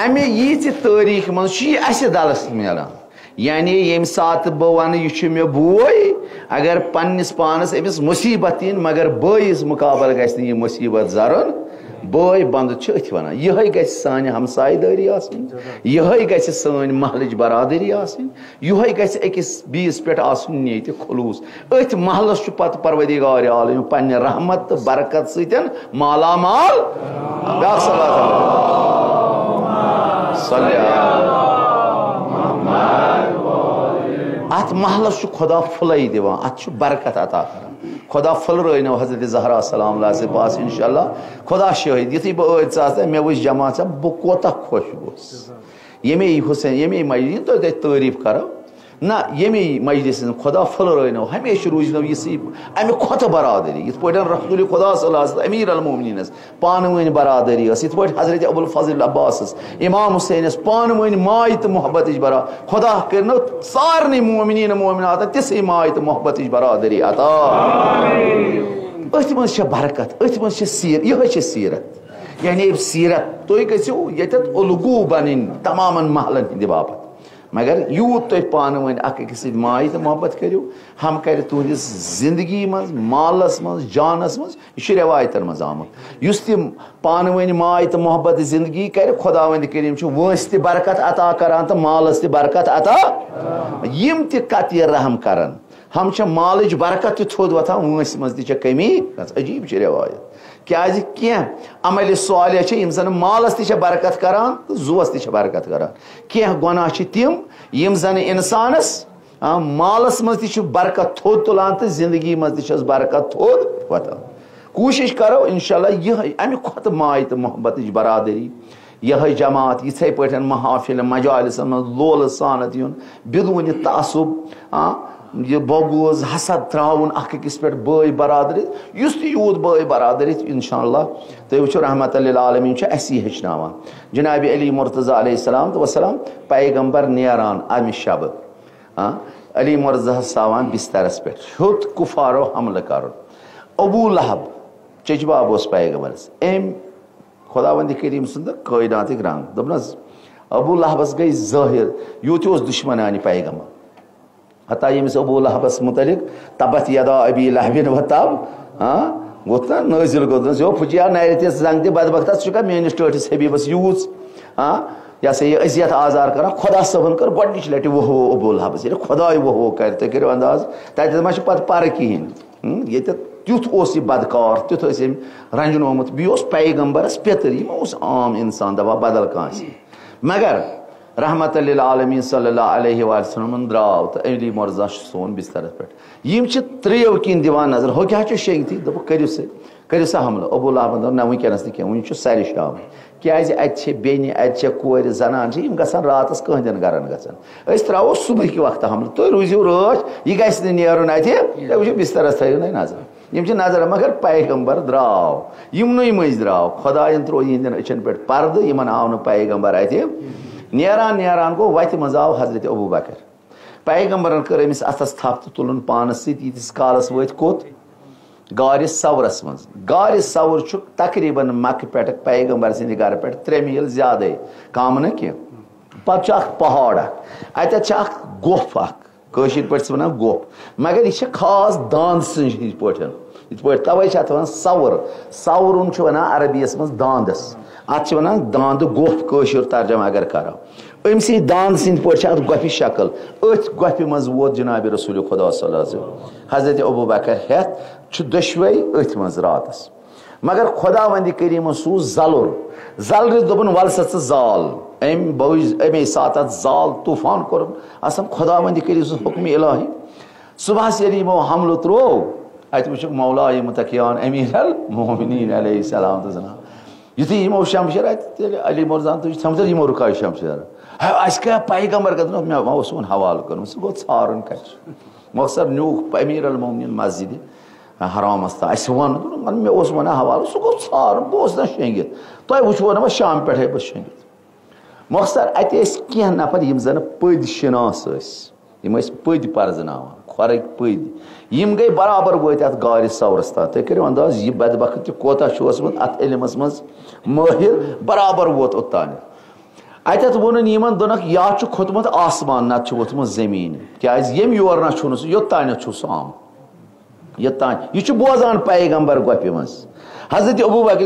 امہِ ییٖژِ تٲریٖخ منٛز چھُ یہِ اَسہِ دَلَس میلان۔ یعنی ییٚمہِ ساتہٕ بہٕ وَنہٕ، "یہِ چھُ مےٚ بوے"، اگر پننِس پانس أمِس مُصیٖبت یِن، مگر بٲیِس مُقابلہٕ گژھِ نہٕ یہِ مُصیٖبت زرُن۔ بٲے بنٛدُت چھِ أتھۍ وَنان۔ یِہوٚے گژھِ سانہِ ہمسایہِ دٲری آسٕنۍ، یِہوٚے گژھِ سٲنۍ محلٕچ برادری آسٕنۍ، یِہوٚے گژھِ أکِس بیٚیِس پٮ۪ٹھ آسُن نیتہِ خلوٗص۔ أتھۍ محلس چھُ پتہٕ پروردگار عالم پننہِ رحمت تہٕ برکت سۭتۍ مالا مال۔ بیٛاکھ صلوات۔ صلی اللہ۔ اتھ محلس چھُ خدا پھُلے دِوان، اتھ چھُ برکت عطا کران۔ خدا پھُلرٲینو حضرت زہرا سلام اللہ سے پاس انشاءاللہ۔ خدا شٲہِد، یُتھُے بہٕ ٲدۍ ژاس تہٕ مےٚ وٕچھ جماعت، بہٕ کوتاہ خۄش گوس۔ ییٚمے حسین، ییٚمے مجلس، یِم تۄہہِ تَتہِ تعریٖف کرو۔ نہ، ییٚمے مجلس ہٕنٛز خدا پھُلرٲینو، ہمیشہِ روٗزنو یِژھٕے اَمہِ کھۄتہٕ برادری، یِتھ پٲٹھۍ رسول خدا صلی اللہ علیہ وسلم امیر المومنین ٲس، پانہٕ ؤنۍ برادری ٲس، یِتھ پٲٹھۍ حضرت ابو الفضل عباس ٲس، امام حسین ٲس پانہٕ ؤنۍ ماے تہٕ محبتٕچ برا-، خدا کٔرنو سارنٕے مومنین مومناتن تِژھٕے ماے تہٕ محبتٕچ برادری عطا۔ أتھۍ منٛز چھےٚ برکت، أتھۍ منٛز چھےٚ سیر-، یِہوٚے چھےٚ سیرت۔ یعنی سیرت، تُہۍ گٔژھِو ییٚتٮ۪تھ الگوٗ بنٕنۍ تمامن محلن ہٕنٛدِ باپتھ۔ مگر یوٗت تُہۍ پانہٕ ؤنۍ اکھ أکِس سۭتۍ ماے تہٕ محبت کٔرِو، ہم کرِ تُہنٛدِس زندگی منٛز، مالس منٛز، جانس منٛز، یہِ چھُ رٮ۪وایتن منٛز آمُت۔ یُس تہِ پانہٕ ؤنۍ ماے تہٕ محبت زندگی کرِ، خداوند کریم چھُ وٲنٛسہِ تہِ برکت عطا کران تہٕ مالس تہِ برکت عطا۔ یِم تہِ قطعِ رحم کرن، ہم چھےٚ مالٕچ برکت تہِ تھوٚد وۄتھان، وٲنٛسہِ منٛز تہِ چھےٚ کٔمی گژھان۔ عجیٖب چھِ رٮ۪وایت۔ کیٛازِ کینٛہہ عملِ صالح چھِ، یِم زَن مالَس تہِ چھےٚ برکت کران تہٕ زُوَس تہِ چھےٚ برکت کران۔ کینٛہہ گۄناہ چھِ تِم، یِم زَن اِنسانَس، آ، مالَس منٛز تہِ چھِ برکت تھوٚد تُلان تہٕ زِندگی منٛز تہِ چھَس برکت تھوٚد وۄتھان۔ کوٗشِش کرو اِنشاءاللہ یِہوٚے، اَمہِ کھۄتہٕ ماے تہٕ محبتٕچ برادٔری، یِہوٚے جماعت، یِتھَے پٲٹھۍ محافِل مجالسَن منٛز لولہٕ سانَتھ یُن، بدون تعصب، آ، یہِ بغوض، حسد ترٛاوُن اَکھ أکِس پٮ۪ٹھ، بٲے برادٔری، یُس تہِ یوٗت بٲے برادٔری، اِنشاءاللہ تُہۍ وٕچھِو رحمت للعالمین چھُ اَسی ہیٚچھناوان۔ جناب علی مرتضیٰ علیہ السلام تہٕ وسلام، پیغمبر نیران اَمہِ شبہٕ، آ، علی مرتضیٰ ہَس تھاوان بسترس پٮ۪ٹھ، ہیوٚت کُفارو حملہٕ کرُن۔ ابو لہب چچباب اوس پیغمبرس، أمۍ خداوند کریم سُنٛد کٲیناتٕکۍ رنگ۔ دوٚپنَس، ابو لہبس گٔے ظٲہِر، یوٗت یہِ اوس دُشمنانہِ پیغمبر۔ حتیٰ ییٚمِس ابو لہبس متعلق تبت یدا ابی لہب و تب، ہاں، گوٚو تہٕ نٲزِل گوٚو، دوٚپنَس، یو پھُچیا نرِ تہِ زنگ تہِ بدبختس، ژٕ چھُکھا میٲنِس ٹٲٹھِس حبیبس یوٗژ، ہاں، یہِ ہسا یہِ اذیت آزار کران؟ خدا صٲبن کٔر گۄڈٕنِچ لٹہِ ووہ وو ابو لہبس، ییٚلہِ خداے ووہ وو کرِ، تُہۍ کٔرِو انداز، تتہِ ما چھِ پتہٕ پرٕ کِہیٖنۍ۔ ہم، ییٚتہِ تیُتھ اوس یہِ بدکار، تیُتھ ٲسۍ أمۍ رنجنومُت۔ بیٚیہِ اوس پیغمبرس پیٚتٕر، یہِ ما اوس عام انسان دپان بدل کانٛہہ آسہِ۔ مگر رحمت للعالمین صلی اللہ علیہ وآلہ وسلمن درٛاو تہٕ علی مرزا چھُ سون بسترس پٮ۪ٹھ۔ یِم چھِ ترٛیو کِنۍ دِوان نظر، ہُہ کیٛاہ چھُ شیٚنگتھٕے؟ دوٚپُکھ، کٔرِو سا، کٔرِو سا حملہٕ۔ ابو لہبن دوٚپ، نہ، وٕنکیٚنس نہٕ کینٛہہ، وٕنہِ چھُ سرِ شام۔ کیٛازِ اَتہِ چھِ بیٚنہِ، اَتہِ چھےٚ کورِ، زنان چھِ، یِم گژھن راتس کٕہٕنٛدٮ۪ن گرن گژھن۔ أسۍ ترٛاوو صُبحٕکہِ وقتہٕ حملہٕ، تُہۍ روٗزِو رٲچھ، یہِ گژھِ نہٕ نیرُن اَتہِ۔ تُہۍ وٕچھِو، بسترس تھٲیِو نَے نظر۔ یِم چھِ نظر، مگر پیغمبر درٛاو، یِمنٕے مٔنٛزۍ درٛاو۔ خۄدایَن ترٛوو یِہِنٛدٮ۪ن أچھَن پٮ۪ٹھ پردٕ، یِمن آو نہٕ پیغمبر اَتہِ۔ نیران نیران گوٚو، وَتہِ منٛز آو حضرت ابوبکر۔ پیغمبرن کٔر أمِس اَتھس تھپھ تہٕ تُلُن پانس سۭتۍ، ییٖتِس کالس وٲتۍ کوٚت؟ غارِ ثورس منٛز۔ غارِ ثور چھُ تقریباً مکہٕ پٮ۪ٹھ پیغمبر سٕنٛدِ گرٕ پٮ۪ٹھ ترٛےٚ میٖل زیادَے، کم نہٕ کینٛہہ۔ پتہٕ چھُ اکھ پہاڑ اکھ، اتٮ۪تھ چھِ اکھ گۄپھ اکھ، کٲشِر پٲٹھۍ چھِ ونان گۄپھ، مگر یہِ چھِ خاص داند سٕنٛز ہِنٛدۍ پٲٹھۍ۔ یِتھ پٲٹھۍ توے چھِ اتھ ونان ثور۔ ثورُن چھِ ونان عربی یس منٛز داندس، اتھ چھِ ونان داندٕ گۄپھ کٲشُر ترجمہٕ اگر کرو۔ أمۍ سٕے داند سٕنٛدۍ پٲٹھۍ چھِ اتھ گۄپھِ شکل۔ أتھۍ گۄپھِ منٛز ووت جناب رسول خدا صلی اللہ علیہ وسلم۔ حضرت ابوبکر ہٮ۪تھ چھُ دۄشوے أتھۍ منٛز راتس۔ مگر خداوندِ کریمن سوٗز زلُر۔ زلرِس دوٚپُن، "ول سا ژٕ زال۔" أمۍ بوٗز، اَمے ساتہٕ اتھ زال طوفان کوٚرُن۔ اصل خداوندِ کریم سُنٛد حکمِ الہی۔ صبحس ییٚلہِ یِمو حملہٕ ترٛوو، اتہِ وٕچھُکھ مولایہِ متقیان امیر المومنین علیہ السلام تہٕ زنان۔ یُتھُے یِمو شمشیر اتہِ، تیٚلہِ علی مرزان تُج، سمجھ یِمو رُکاو شمشیر۔ ہے، اسہِ کیٛاہ پیغمبر کتھ؟ مےٚ ما اوس سون حوالہٕ کوٚرمُت، سُہ گوٚو ژھارُن کتہِ چھُ۔ مۄخصر نیوٗکھ امیر المومنین مسجدِ حرامس تہٕ اسہِ ووٚن، دوٚپُن، مےٚ اوس ونان حوالہٕ، سُہ گوٚو ژھارُن، بہٕ اوسُس نہ شیٚنگِتھ۔ تۄہہِ وٕچھوُ نہ وۄنۍ شام پٮ۪ٹھے بہٕ شیٚنگِتھ۔ مۄخصر، اتہِ ٲسۍ کینٛہہ نفر یِم زن پٔدۍ شناس ٲسۍ، یِم ٲسۍ پٔدۍ پرزناوان، کھۄرٕکۍ پٔدۍ۔ یِم گٔے برابر وٲتۍ اتھ غارِ ثورس تام۔ تُہۍ کٔرِو انداز، یہِ بدبخت تہِ کوتاہ چھُ اوسمُت اتھ علمس منٛز مٲہِر، برابر ووت اوٚتانٮ۪تھ۔ اتٮ۪تھ ووٚنُن یِمن، دوٚنکھ، یا چھُ کھوٚتمُت آسمان، نتہٕ چھُ ووٚتھمُت زٔمیٖن، کیٛازِ ییٚمۍ یور نہ چھُنہٕ سُہ، یوٚتانٮ۪تھ چھُ سُہ آمُت۔ یوٚتام یہِ چھُ بوزان پیغمبر گۄپھِ منٛز۔ حضرت ابو بکر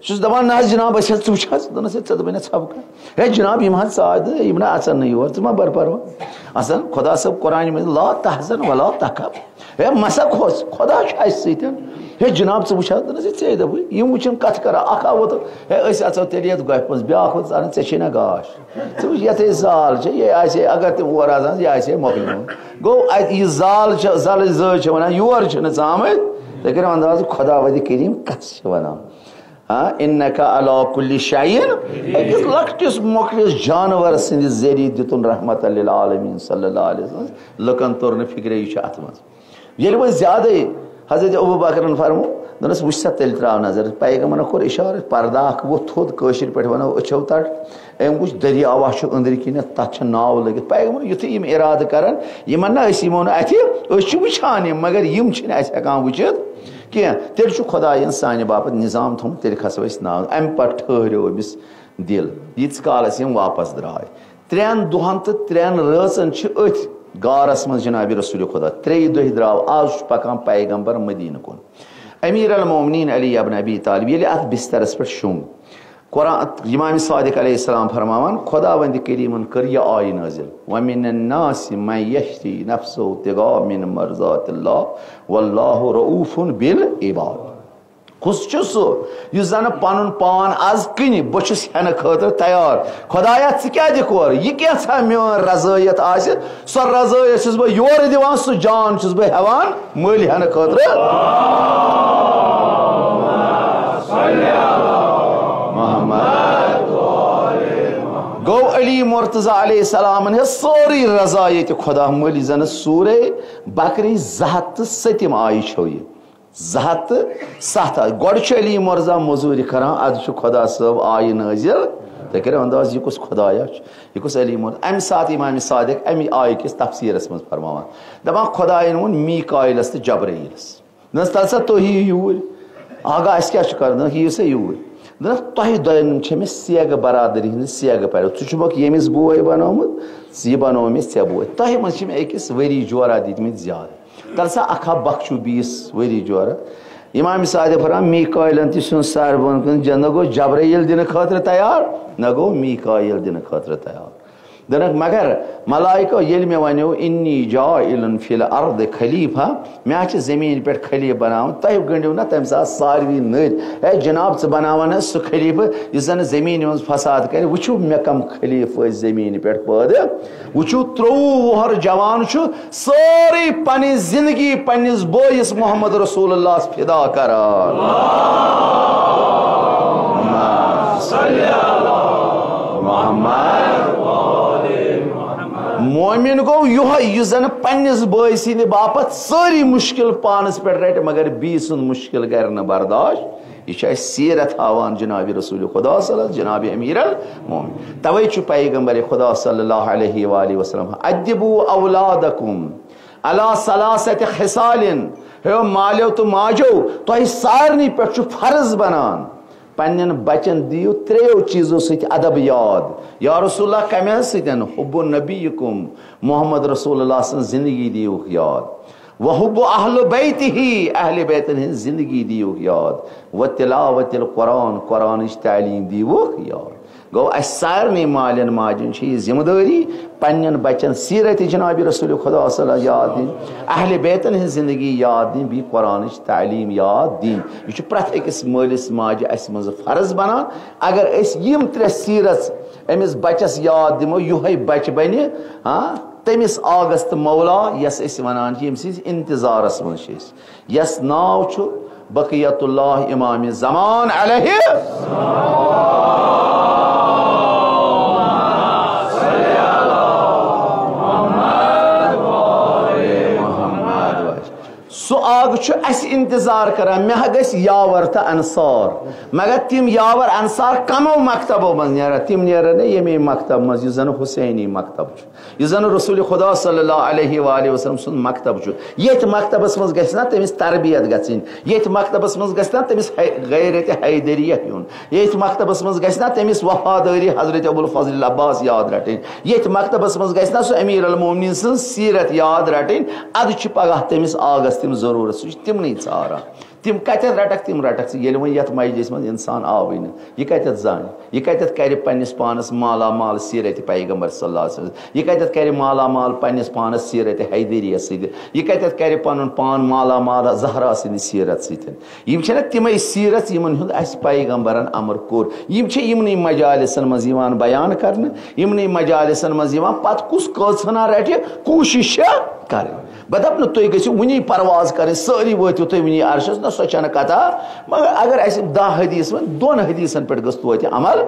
چھُس دپان، "نہ حظ جناب، أسۍ حظ، ژٕ وٕچھ حظ۔" دوٚپنس، "ہے، ژےٚ دوٚپُے نہ ژھۄپہٕ کر۔ ہے جناب، یِم حظ ژاے تہٕ یِم نہ اژن نہٕ یور، ژٕ مہ بر پروا۔" اصل خدا صٲب قرآنہِ منٛز، "لا تحزن ولا تخف۔" ہے، مہ سا کھوژ، خدا چھُ اَسہِ سۭتۍ۔ ہے جناب، ژٕ وٕچھ حظ، دوٚپنس، "ہے، ژے دوٚپُے، یِم وٕچھِن کتھ کران، اکھ آو ووتُن، ہے، أسۍ اژو تیٚلہِ یتھ گۄپھِ منٛز، بیٛاکھ ووٚن، ژٕ اَنکھ، ژےٚ چھے نہ گاش۔ ژٕ وٕچھ، یتھے زال چھےٚ، یہِ آسہِ ہے، اگر تِم اورٕ آسہٕ ہن، یہِ آسہِ ہے مۄکلیومُت۔" گوٚو، اتہِ یہِ زال چھےٚ، زالٕچ زٲج چھےٚ ونان، یور چھِنہٕ ژامٕتۍ۔ تُہۍ کٔرِو انداز، خداوندِ کریم کس چھِ ونان۔ ہاں، انک علی کل شیء، أکِس لۄکٹِس مۄکٹِس جانور سٕنٛدِ ذٔریعہٕ دِتُن رحمت للعالمین صلی اللہ علیہ وسلم۔ لُکن توٚر نہٕ فکرے، یہِ چھُ اتھ منٛز۔ ییٚلہِ وۄنۍ زیادَے حضرت ابو بکرن فرمو، دوٚپنَس، "وٕچھ سا، تیٚلہِ ترٛاو نظر۔" پیغمبرن کوٚر اِشارٕ، پردٕ اکھ ووٚتھ تھوٚد، کٲشِر پٲٹھۍ وَنو أچھو تَل۔ أمۍ وٕچھ، دٔریاوا چھُ أنٛدرِ کِنٮ۪تھ، تَتھ چھِ ناوٕ لٔگِتھ۔ پیغمبر یُتھُے یِم اِرادٕ کرن، یِمن نہ أسۍ یِمو نہٕ اَتھِ، أسۍ چھِ وٕچھان یِم، مگر یِم چھِنہٕ اَسہِ ہٮ۪کان وٕچھِتھ کینٛہہ۔ تیٚلہِ چھُ خۄدایَن سانہِ باپتھ نظام تھوٚمُت، تیٚلہِ کھسو أسۍ ناو۔ اَمہِ پتہٕ ٹھٔہریو أمِس دِل، ییٖتِس کالس یِم واپس درٛاے۔ ترٛٮ۪ن دۄہن تہٕ ترٛٮ۪ن رٲژن چھِ أتھۍ غارس منٛز جناب رسول خدا۔ ترٛیٚیہِ دۄہہِ درٛاو، آز چھُ پکان پیغمبر مدینہٕ کُن۔ امیر المومنین علی ابن ابی طالب ییٚلہِ اتھ بسترس پٮ۪ٹھ شوٚنٛگ، قرآن، امام صادق علیہ السلام فرماوان، خداوند کریمن کٔر یہِ آیہِ نٲزِل، ومن الناس من یشری نفسه ابتغاء من مرضات اللہ واللہ رؤوف بالعباد۔ کُس چھُ سُہ یُس زن پنُن پان از کٕنہِ بہٕ چھُس ہٮ۪نہٕ خٲطرٕ تیار؟ خدایا، ژٕ کیٛاہ دِکھ اورٕ؟ یہِ کینٛژھا میٲنۍ رضٲیت آسہِ، سۄ رضٲیت چھُس بہٕ یورٕ دِوان، سُہ جان چھُس بہٕ ہٮ۪وان مٔلۍ ہٮ۪نہٕ خٲطرٕ۔ محمد۔ گوٚو علی مرتضی علیہ السلامن ہیٚژ سٲرٕے رضایت خدا مٔلۍ، زن سورہ بقرٕچ زٕ ہتھ تہٕ سٔتِم آیہِ چھو یہِ۔ زٕ ہتھ تہٕ ستھ آیہِ۔ گۄڈٕ چھُ علی مرزا موٚزوٗرِ کران، ادٕ چھُ خدا صٲب آیہِ نٲزِل۔ تُہۍ کٔرِو انداز، یہِ کُس خدایا چھُ؟ یہِ کُس علی مرزا؟ امہِ ساتہٕ امام صادق امہِ آیہِ کِس تفسیٖرس منٛز فرماوان، دپان، خدایَن ووٚن میٖکایلس تہٕ جبرائیلس، دوٚپنَس، "تَلہٕ سا تُہۍ یِیِو یوٗرۍ۔ آغا، اَسہِ کیٛاہ چھُ کَرُن؟ یِیِو سا یوٗرۍ۔" دوٚپنَکھ، "تۄہہِ دۄن چھےٚ مےٚ سیگہٕ برادٔری ہٕنٛز سیگہٕ پَرِ۔ ژٕ چھُکھ ییٚمِس بوے بَنومُت، یہِ بَنوو مےٚ ژےٚ بوے۔ تۄہہِ منٛز چھِ مےٚ أکِس ؤری جورا دِتمٕتۍ زیادٕ۔" تَلہٕ سا اَکھ ہا بَخچوٗ بیٚیِس ؤری جورا۔ امام صادق فرماوان، میٖکایلَن تہِ سیوٚن سر بۄن کُن، نہ گوٚو جبرائیل دِنہٕ خٲطرٕ تیار، نہ گوٚو میٖکایل دِنہٕ خٲطرٕ تیار۔ دوٚپنَکھ، مگر ملائکو ییٚلہِ مےٚ وَنیو، "انی جاعل فی الارض خلیفہ"، مےٚ حظ چھِ زٔمیٖن پٮ۪ٹھ خلیفہٕ بناوُن، تۄہہِ گٔنٛڈِو نہ تَمہِ ساتہٕ ساروی نٔرۍ، "ہے جناب، ژٕ بناوان حظ سُہ خلیفہٕ یُس زَن زٔمیٖنہِ منٛز فساد کرِ؟ وٕچھِو مےٚ کم خلیفہٕ ٲسۍ زٔمیٖنہِ پٮ۪ٹھ پٲدٕ، وٕچھِو ترٛۆوُہ وُہر جوان چھُ سٲرٕے پنٕنۍ زندگی پننِس بٲیِس محمد رسول اللہس فدا کران۔" مومن گوٚو یُہے یُس زن پننِس بٲے سٕنٛدِ باپتھ سٲری مُشکل پانس پٮ۪ٹھ رٹہِ، مگر بیٚیہِ سُنٛد مُشکل کرِ نہٕ برداشت۔ یہِ چھِ اَسہِ سیرت ہاوان جناب رسول خدا صلی اللہ، جناب امیر المومن۔ توے چھُ پیغمبر خدا صلی اللہ علیہ وآلہ وسلم، "ادبوا اولادکم علی ثلاثۃ خصال"۔ ہے مالیو تہٕ ماجو، تۄہہِ سارنٕے پٮ۪ٹھ چھُ فرض بنان، پننٮ۪ن بچن دِیِو ترٛیٚیو چیٖزو سۭتۍ ادب یاد۔ یا رسول اللہ، کمہِ حظ سۭتۍ؟ حب نبیکم، محمد رسول اللہ سٕنٛز زندگی دِیِوکھ یاد۔ وحب اہل بیتہ، اہل بیتن ہٕنٛز زندگی دِیِوکھ یاد۔ وتلاوت القرآن، قرآنٕچ تعلیٖم دِیِوکھ یاد۔ گوٚو، اَسہِ سارنٕے مالٮ۪ن ماجٮ۪ن چھِ یہِ ذمہٕ دٲری پننٮ۪ن بچن سیرت جناب رسول خدا صلی اللہ یاد دِنۍ، اہل بیتن ہٕنٛز زندگی یاد دِنۍ، بیٚیہِ قرآنٕچ تعلیٖم یاد دِنۍ۔ یہِ چھُ پرٛٮ۪تھ أکِس مٲلِس ماجہِ اَسہِ منٛز فرض بنان۔ اگر أسۍ یِم ترٛےٚ سیٖرژ أمِس بچس یاد دِمو، یِہوٚے بچہٕ بنہِ، ہاں، تٔمِس آغس تہٕ مولا، یَس أسۍ وَنان چھِ، ییٚمہِ سٕنٛدِس انتظارس منٛز چھِ أسۍ، یَس ناو چھُ بقیت اللہ امام زمان علیہ۔ سُہ آغ چھُ اَسہِ انتظار کران، مےٚ ہا گژھِ یاور تہٕ انصار۔ مگر تِم یاور انصار کمو مکتبو منٛز نیران؟ تِم نیران نہٕ ییٚمے مکتب منٛز یُس زن حسینی مکتب چھُ، یُس زن رسول خدا صلی اللہ علیہ وآلہ وسلم سُنٛد مکتب چھُ۔ ییٚتھۍ مکتبس منٛز گژھِ نا تٔمِس تربیت گژھٕنۍ، ییٚتھۍ مکتبس منٛز گژھِ نا تٔمِس حی-، غیرت حیدریہ یُن، ییٚتھۍ مکتبس منٛز گژھِ نا تٔمِس وفادٲری حضرت ابوالفضل العباس یاد رٹٕنۍ، ییٚتھۍ مکتبس منٛز گژھِ نا سُہ امیر المومنین سٕنٛز سیرت یاد رٹٕنۍ، ادٕ چھِ پگاہ تٔمِس آغس تِم ضروٗرت، سُہ چھُ تِمنٕے ژھاران۔ تِم کتٮ۪تھ رٹکھ؟ تِم رٹکھ ژٕ، ییٚلہِ وۄنۍ یتھ مجلس منٛز انسان آوٕے نہٕ، یہِ کتٮ۪تھ زانہِ؟ یہِ کتٮ۪تھ کرِ پننِس پانس مالا مال سیرت پیغمبر صلی اللہ علیہ وسلم؟ یہِ کتٮ۪تھ کرِ مالا مال پننِس پانس سیرت حیدریہ سۭتۍ؟ یہِ کتٮ۪تھ کرِ پنُن پان مالا مال زہرا سٕنٛدِ سیرت سۭتۍ؟ یِم چھِنہ تِمے سیرت یِمن ہُنٛد اَسہِ پیغمبرن امر کوٚر۔ یِم چھِ یِمنٕے مجالسن منٛز یِوان بیان کرنہٕ، یِمنٕے مجالسن منٛز یِوان۔ پتہٕ کُس کٔژ ہنا رٹہِ، کوٗشش چھےٚ کرٕنۍ۔ بہٕ دَپہٕ نہٕ تُہۍ گٔژھِو وُنی پرواز کَرٕنۍ، سٲری وٲتِو تُہۍ وُنی عرشَس، نہ، سۄ چھَنہٕ کَتھا۔ مگر اگر اَسہِ دَہ حدیث وۄنۍ دۄن حدیثَن پٮ۪ٹھ گٔژھ توتہِ عمل،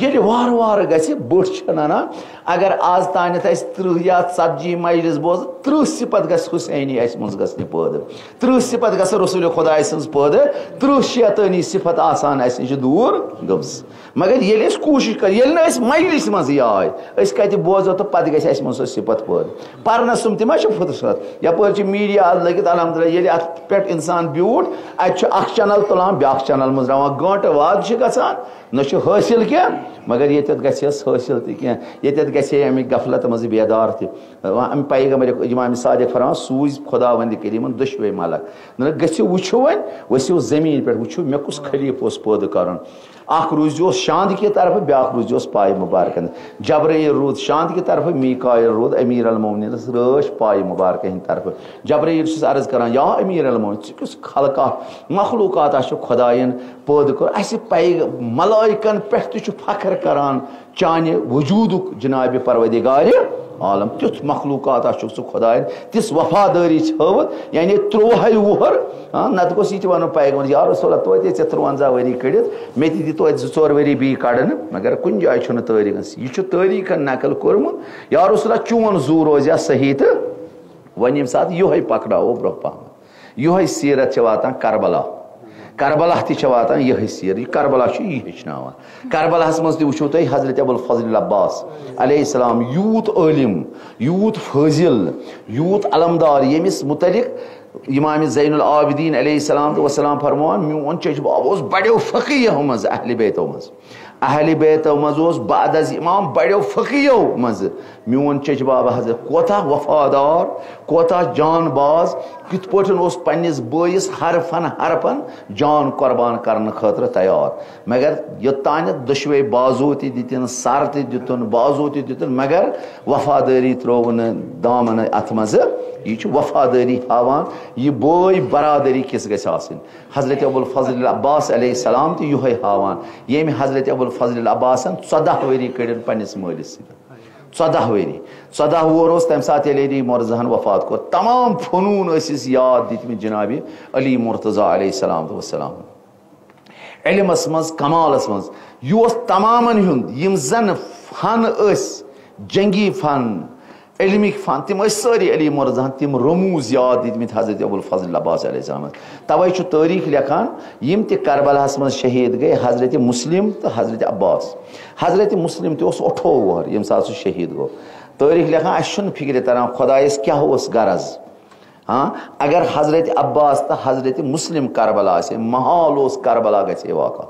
ییٚلہِ وارٕ وارٕ گژھِ، بٔڑ چھِ نَنان۔ اگر آز تانٮ۪تھ اَسہِ تٕرٛہ یا ژتجی مجلس بوزٕ، تٕرٛہ صفت گژھِ حسینی اَسہِ منٛز گژھنہِ پٲدٕ، تٕرٛہ صفت گژھِ رسول خداے سٕنٛز پٲدٕ، تٕرٛہ شیطٲنی صفت آسان اَسہِ نِش دوٗر گٔمٕژ۔ مگر ییٚلہِ أسۍ کوٗشِش کَرو، ییٚلہِ نہٕ أسۍ مجلِس منٛزٕے آے، أسۍ کَتہِ بوزو تہٕ پَتہٕ گژھِ اَسہِ منٛز سۄ صفت پٲدٕ؟ پَرنَس سُم تہِ ما چھِ فرصت؟ یَپٲرۍ چھِ میٖڈیا آز لٔگِتھ، الحمدللہ، ییٚلہِ اَتھ پٮ۪ٹھ اِنسان بیوٗٹھ، اَتہِ چھُ اَکھ چَنَل تُلان، بیٛاکھ چَنَل منٛز ترٛاوان، گٲنٛٹہٕ واد چھِ گژھان، نہ چھُ حٲصِل کینٛہہ، مگر ییٚتٮ۪تھ گژھِ ہَس حٲصِل تہِ کینٛہہ، ییٚتٮ۪تھ گژھِ ہے اَمِکۍ غفلت منٛز بیدار تہِ۔ اَمہِ پیغمبر امام صادق فرماوان، سوٗزۍ خداوندِ کریٖمَن دۄشوَے ملک، نہ گٔژھِو وٕچھِو وۄنۍ، ؤسِو زٔمیٖن پٮ۪ٹھ، وٕچھِو مےٚ کُس خلیٖفہٕ اوس پٲدٕ کَرُن۔ اکھ روٗزِوس شاندٕ کہِ طرفہٕ، بیٛاکھ روٗزِوس پایہِ مُبارکن۔ جبرائیل روٗد شاندٕ کہِ طرفہٕ، میکائیل روٗد امیر المومنینس رٲچھ پایہِ مُبارکہ ہٕنٛدِ طرفہٕ۔ جبرائیل چھُس عرض کران، یا امیر المومنین، ژٕ کیُس خلقہ، مخلوقات آسہِ خۄدایَن پٲدٕ کوٚر، اَسہِ پیغ-، ملائکن پٮ۪ٹھ تہِ چھُ فخر کران چانہِ وجوٗدُک جناب پروردگار عالم۔ تیُتھ مخلوقات آسہِ چھُکھ ژٕ خۄدایَن، تِژھ وفادٲری چھٲوٕتھ، یعنی تُرٛوہَے وُہَر۔ ہاں، نتہٕ گوٚژھ یہِ تہِ وَنُن پیغمبر، یا رسول اللہ، توتہِ ژےٚ تُرٛوَنزاہ ؤری کٔڑِتھ، مےٚ تہِ دِ توتہِ زٕ ژور ؤری بیٚیہِ کڑنہٕ، مگر کُنہِ جایہِ چھُنہٕ تٲریٖخَس۔ یہِ چھُ تٲریٖخَن نقل کوٚرمُت، یا رسول اللہ، چون زُو روزِ ہا صحیح۔ تہٕ وۄنۍ ییٚمہِ ساتہٕ یِہوٚے پکڑاوو برٛونٛہہ پہمتھ، یِہوٚے سیرت چھِ واتان کربلا۔ کربلا تہِ چھِ واتان یِہوٚے سیرت۔ یہِ کربلا چھُ یی ہیٚچھناوان۔ کربلاہَس منٛز تہِ وٕچھِو تُہۍ حضرت ابو الفضل العباس علیہ السلام، یوٗت عٲلِم، یوٗت فٲضِل، یوٗت علمدار، ییٚمِس مُتعلِق امام زین العابدین علیہ السلام تہٕ وسلام فرماوان، میون چچ باب اوس بڑیو فقیہو منٛز، اہل بیتو منٛز۔ اہل بیتو منٛز اوس بعد از امام بڑیو فقیہو منٛز۔ میون چچ باب حضرت کوتاہ وفادار، کوتاہ جان باز، کِتھ پٲٹھۍ اوس پننِس بٲیِس حرفن حرفن جان قربان کرنہٕ خٲطرٕ تیار۔ مگر یوٚتانٮ۪تھ دۄشوے بازو تہِ دِتِن، سر تہِ دِتُن، بازو تہِ دِتُن، مگر وفادٲری ترٛوو نہٕ دامنہٕ اتھ منٛزٕ۔ یہِ چھُ وفادٲری ہاوان، یہِ بٲے برادری کِژھ گژھِ آسٕنۍ۔ حضرت ابو الفضل العباس علیہ السلام تہِ یِہوٚے ہاوان، ییٚمہِ حضرت ابو الفضل العباسن ژۄداہ ؤری کٔڑِن پننِس مٲلِس سۭتۍ۔ ژۄداہ ؤری، ژۄداہ وُہُر اوس تَمہِ ساتہٕ، ییٚلہِ علی مرتضیٰ ہن وفات کوٚر۔ تمام فنوٗن ٲسِس یاد دِتمٕتۍ جناب علی مرتضیٰ علیہ السلام تہٕ وسلام۔ علمس منٛز، کمالس منٛز، یہِ اوس تمامن ہُنٛد، یِم زن فن ٲسۍ، جنگی فن، علمٕکۍ فن، تِم ٲسۍ سٲری علی مرتضیٰ ہن تِم رموٗز یاد دِتمٕتۍ حضرت ابو الفضل العباس علیہ السلامس۔ توے چھُ تٲریٖخ لیکھان، یِم تہِ کربلاہس منٛز شہیٖد گٔے، حضرت مسلم تہٕ حضرت عباس۔ حضرت مسلم تہِ اوس اَٹھووُہ وُہر، ییٚمہِ ساتہٕ سُہ شہیٖد گوٚو۔ تٲریٖخ لیکھان، اَسہِ چھُنہٕ فِکرِ تران خۄدایَس کیٛاہ اوس غرض۔ ہاں، اگر حضرت عباس تہٕ حضرت مسلم کربلا آسہِ ہے، محال اوس کربلا گژھِ ہے واقع۔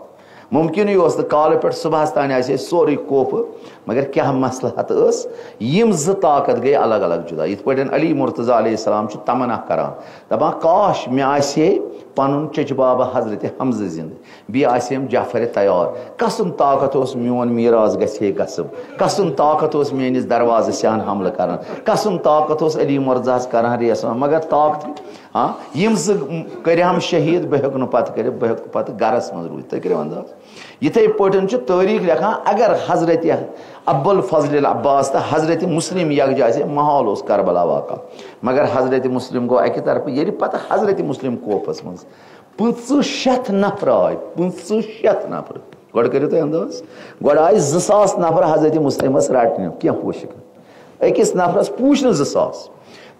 مُمکِنٕے اوس نہٕ، کالہٕ پٮ۪ٹھ صُبحَس تام آسہِ ہے سورُے کوفہٕ، مگر کیٛاہ مصلحت ٲس؟ یِم زٕ طاقت گٔے الگ الگ جُدا۔ یِتھ پٲٹھۍ علی مرتضیٰ علیہ السلام چھُ تمنا کران، دَپان، کاش مےٚ آسہِ ہے پَنُن چچہِ بابا حضرت حمزہ زِندٕ، بیٚیہِ آسہِ ہے أمۍ جعفر تیار۔ کَسُن طاقت اوس میون میراث گژھِ ہے غصب؟ کَسُن طاقت اوس میٲنِس دروازَس سیان حملہٕ کران؟ کَسُن طاقت اوس علی مرتضیٰ ہَس کران ریس؟ مگر طاقت، ہاں، یِم زٕ کٔرِہم شہیٖد، بہٕ ہیوٚکہٕ نہٕ پَتہٕ کٔرِتھ، بہٕ ہیوٚکہٕ پَتہٕ گرَس منٛز روٗزِتھ۔ تُہۍ کٔرِو انداز؟ یِتھَے پٲٹھۍ چھُ تٲریٖخ لیکھان، اگر حضرت ابو الفضل العباس تہٕ حضرت مسلم یکجا آسہِ ہے، محال اوس کربلا واقع۔ مگر حضرت مسلم گوٚو اَکہِ طرفہٕ، ییٚلہِ پَتہٕ حضرت مسلم کوفَس منٛز پٕنٛژٕہ شیٚتھ نفر آے، پٕنٛژٕہ شیٚتھ نفر۔ گۄڈٕ کٔرِو تُہۍ انداز، گۄڈٕ آے زٕ ساس نفر حضرت مسلمس رٹنہِ، کینٛہہ پوشہِ کانٛہہ۔ أکِس نفرس پوٗچھ نہٕ زٕ ساس۔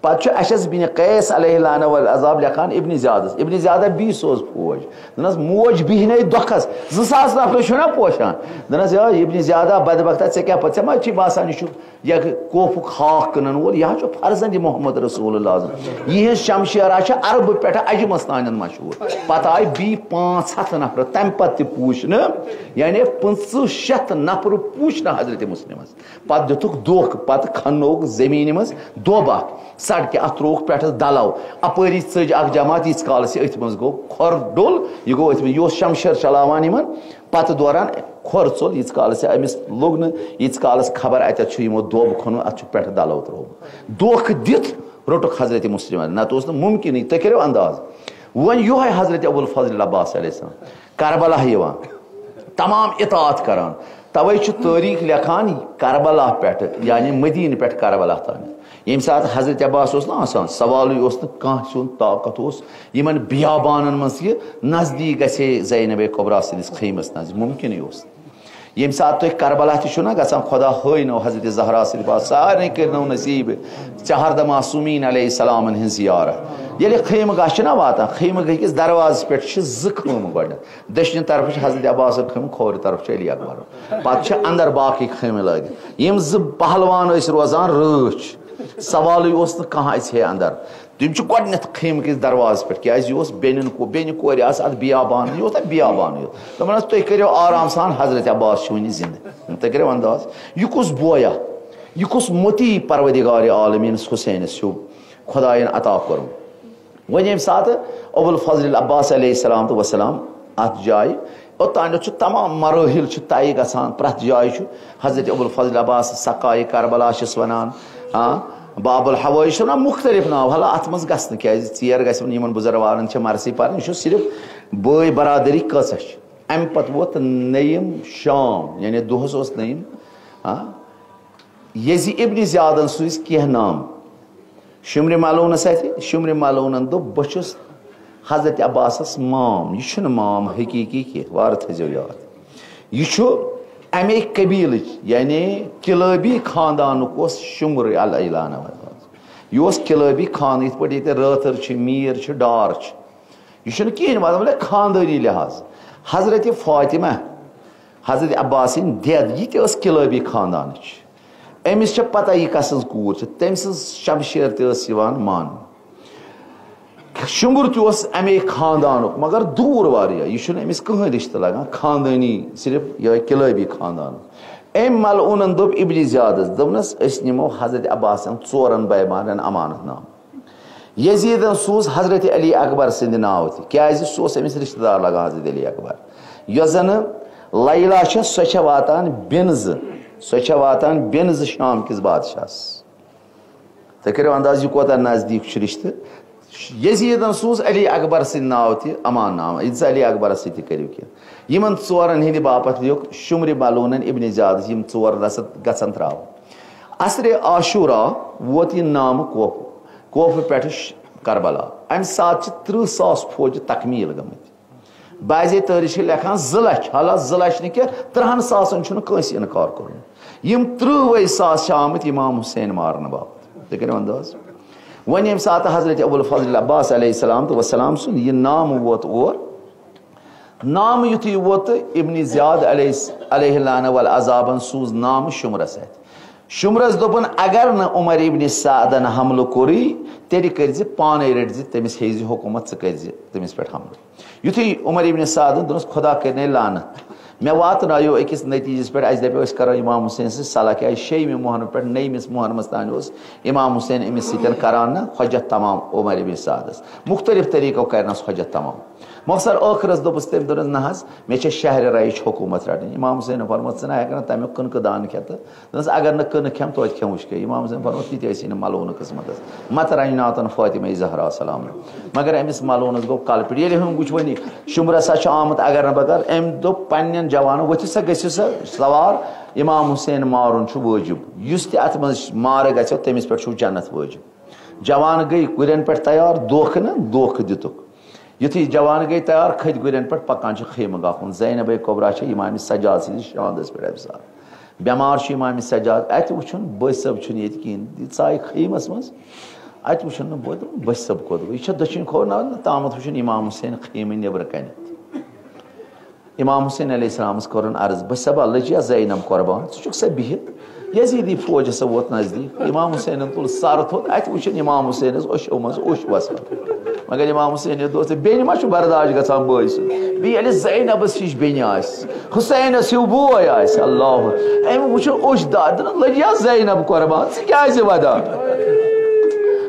پتہٕ چھُ اشعث بن قیس علیہ لعنہ والعذاب لیکھان ابن زیادس، ابن زیادہ بی سوز فوج۔ دپنس، موج بیہنے دۄکھس، زٕ ساس نفرس چھُنہ پوشان۔ دپنس، یا ابن زیادہ بدبختا، ژےٚ کیٛاہ پتہ، ژےٚ ما چھی باسان یہِ چھُ یا کوفُک ہاکھ کٕنن وول، یہِ حظ چھُ فرزند محمد رسول اللہ۔ یِہنٛز شمشیرا چھِ عربہٕ پٮ۪ٹھٕ عجمس تانٮ۪ن مشہوٗر۔ پتہٕ آیہِ بیٚیہِ پانٛژھ ہتھ نفر، تمہِ پتہٕ تہِ پوٗچھ نہٕ، یعنی پٕنٛژٕہ شیٚتھ نفر پوٗچھ نہٕ حضرت مسلمس۔ پتہٕ دِتُکھ دھوکہٕ، پتہٕ کھنووُکھ زٔمیٖنہِ منٛز دوب اکھ، سڑکہِ اتھ ترووُکھ پٮ۪ٹھس دلو، اپٲری ژٔج اکھ جماعت، ییٖتِس کالس یہِ أتھۍ منٛز گوٚو کھۄر ڈوٚل، یہِ گوٚو أتھۍ منٛز، یہِ اوس شمشیر چلاوان یِمن۔ پتہٕ دوران کھۄر ژوٚل، ییٖتِس کالس أمِس لوٚگ نہٕ، ییٖتِس کالس خبر اَتٮ۪تھ چھُ یِمو دوب کھوٚنمُت، اَتھ چھُ پٮ۪ٹھٕ دَلو ترٛوومُت۔ دھوکہٕ دِتھ روٚٹُکھ حضرت مسلمن، نتہٕ اوس نہٕ مُمکِنٕے۔ تُہۍ کٔرِو انداز، وۄنۍ یِہوٚے حضرت ابو الفضل عباس علیہ السلام کربلا یِوان، تمام اطاعت کران۔ توے چھُ تٲریٖخ لیکھان کربلا پٮ۪ٹھٕ، یعنی مدیٖنہٕ پٮ۪ٹھ کربلا تام۔ ییٚمہِ ساتہٕ حضرت عباس اوس نہ آسان، سوالٕے اوس نہٕ کانٛہہ سُنٛد، طاقت اوس یِمن بیابانن منٛز یہِ نزدیٖک گژھِ ہے زینب کبریٰ سٕنٛدِس خیمس نزدیٖک، مُمکِنٕے اوس نہٕ۔ ییٚمہِ ساتہٕ تُہۍ کربلا تہِ چھِو نہ گژھان، خدا ہٲینو حضرت زہرا سٕنٛدِ پاس، سارنٕے کٔرنو نصیٖب ژےٚ ہردٕ معصومیٖن علیہ السلامن ہٕنٛز زیارت۔ ییٚلہِ خیمہٕ گاہ چھِ نہ واتان، خیمہٕ گاہ کِس دروازس پٮ۪ٹھ چھِ زٕ خٲمہٕ گۄڈٕنٮ۪تھ، دٔچھنہِ طرفہٕ چھِ حضرت عباسُک خیمہٕ، کھورِ طرفہٕ چھُ علی اکبرُن۔ پتہٕ چھِ اندر باقٕے خیمہٕ لٲگِتھ۔ یِم زٕ پہلوان ٲسۍ روزان رٲچھ، سوالٕے اوس نہٕ کانٛہہ اَژِ ہے اندر۔ تِم چھِ گۄڈٕنٮ۪تھ خیمہٕ کِس دروازس پٮ۪ٹھ، کیٛازِ یہِ اوس بیٚنٮ۪ن کو-، بیٚنہِ کورِ آسہٕ اَتھ بیابان، یہِ اوس اَتھ بیابانٕے یوت۔ دوٚپُن حظ، تُہۍ کٔرِو آرام سان، حضرت عباس چھُ وٕنہِ زِندٕ۔ تُہۍ کٔرِو انداز، یہِ کُس بویا، یہِ کُس مطیع پروردگار عالمیٖنس حسینس ہیوٗ خۄدایَن عطا کوٚرمُت۔ وۄنۍ ییٚمہِ ساتہٕ ابو الفضل العباس علیہ السلام تہٕ وسلام اَتھ جایہِ اوٚتانٮ۪تھ چھُ تمام مراحل چھِ طے گژھان، پرٛٮ۪تھ جایہِ چھُ حضرت ابوالفضل عباس سقائے کربلا چھِس وَنان، ہاں، باب الحوائج چھِ وَنان، مُختٔلِف ناو، حالانکہ اَتھ منٛز گژھِ نہٕ، کیٛازِ ژیر گژھِ وۄنۍ یِمَن بُزرگوارَن چھِ مرثی پَرٕنۍ، یہِ چھُ صرف بٲے برادٔری کۭژاہ چھِ۔ اَمہِ پَتہٕ ووت نٔیِم شام، یعنی دۄہَس اوس نٔیِم، ہاں، یزی ابن زیادن سوٗزۍ کینٛہہ نام شمر ملعونس اتھِ۔ شمر ملعونن دوٚپ، "بہٕ چھُس حضرت عباسس مام، یہِ چھُنہٕ مام حقیقی کینٛہہ، وارٕ تھٲیزیو یاد۔ یہِ چھُ امے قبیلٕچ، یعنی کلٲبی خاندانُک اوس شمر علیہ لعنہ۔ یہِ اوس کلٲبی خان، یِتھ پٲٹھۍ ییٚتہِ رٲتھٕر چھِ، میٖر چھِ، ڈار چھِ۔ یہِ چھُنہٕ کِہیٖنۍ، مطلب، خاندٲنی لحاظ۔ حضرت فاطمہ، حضرت عباسٕنۍ دٮ۪د، یہِ تہِ ٲس کلٲبی خاندانٕچ۔ أمِس چھےٚ پتہ یہِ کسٕنٛز کوٗر چھِ، تٔمۍ سٕنٛز شمشیر تہِ ٲس یِوان ماننہٕ۔ شُمبُر تہِ اوس اَمے خاندانُک، مگر دوٗر واریاہ، یہِ چھُنہٕ أمِس کٕہٕنۍ رِشتہٕ لگان، خاندٲنی، صرف یِہوٚے کِلٲبی خاندانُک۔ أمۍ ملعوٗنن دوٚپ ابن زیادس، دوٚپنس، "أسۍ نِمو حضرت عباسن ژورن بٲے بارنٮ۪ن امانت نامہٕ۔" یزیدن سوٗز حضرت علی اکبر سٕنٛدِ ناوٕ تہِ، کیازِ سُہ اوس أمِس رِشتہٕ دار لگان حضرت علی اکبر۔ یۄس زن لیلا چھےٚ، سۄ چھےٚ واتان بِنزٕ، سۄ چھےٚ واتان بِنزٕ شام کِس بادشاہس۔ تُہۍ کٔرِو انداز، یہِ کوتاہ نزدیٖک چھُ رِشتہٕ۔ یزیدن سوٗز علی اکبر سٕنٛدِ ناوٕ تہِ امان نامہٕ، یہِ زِ علی اکبرس سۭتۍ تہِ کٔرِو کینٛہہ۔ یِمن ژورن ہٕنٛدِ باپتھ لیوٚکھ شُمرِ ملعوٗنن ابن زیادس یِم ژور رسد گژھن ترٛاوُن۔ عصرِ عاشورا ووت یہِ نامہٕ کوفہٕ، کوفہٕ پٮ۪ٹھٕ ش-، کربلا۔ امہِ ساتہٕ چھِ ترٕٛہ ساس فوجہِ تکمیٖل گٔمٕتۍ۔ بعضے تٲریٖخ چھِ لیکھان زٕ لچھ، حالانکہ زٕ لچھ نہٕ کینٛہہ، ترٕٛہن ساسن چھُنہٕ کٲنٛسہِ انکار کوٚرمُت۔ یِم ترٕٛہ وَے ساس چھِ آمٕتۍ امام حسین مارنہٕ باپتھ۔ تُہۍ کٔرِو انداز۔ وۄنۍ ییٚمہِ ساتہٕ حضرت ابوالفضل عباس علیہ السلام تہٕ وسلام سُنٛد یہِ نامہٕ ووت اور، نامہٕ یُتھُے ووت تہٕ ابن زیاد علیہ، علیہ لعنہ والعذابن سوٗز نامہٕ شُمرس اَتھِ۔ شُمرس دوٚپُن، "اگر نہٕ عمر ابن سعدن حملہٕ کوٚرُے، تیٚلہِ کٔرۍ زِ پانے، رٔٹۍ زِ تٔمِس، ہیٚیہِ زِ حکوٗمت، ژٕ کٔرۍ زِ تٔمِس پٮ۪ٹھ حملہٕ۔" یُتھُے عمر ابن سعدن دوٚپنس، "خدا کٔرِنَے لعنت، مےٚ واتنٲیو أکِس نتیٖجس پٮ۪ٹھ، اَسہِ دَپیو أسۍ کرو امام حسین سۭتۍ صلح، کیازِ شیٚیِمہِ محرم پٮ۪ٹھ نٔیمِس محرمس تام اوس امام حسین أمِس سۭتۍ کران نہ حجت تمام عمر ابن سعدس، مختلف طریقو کرنس حجت تمام۔" مۄخصر ٲخرس دوٚپُس تٔمۍ، دوٚپنس، "نہ حظ، مےٚ چھےٚ شہرِ رَیِچ حکوٗمت رَٹٕنۍ۔" امام حسینن فرموو، "ژٕ نہ ہٮ۪کھ نہٕ تَمیُک کٕنکہٕ دانہٕ کھٮ۪تھ تہٕ۔" دوٚپنس، "اگر نہٕ کٕنہٕ کھٮ۪م، توتہِ کھٮ۪مہٕ وٕچھ کیٛاہ؟" امام حسین فرموو، "تہِ تہِ ٲسی نہٕ ملعوٗنہٕ قٕسمتس۔ مت رنجناتن فاطمہ زہرا سلام۔" مگر أمِس ملعوٗنس گوٚو کلہٕ پٮ۪ٹھ۔ ییٚلہِ ہُم وٕچھ وۄنۍ شُمرس ہا چھُ آمُت، اگر نہٕ بہٕ کرٕ، أمۍ دوٚپ پننٮ۪ن جوانن، "ؤتھِو سا، گٔژھِو سا سوار، امام حسین مارُن چھُ وٲجِب۔ یُس تہِ اتھ منٛز مارٕ گژھیو، تٔمِس پٮ۪ٹھ چھُو جنت وٲجِب۔" جوان گٔے گُرٮ۪ن پٮ۪ٹھ تیار، دھوکہٕ نہٕ، دھوکہٕ دِتُکھ۔ یُتھُے جوان گٔے تیار، کھٔتۍ گُرٮ۪ن پٮ۪ٹھ، پکان چھِ خیمہٕ گاہ کُن۔ زینب کبریٰ چھےٚ امام سجاد سٕنٛدِس شاندس پٮ۪ٹھ امہِ ساتہٕ۔ بٮ۪مار چھُ امام سجاد، اتہِ وٕچھُن بٔسۍ صٲب چھُنہٕ ییٚتہِ کِہیٖنۍ۔ یہِ ژایہِ خیمس منٛز، اتہِ وٕچھُن نہٕ، بہٕ دپہٕ، بٔسۍ صٲب کوٚت گوٚو؟ یہِ چھےٚ دٔچھِنۍ کھووٕرۍ ناو، تامتھ وٕچھُن امام حسین خیمہٕ نیبرٕ کنٮ۪تھ۔ امام حسین علیہ السلامس کوٚرُن عرض، "بہٕ چھسا لٔجیا زینب قربان، ژٕ چھُکھ سا بِہِتھ؟ یزیدی فوج ہسا ووت نزدیٖک۔" امام حسینن تُل سر تھوٚد، اتہِ وٕچھِن امام حسینس اوٚشو منٛز اوٚش وسان۔ مگر امام حسین یہِ دوست، بیٚنہِ ما چھُ برداش گژھان بٲے سُنٛد؟ بیٚیہِ ییٚلہِ زینبس ہِش بیٚنہِ آسہِ، حسینس ہیوٗ بوے آسہِ، اللہ، أمۍ وٕچھُن اوٚش دار، دوٚپُن، "لٔجیا زینب قربان، ژٕ کیازِ ودان؟"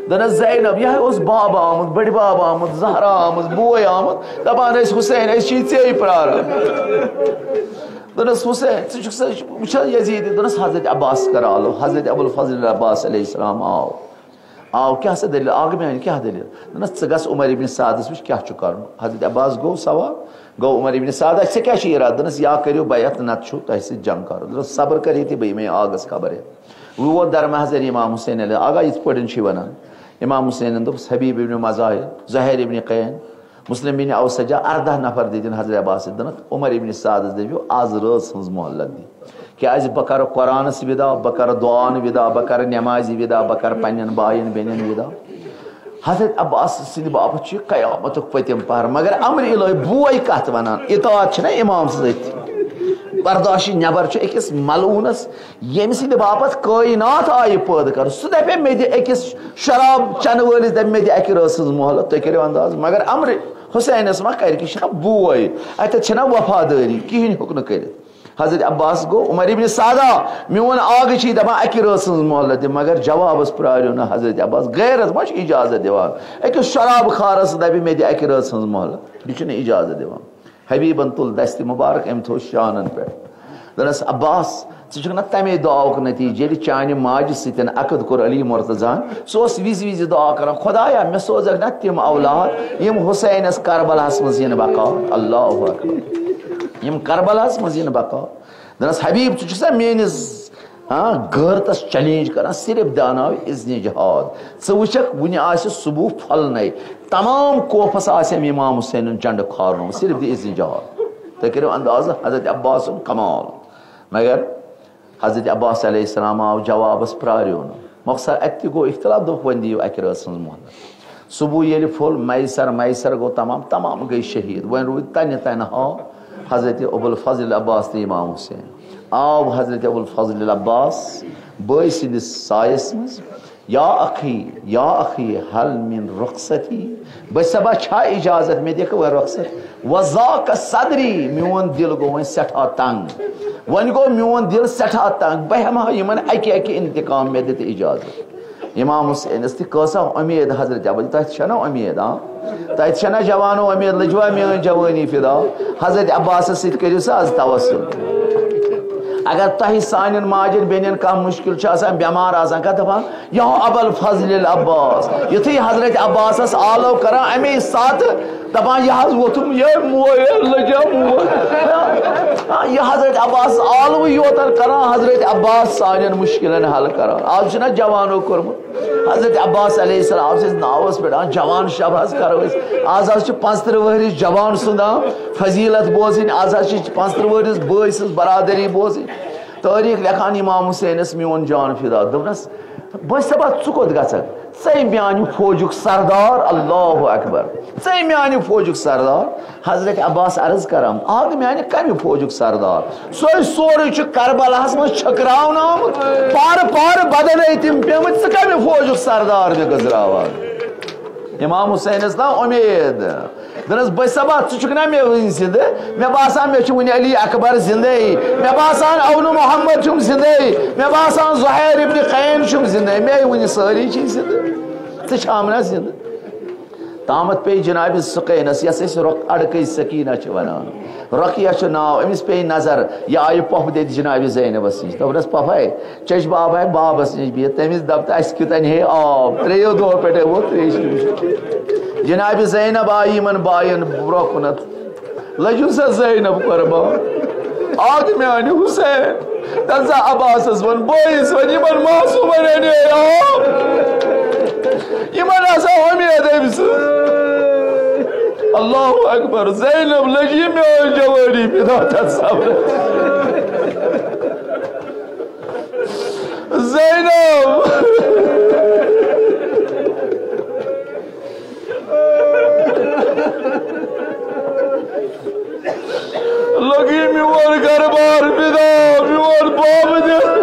دوٚپنس، "زینب، یہِ ہا اوس بابا آمُت، بٔڈِ بابا آمُت، زہرا آمٕژ، بوے آمُت۔" دپان ٲسۍ، "حسین، أسۍ چھِ ژے پراران۔" دوٚپنس، "حسین، ژٕ چھُکھ سا وٕچھان یزیٖد؟" دوٚپنس، "حضرت عباس کر آلو، حضرت ابوالفضل عباس علیہ السلام آو۔" آو، کیٛاہ سا دٔلیٖل؟ آو میٛانہِ کیٛاہ دٔلیٖل؟ دوٚپنس، "ژٕ گژھ عمر ابن سعدس وٕچھ کیٛاہ چھُ کرُن۔" حضرت عباس گوٚو سوار، گوٚو عمر ابن سعد، "اَسہِ ژےٚ کیٛاہ چھُ اِرادٕ؟" دوٚپنس، "یا کٔرِو بیعت، نتہٕ چھُو تۄہہِ سۭتۍ جنگ کرُن۔" دوٚپنس، "صبر کر ییٚتہِ، بہٕ یِمے آگس خبرِ۔" وۄنۍ ووت در محضر امام حسین علیہ، "آغا، یِتھ پٲٹھۍ چھُے ونان؟" امام حسینن دوٚپُس، حبیب ابن مزاحم، زہیر ابن قین، مسلم بن اوسجہ، اردہ نفر دِتِن حضرت عباسس دِنَکھ۔ عمر ابن سعدس دٔپِو، "از رٲژ ہٕنٛز مہلت دِ، کیازِ بہٕ کرٕ قرآنس ودا، بہٕ کرٕ دعان ودا، بہٕ کرٕ نمازِ ودا، بہٕ کرٕ پننٮ۪ن باین بیٚنٮ۪ن ودا۔" حضرت عباس سٕنٛدِ باپتھ چھُ یہِ قیامتُک پٔتِم پہر، مگر امر الہی بوے کتھ ونان، اطاعت چھنہ امام سٕنٛز أتھۍ۔ برداشی نٮ۪بر چھُ أکِس ملعوٗنس، ییٚمہِ سٕنٛدِ باپتھ کٲینات آیہِ پٲدٕ کرنہٕ۔ سُہ دپے، "مےٚ دِ أکِس شراب چنہٕ وٲلِس، دپہِ، مےٚ دِ اکہِ رٲژ ہٕنٛز مہلت۔" تُہۍ کٔرِو انداز، مگر امر حسینس ما کرِ، کہِ چھُنہ بوے، اتٮ۪تھ چھنہ وفادٲری، کِہیٖنۍ ہیوٚک نہٕ کٔرِتھ۔ حضرت عباس گوٚو، عمر ابن سعدہ، میون آغہٕ چھُے دپان، "اکہِ رٲژ ہٕنٛز مہلت دِ"، مگر جوابس پرٛاریو نہٕ حضرت عباس۔ غیرت ما چھُ اجازت دِوان؟ أکِس شراب خارس دپہِ، "مےٚ دِ اکہِ رٲژ ہٕنٛز مہلت"، یہِ چھُنہٕ اجازت دِوان۔ حبیبن تُل دستِ مُبارک، أمۍ تھوٚو شانن پٮ۪ٹھ۔ دوٚپنس، عباس، ژٕ چھُکھ نہ تَمے دُعاہُک نتیٖجہٕ، ییٚلہِ چانہِ ماجہِ سۭتۍ عقد کوٚر علی مرتضیٰ ہن، سُہ اوس وِزِ وِزِ دُعا کران، خۄدایا، مےٚ سوزکھ نہ تِم اولاد، یِم حسینس کربلاہس منٛز یِنہٕ بکار۔ اللہ اکبر۔ یِم کربلاہس منٛز یِنہٕ بکار۔ دوٚپنس، حبیب، ژٕ چھُکھ سا میٲنِس، ہاں، غٲرتس چیلنج کران؟ صرف دیاناو اذنِ جہاد۔ ژٕ وٕچھکھ، وُنہِ آسہِ صبح پھۄلنَے، تمام کوفس آسہِ أمۍ امام حسینن جنڈٕ کھارنومُت، صرف دِ اذنِ جہاد۔ تُہۍ کٔرِو اندازٕ حضرت عباس سُنٛد کمال۔ مگر حضرت عباس علیہ السلام آو جوابس، پرٛاریو نہٕ۔ مۄخصر، اتہِ تہِ گوٚو اختلاف، دوٚپُکھ، وۄنۍ دِیِو اکہِ رٲژ ہٕنٛز مۄہلت۔ صبح ییٚلہِ پھوٚل، میسر، میسر گوٚو تمام، تمام گٔے شہیٖد۔ وۄنۍ روٗدۍ تنہِ تنہا حضرت ابوالفضل عباس تہٕ امام حسین۔ آو حضرت ابوالفضل عباس بٲے سٕنٛدِس سایس منٛز، یا اخی، یا اخی، حل من رخصتی، بہٕ صٲبا، چھا اجازت، مےٚ دِکھ وۄنۍ رخصت؟ وذاق صدری، میون دل گوٚو وۄنۍ سٮ۪ٹھاہ تنگ۔ وۄنۍ گوٚو میون دل سٮ۪ٹھاہ تنگ، بہٕ ہٮ۪مہٕ ہا یِمن اکہِ اکہِ انتقام، مےٚ دِ تہٕ اجازت۔ امام حسینس تہِ کۭژاہ امید حضرت عباس، تۄہہِ تہِ چھےٚ نا امید؟ آ، تۄہہِ تہِ چھےٚ نا جوانو امید؟ لٔجوا میٲنۍ جوٲنی فدا؟ حضرت عباسس سۭتۍ کٔرِو سا از توسل۔ اگر تۄہہِ سانٮ۪ن ماجٮ۪ن بیٚنٮ۪ن کانٛہہ مُشکل چھُ آسان، بٮ۪مار آسان کانٛہہ، دپان، یا ابا الفضل العباس، یُتھُے حضرت عباسس آلو کران، امی ساتہٕ دپان، یہِ حظ ووٚتھُم، یے موے، لٔجا موے۔ یہِ حضرت عباس آلوٕے یوتن کران، حضرت عباس سانٮ۪ن مُشکلن حل کران۔ آز چھُنہ جوانو کوٚرمُت۔ حضرت عباس علیہ السلام سٕنٛدِس ناوس پٮ۪ٹھ آز جوان شب حظ کرو أسۍ۔ آز حظ چھِ پانٛژترٕہ وٕہرِس جوان سُنٛد ناو فضیلت بوزٕنۍ، آز حظ چھِ پانٛژترٕہ وٕہرِس بٲے سٕنٛز برادری بوزٕنۍ۔ تٲریٖخ لیکھان امام حسینس میون جان فدا، دوٚپنس، بہٕ صٲبا، ژٕ کوٚت گژھکھ؟ ژے میانہِ فوجُک سردار، اللہ اکبر، ژے میانہِ فوجُک سردار۔ حضرت عباس عرض کران، آ، تہٕ میانہِ کمہِ فوجُک سردار؟ سُے سورُے چھُ کربلاہس منٛز چھٔکراونہٕ آمُت، پارٕ پارٕ بدلے تِم پیمٕتۍ، ژٕ کمہِ فوجُک سردار مےٚ گٔژھراوان؟ امام حسینس نا امید۔ دوٚپنس، بہٕ صٲبا، ژٕ چھُکھ نا مےٚ وٕنہِ زِندٕ؟ مےٚ باسان، مےٚ چھُ وٕنہِ علی اکبر زِندَے۔ مےٚ باسان، اونہٕ محمد چھُم زِندَے۔ مےٚ باسان، زہیر ابن قین چھُم زِندَے۔ مےٚ وٕنہِ سٲری چھِ زِندٕ۔ ژٕ چھام نا زِندٕ؟ تامَتھ پیٚیہِ جناب سقینس، یَس أسۍ رۄک اَڑکٔج سکینہ چھِ وَنان۔ رۄقیہ چھُ ناو، أمِس پیٚیہِ نظر، یہِ آیہِ پۄپھٕ دِتھ جناب زینبس نِش۔ دوٚپنس، پۄپھے، چچ بابا بابس نِش بِہِتھ، تٔمِس دپ تہٕ اَسہِ کیُتھ اَنہِ ہے آب، ترٛیٚیو دۄہو پٮ۪ٹھ ہے ووت ترٛیش نِش۔ جناب زینب آیہِ یِمن باین برونٛہہ کُنتھ، لٔجِو سا زینب قۄربان، آ تہٕ میانہِ حسین، تَتھ سا عباسس وَن، بٲیِس وَن، یِمن معصوٗمن اَنہِ ہے آب، یِمن آسان اُمید أمۍ سٕنٛز۔ اللہ اکبر، زینب لٔجی میٲنۍ جوٲنی فدا تَتھ صبرس۔ زینب۔ لگی میون گھر بار فدا، میون باب دے۔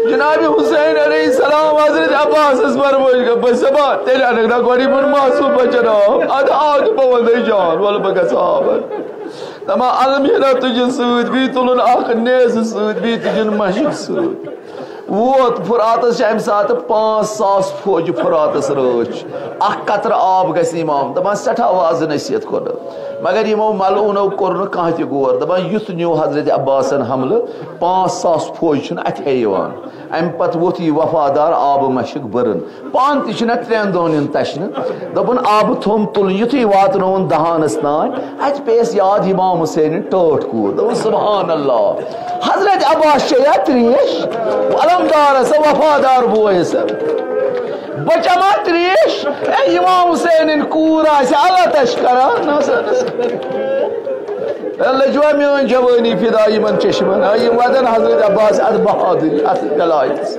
جناب حسین علیہ السلام حضرت عباسس فرمٲے، بہٕ صبا تیٚلہِ اَنکھ نا گۄڈٕ یِمن معصوٗم بچن آب، اَدٕ آو تہٕ بہٕ وَنَے جان، وَلہٕ بہٕ گژھٕ آبَن۔ دَپان، المیٖرا تُجہِ سۭتۍ، بیٚیہِ تُلُن اکھ نیزٕ سۭتۍ، بیٚیہِ تُجُن مَشِک سۭتۍ۔ ووت فراتس، چھِ اَمہِ ساتہٕ پانٛژھ ساس فوجہِ فراتس رٲچھ۔ اکھ قطرٕ آب گژھِ نہٕ امام۔ دَپان، سٮ۪ٹھاہ وعظ نصیحت کوٚر۔ مگر یِمو ملعوٗنو کوٚر نہٕ کانٛہہ تہِ غور۔ دَپان، یُتھ نیوٗ حضرت عباسن حملہٕ، پانٛژھ ساس فوج چھُنہٕ اَتھے یِوان۔ اَمہِ پتہٕ ووٚتھ یہِ وفادار آبہٕ مَشِک بٔرٕن۔ پانہٕ تہِ چھُنہ ترٛٮ۪ن دۄہن یُن تَشنہٕ۔ دوٚپُن، آبہٕ تھوٚم تُلُن، یُتھُے واتنووُن دہانس تام، اَتہِ پیٚیَس یاد امام حسینٕنۍ ٹٲٹھ کوٗر۔ دوٚپُن، سبحان اللہ، حضرت عباس چیٚیا ترٛیش؟ علمدار ہسا، وفادار بوے ہسا۔ بہٕ چما تریش؟ اے امام حسینن کوٗر آسہِ اللہ تش کران، نہ سا، نہ سا۔ اے لجوا میٲنۍ جوٲنی فدا یِمن چشمن، اے یِم وَدن حضرت عباس اتھ بہادری، اتھ ولایتس۔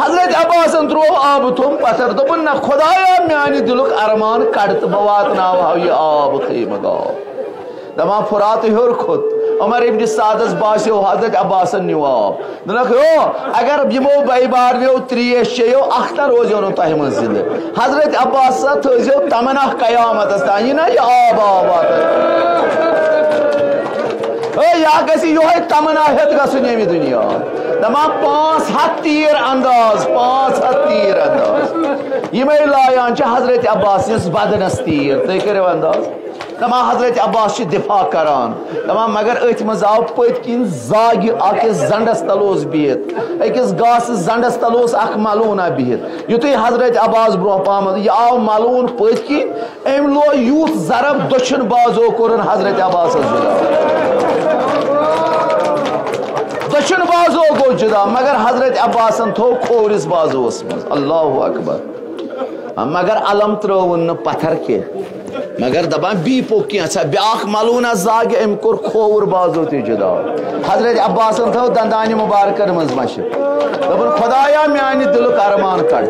حضرت عباسن تروو آبہٕ تھوٚم پتھر، دوٚپُن، نہ خدایا، میانہِ دِلُک ارمان کڑ تہٕ بہٕ واتناوہو یہِ آب خیمہٕ گاہ۔ دپان فرات ہیوٚر کھوٚت، عمر ابن سعدس باسیو حضرت عباسن نیو آب۔ دوٚپنکھ، "ہیو، اگر یِمو بے بارویو تریش چیٚیو، اختر روزیو نہٕ تۄہہِ منٛز زِندٕ۔ حضرت عباس سا تھٲیزیو تمنا قیامتس تام، یہِ نہ یہِ آب آب واتان۔ ہے، یا گژھِ یِہوٚے تمنا ہٮ۪تھ گژھُن ییٚمہِ دُنیا۔" دپان، پانٛژھ ہتھ تیٖر انداز، پانٛژھ ہتھ تیٖر انداز۔ یِمے لایان چھِ حضرت عباس سٕنٛدِس بدنس تیٖر۔ تُہۍ کٔرِو انداز۔ دپان حضرت عباس چھِ دفاع کران۔ دپان مگر أتھۍ منٛز آو پٔتۍ کِنۍ زاگہِ اکھ، أکِس زنڈس تل اوس بِہِتھ، أکِس گاسہٕ زنڈس تل اوس اکھ ملوٗنا بِہِتھ۔ یُتھُے حضرت عباس برونٛہہ پہمتھ، یہِ آو ملوٗن پٔتۍ کِنۍ، أمۍ لوگ یوٗتھ ضرب، دٔچھُن بازو کوٚرُن حضرت عباسس جدا۔ دٔچھُن بازو گوٚو جدا، مگر حضرت عباسن تھوٚو کھوورِس بازوس منٛز۔ اللہ اکبر۔ مگر علم ترٲوُن نہٕ پتھر کینٛہہ۔ مگر دپان، بی پوٚک کینٛژھا، بیٛاکھ ملوٗنا زاگہِ، أمۍ کوٚر کھووُر بازو تہِ جدا۔ حضرت عباسن تھٲو دندانہِ مبارکن منٛز مشق۔ دوٚپُن، خدایا، میانہِ دِلُک ارمان کڑ۔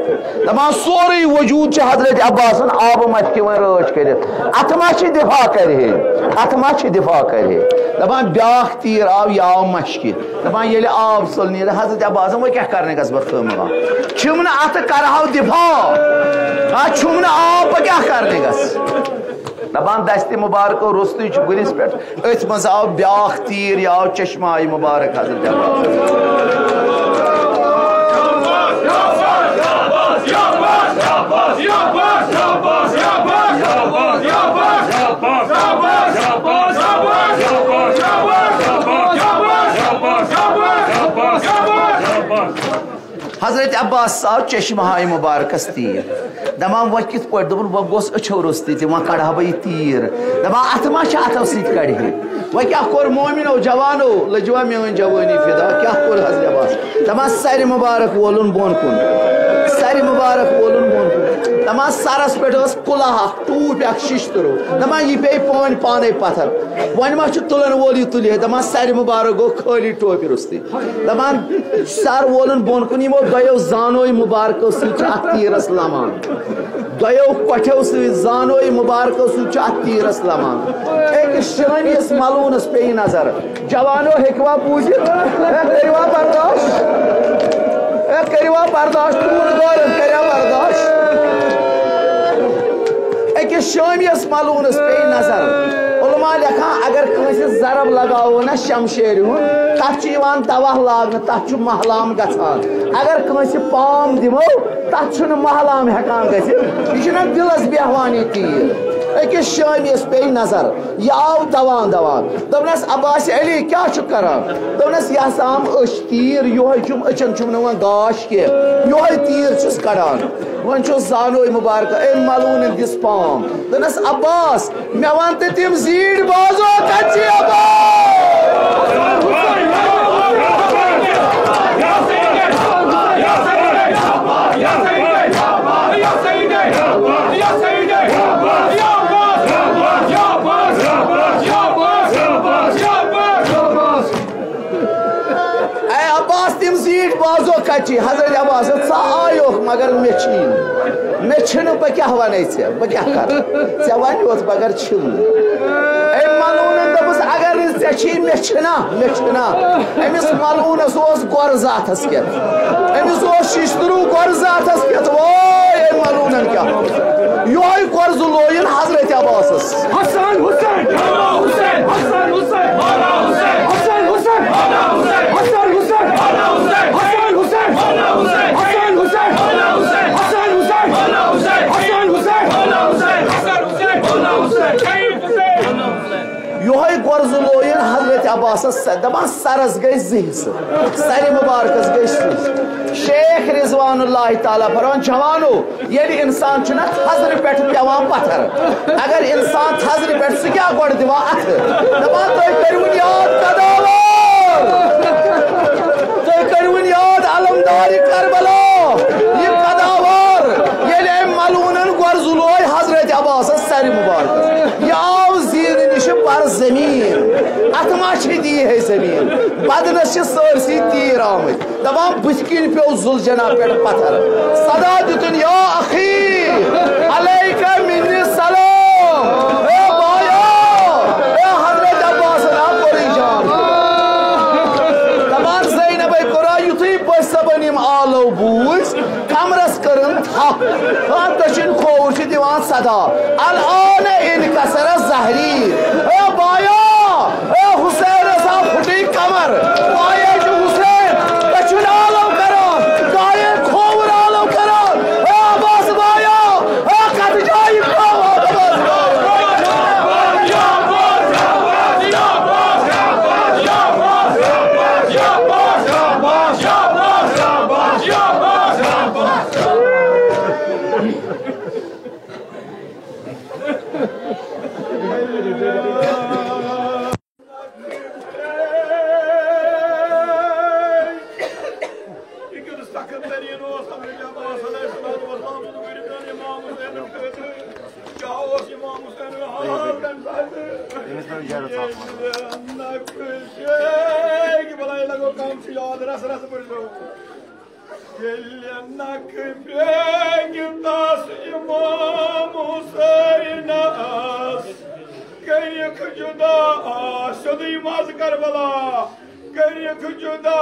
دپان، سورُے وجوٗد چھُ حضرت عباسن آبہٕ مشقہِ وۄنۍ رٲچھ کٔرِتھ۔ اتھ ما چھِ دفاع کرِ ہے؟ اتھ ما چھِ دفاع کرِ ہے؟ دپان، بیٛاکھ تیٖر آو، یہِ آو مشقہِ۔ دپان، ییٚلہِ آب ژوٚل نیرِ، حضرت عباسن، وۄنۍ کیٛاہ کرنہِ گژھٕ بہٕ خٲمہٕ؟ چھُم نہٕ اتھٕ کرہاو دفاع۔ آ، چھُم نہٕ آب، بہٕ کیٛاہ کرنہِ گژھٕ؟ دپان، دستِ مبارکو روٚستُے چھُ گُرِس پٮ۪ٹھ۔ أتھۍ منٛز آو بیٛاکھ تیٖر، یہِ آو چشمہ آیہِ مبارک حضرت عباس۔ حضرت عباس آو چشمہ آیہِ مبارکس تیٖر۔ دپان، وۄنۍ کِتھ پٲٹھۍ؟ دوٚپُن، وۄنۍ گوٚژھ أچھو روٚستُے تہِ، وۄنۍ کڑٕ ہا بہٕ یہِ تیٖر۔ دپان، اتھٕ ما چھِ، اتھو سۭتۍ کڑِ ہے؟ وۄنۍ کیٛاہ کوٚر مومنو، جوانو؟ لٔجوا میٲنۍ جوٲنی فدا؟ کیٛاہ کوٚر حضرت عباس؟ دپان، سرِ مبارک وولُن بۄن کُن، سرِ مبارک وولُن بۄن کُن۔ دپان، سرس پٮ۪ٹھ ٲس کُلہ اکھ، ٹوٗپۍ اکھ شِشتٕرو۔ دپان، یہِ پیٚیہِ پٲنۍ پانے پتھر۔ وۄنۍ ما چھُ تُلن وول یہِ تُلہِ ہے؟ دپان، سرِ مبارک گوٚو خٲلی ٹوپہِ روٚستُے۔ دپان، سر وولُن بۄن کُن، یِمو دۄیو زانوے مبارکو سۭتۍ چھُ اتھ تیٖرس لمان۔ دۄیو کۄٹھیو سۭتۍ، زانوے مبارکو سۭتۍ چھُ اتھ تیٖرس لمان۔ أکِس شٲمیِس ملوٗنس پیٚیہِ نظر۔ جوانو، ہیٚکوا بوٗزِتھ؟ ہے، کٔرِوا برداش؟ ہے، کٔرِوا برداش؟ ٹوٗنہٕ دورٮ۪ن کٔرِوا برداش؟ أکِس شٲمیِس ملوٗنس پیٚیہِ نظر۔ علماء لیکھان، اگر کٲنٛسہِ ضرب لگاوو نا شمشیرِ ہُنٛد، تتھ چھُ یِوان دوا لاگنہٕ، تتھ چھُ محلام گژھان۔ اگر کٲنٛسہِ پام دِمو، تتھ چھُنہٕ محلام ہٮ۪کان گٔژھِتھ۔ یہِ چھُنہ دِلس بیہوان یہِ تیٖر۔ أکِس شٲمیِس پیٚیہِ نظر، یہِ آو دوان دوان۔ دوٚپنس، عباس علی، کیٛاہ چھُ کران؟ دوٚپنس، یہِ ہسا آم أچھ تیٖر، یِہوٚے چھُم، أچھن چھُم نہٕ وۄنۍ گاش کینٛہہ، یِہوٚے تیٖر چھُس کڑان۔ وۄنۍ چھُس زانوے مبارکہ أمۍ ملوٗنن دِس پام۔ دوٚپنس، عباس، مےٚ وَن تہٕ تِم زیٖٹھۍ بازو کَتہِ چھِ عباس؟ اے عباس، تِم زیٖٹھۍ بازو کَتہِ چھِ؟ حضرت عباس، ژٕ آیوکھ، مگر مےٚ چھِی نہٕ۔ مےٚ چھِنہٕ، بہٕ کیٛاہ وَنے ژےٚ؟ بہٕ کیٛاہ کَرٕ؟ ژےٚ وَنیوتھ، مگر چھِم نہٕ۔ أمۍ ملوٗنَن دوٚپُس، اگر نہٕ ژےٚ چھی، مےٚ چھِنا، مےٚ چھِنا۔ أمِس ملوٗنَس اوس گۄرٕ زٕ اَتھَس کٮ۪تھ۔ أمِس اوس شِشتٕروٗ گۄرٕ زٕ اَتھَس کٮ۪تھ۔ وٲے أمۍ ملوٗنَن کیٛاہ۔ یِہوٚے گۄرٕ زٕ لویُن حضرت عباسَس۔ حسن حسین، مولا حسین، حسن حسین، مولا حسین، حسن حسین، مولا حسین، حسن حسین، مولا حسین، حسن حسین، مولا حسین، حسن حسین، مولا حسین، حسن حسین، مولا حسین، حسن حسین، مولا حسین، حسن حسین، مولا حسین، شہید حسین۔ یِہوٚے گۄرٕ زٕ لویُن حضرت عباسَس، دَپان سَرَس گٔے زٕ حصہٕ، سَرِ مُبارکَس گٔے زٕ حصہٕ۔ شیخ رضوان اللہ تعالیٰ فرمان، جوانو، ییٚلہِ اِنسان چھُنہ تھزرِ پٮ۪ٹھ پٮ۪وان پتھر، اگر اِنسان تھزرِ پٮ۪ٹھ، سُہ کیٛاہ گۄڈٕ دِوان اَتھٕ؟ دَپان، تُہۍ کٔرِوُن یاد قداوار، تُہۍ کٔرِوُن یاد علمدارِ کربلا، یہِ قداوار، ییٚلہِ أمۍ ملوٗنن گۄرزٕ لوے حضرت عباسس سرِ مبارکس، یہِ آو زیٖنہٕ نِشہِ پر زمیٖن، اَتھ ما چھِ دی ہے زمیٖن، بدنس چھِ سٲرسٕے تیٖر آمٕتۍ۔ دپان، بٕتھِ کِنۍ پیوٚو ذوالجناح پٮ۪ٹھ پتھر۔ صدا دِتُن، یا اخی، علیک منی سلام۔ اے بایو، اے حضرت عباس نا کوری جان، الآن انکسر ظہری۔ اے بایا، اے حسین سا پھٹی کمر۔ بایا جو حسین، کچھ نہ لو کرو، دائے کھوور آلو کرو۔ اے عباس بایا، اے کت جائی کو عباس بایا۔ یہِ کیُتھ سخت تریٖن اوس حضرت عباس علیہ الصلوۃ والسلام سُنٛد ؤرۍ دِیُن امام حسینَس خٲطرٕ۔ کیٛاہ اوس امام حسین حال تَمہِ ساتہٕ؟ أمِس تھٲو یَرٕ ژاپہٕ۔ ییٚلہِ نَکھٕ بیگ بَلاے لَگو کَم چھُ یاد رَس رَس پٲٹھۍ۔ ییٚلہِ نَکھٕ بیگ تَس امام حسینَس کٔرِکھ جُدا، سیوٚدُے منٛز کربلا کٔرِکھ جُدا۔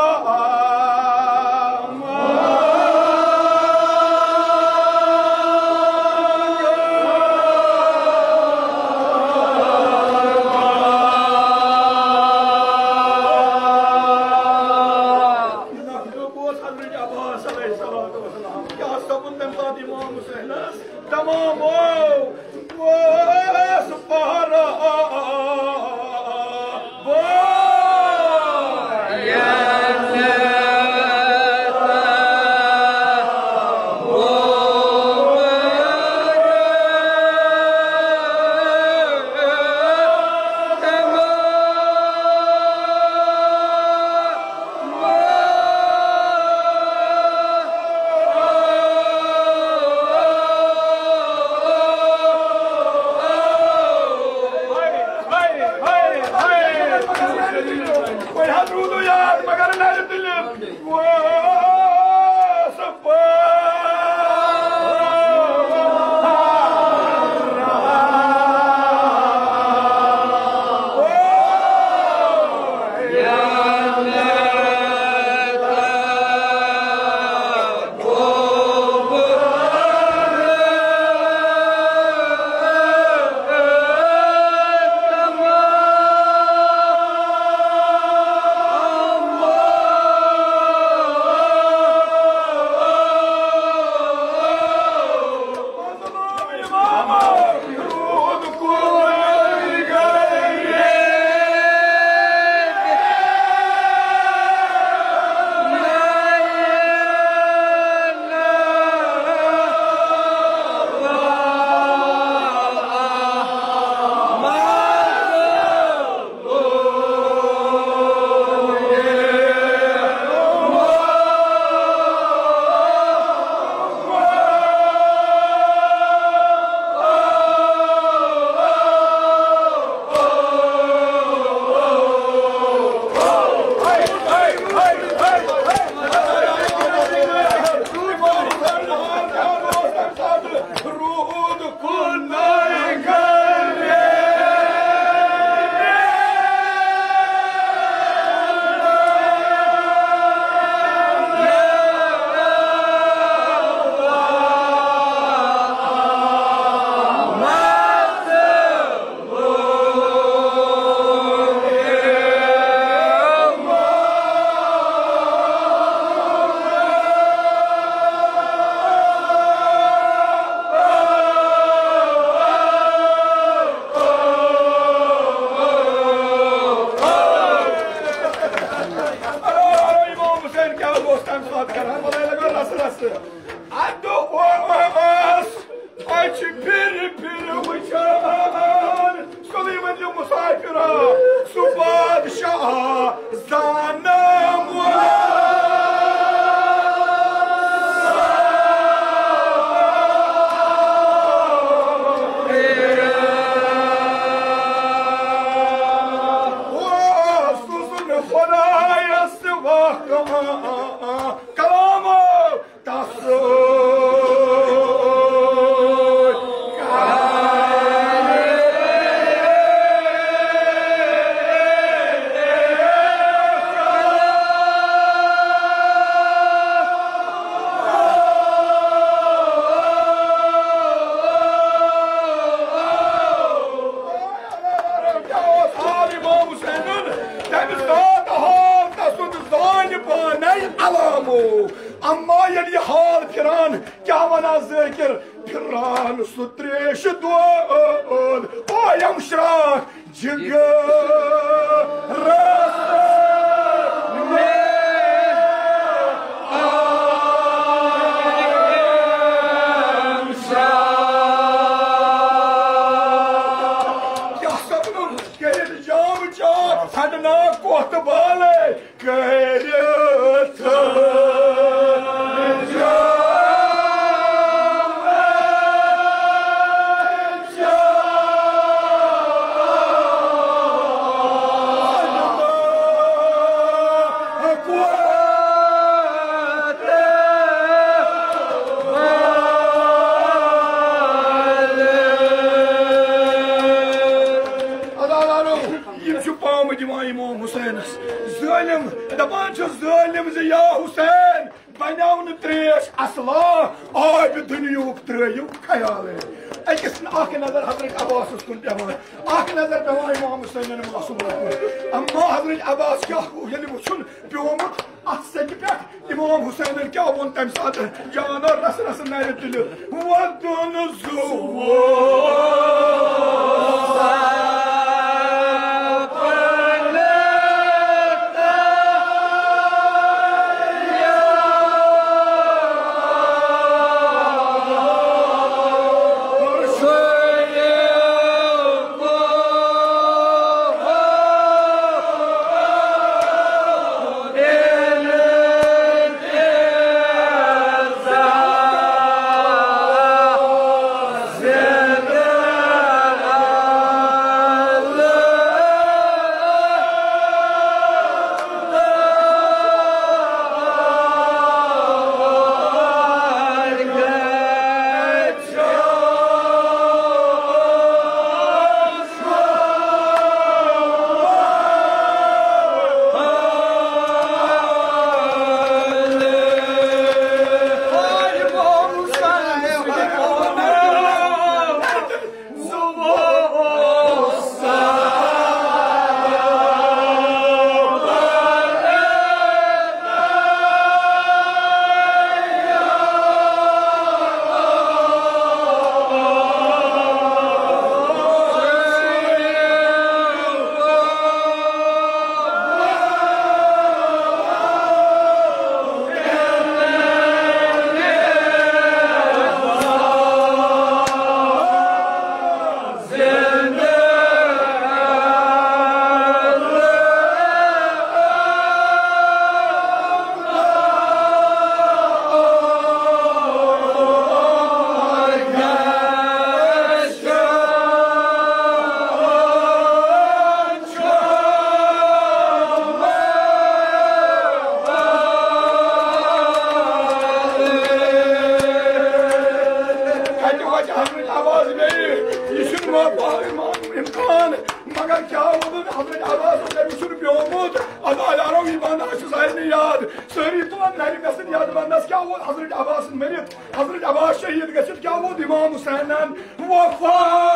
نَکھٕ بیگ اوس حضرت عباس علیہ الصلوۃ والسلام۔ کیٛاہ سپُد تَمہِ ساتہٕ امام حسینَس؟ تمام او، اوس پہرا بو۔ وۄنۍ حظ روٗدُو یاد، مگر نَرِ تُلِتھ۔ امام حسین کیٛاہ اوس تَمہِ ساتہٕ کران؟ بَلاے لَگان رَسہٕ رَسہٕ۔ اَدٕ اوس اَسہِ پھِرِ پھِرِ وٕچھان سُلے ؤنِو مُسافِرا، سُہ بادشاہ زانہٕ وول۔ اوس سُہ زُن خۄدایَس وَقان۔ کلامو تَس سۭتۍ۔ اما ییٚلہِ یہِ حال پھِران، کیٛاہ وَنان ذٲکِر؟ پھِران سُہ ترٛیشہِ دود، او یم شراکھ جگرس میں۔ کیٛاہ سپدُن؟ کٔرِتھ جام چاک، ژھنڈناو کوتھ بالے۔ کٔرِتھ۔ یِم چھِ پامہٕ دِوان امام حسینس۔ ظٲلِم دپان چھُ ظٲلِم زِ یا حسین، بنیو نہٕ تریش اصلا، آبِ دُنیہُک ترٲیِو خیالے۔ أکِس اکھ نظر حضرت عباسس کُن پٮ۪وان، اکھ نظر پٮ۪وان امام حسینن معصومن کُن۔ اما حضرت عباس کیٛاہ گوٚو ییٚلہِ وُچھُن پیومُت اتھ سیٚکہِ پٮ۪ٹھ؟ امام حسینن کیٛاہ ووٚن تمہِ ساتہٕ؟ جانو رس رس نرِ تُلِتھ وۄدُن زُو۔ کتہِ واتہِ حضرت عباس بیٚیہِ؟ یہِ چھُنہٕ وۄنۍ پانے مانُن امکان۔ مگر کیٛاہ ووٚنُن حضرت عباسن؟ تٔمِس چھُنہٕ پیومُت۔ عزادارو، یہِ بنٛد چھُ سارنٕے یاد۔ سٲری تُلن نرِ مےٚ سۭتۍ یتھ بندس۔ کیٛاہ ووت حضرت عباسن مٔرِتھ؟ حضرت عباس شہید گٔژھِتھ کیٛاہ ووت امام حسینن؟ وفا۔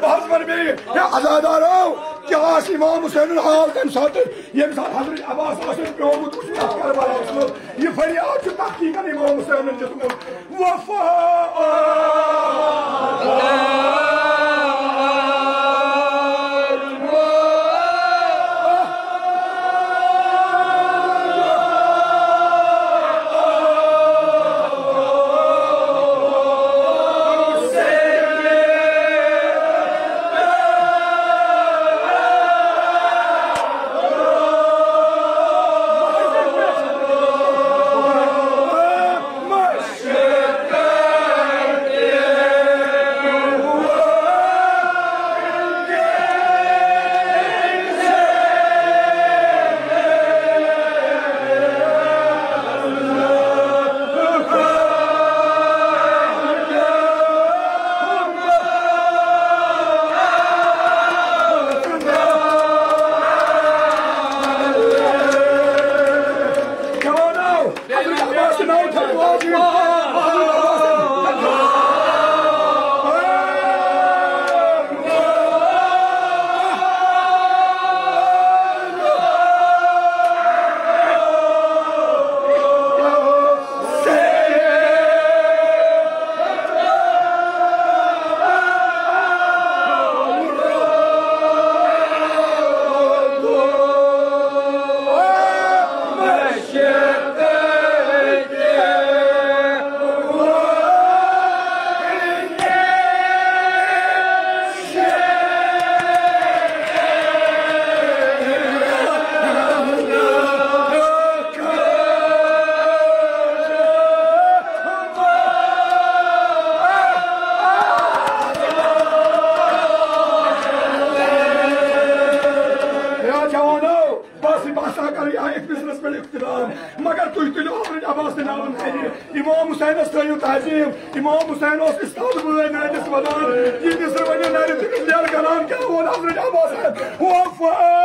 بہٕ حظ وَنہٕ بیٚیہِ، ہے عزادارو، کیٛاہ آسہِ امام حسینُن حال تَمہِ ساتہٕ، ییٚمہِ ساتہٕ حضرت عباس آسن پیومُت وٕچھُن اَتھ کربلاہَس منٛز؟ یہِ فریاد چھُ تحقیقاً امام حسینُن دیُتمُت۔ وفا۔ اخترام۔ مگر تُہۍ تُلِو حضرت عباس تہٕ ناوُن نرِ۔ امام حسینس تھٲیِو تعظیم۔ امام حسین اوس استاد بٲے نٲنِس ونان، ییٚمِس نہٕ وۄنۍ نرِ تٔمِس لیل کران کیٛاہ ووٚن حضرت عباسن؟ وفا۔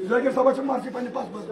ذاکر صٲبَس چھِ مرضی پننہِ پس منٛز۔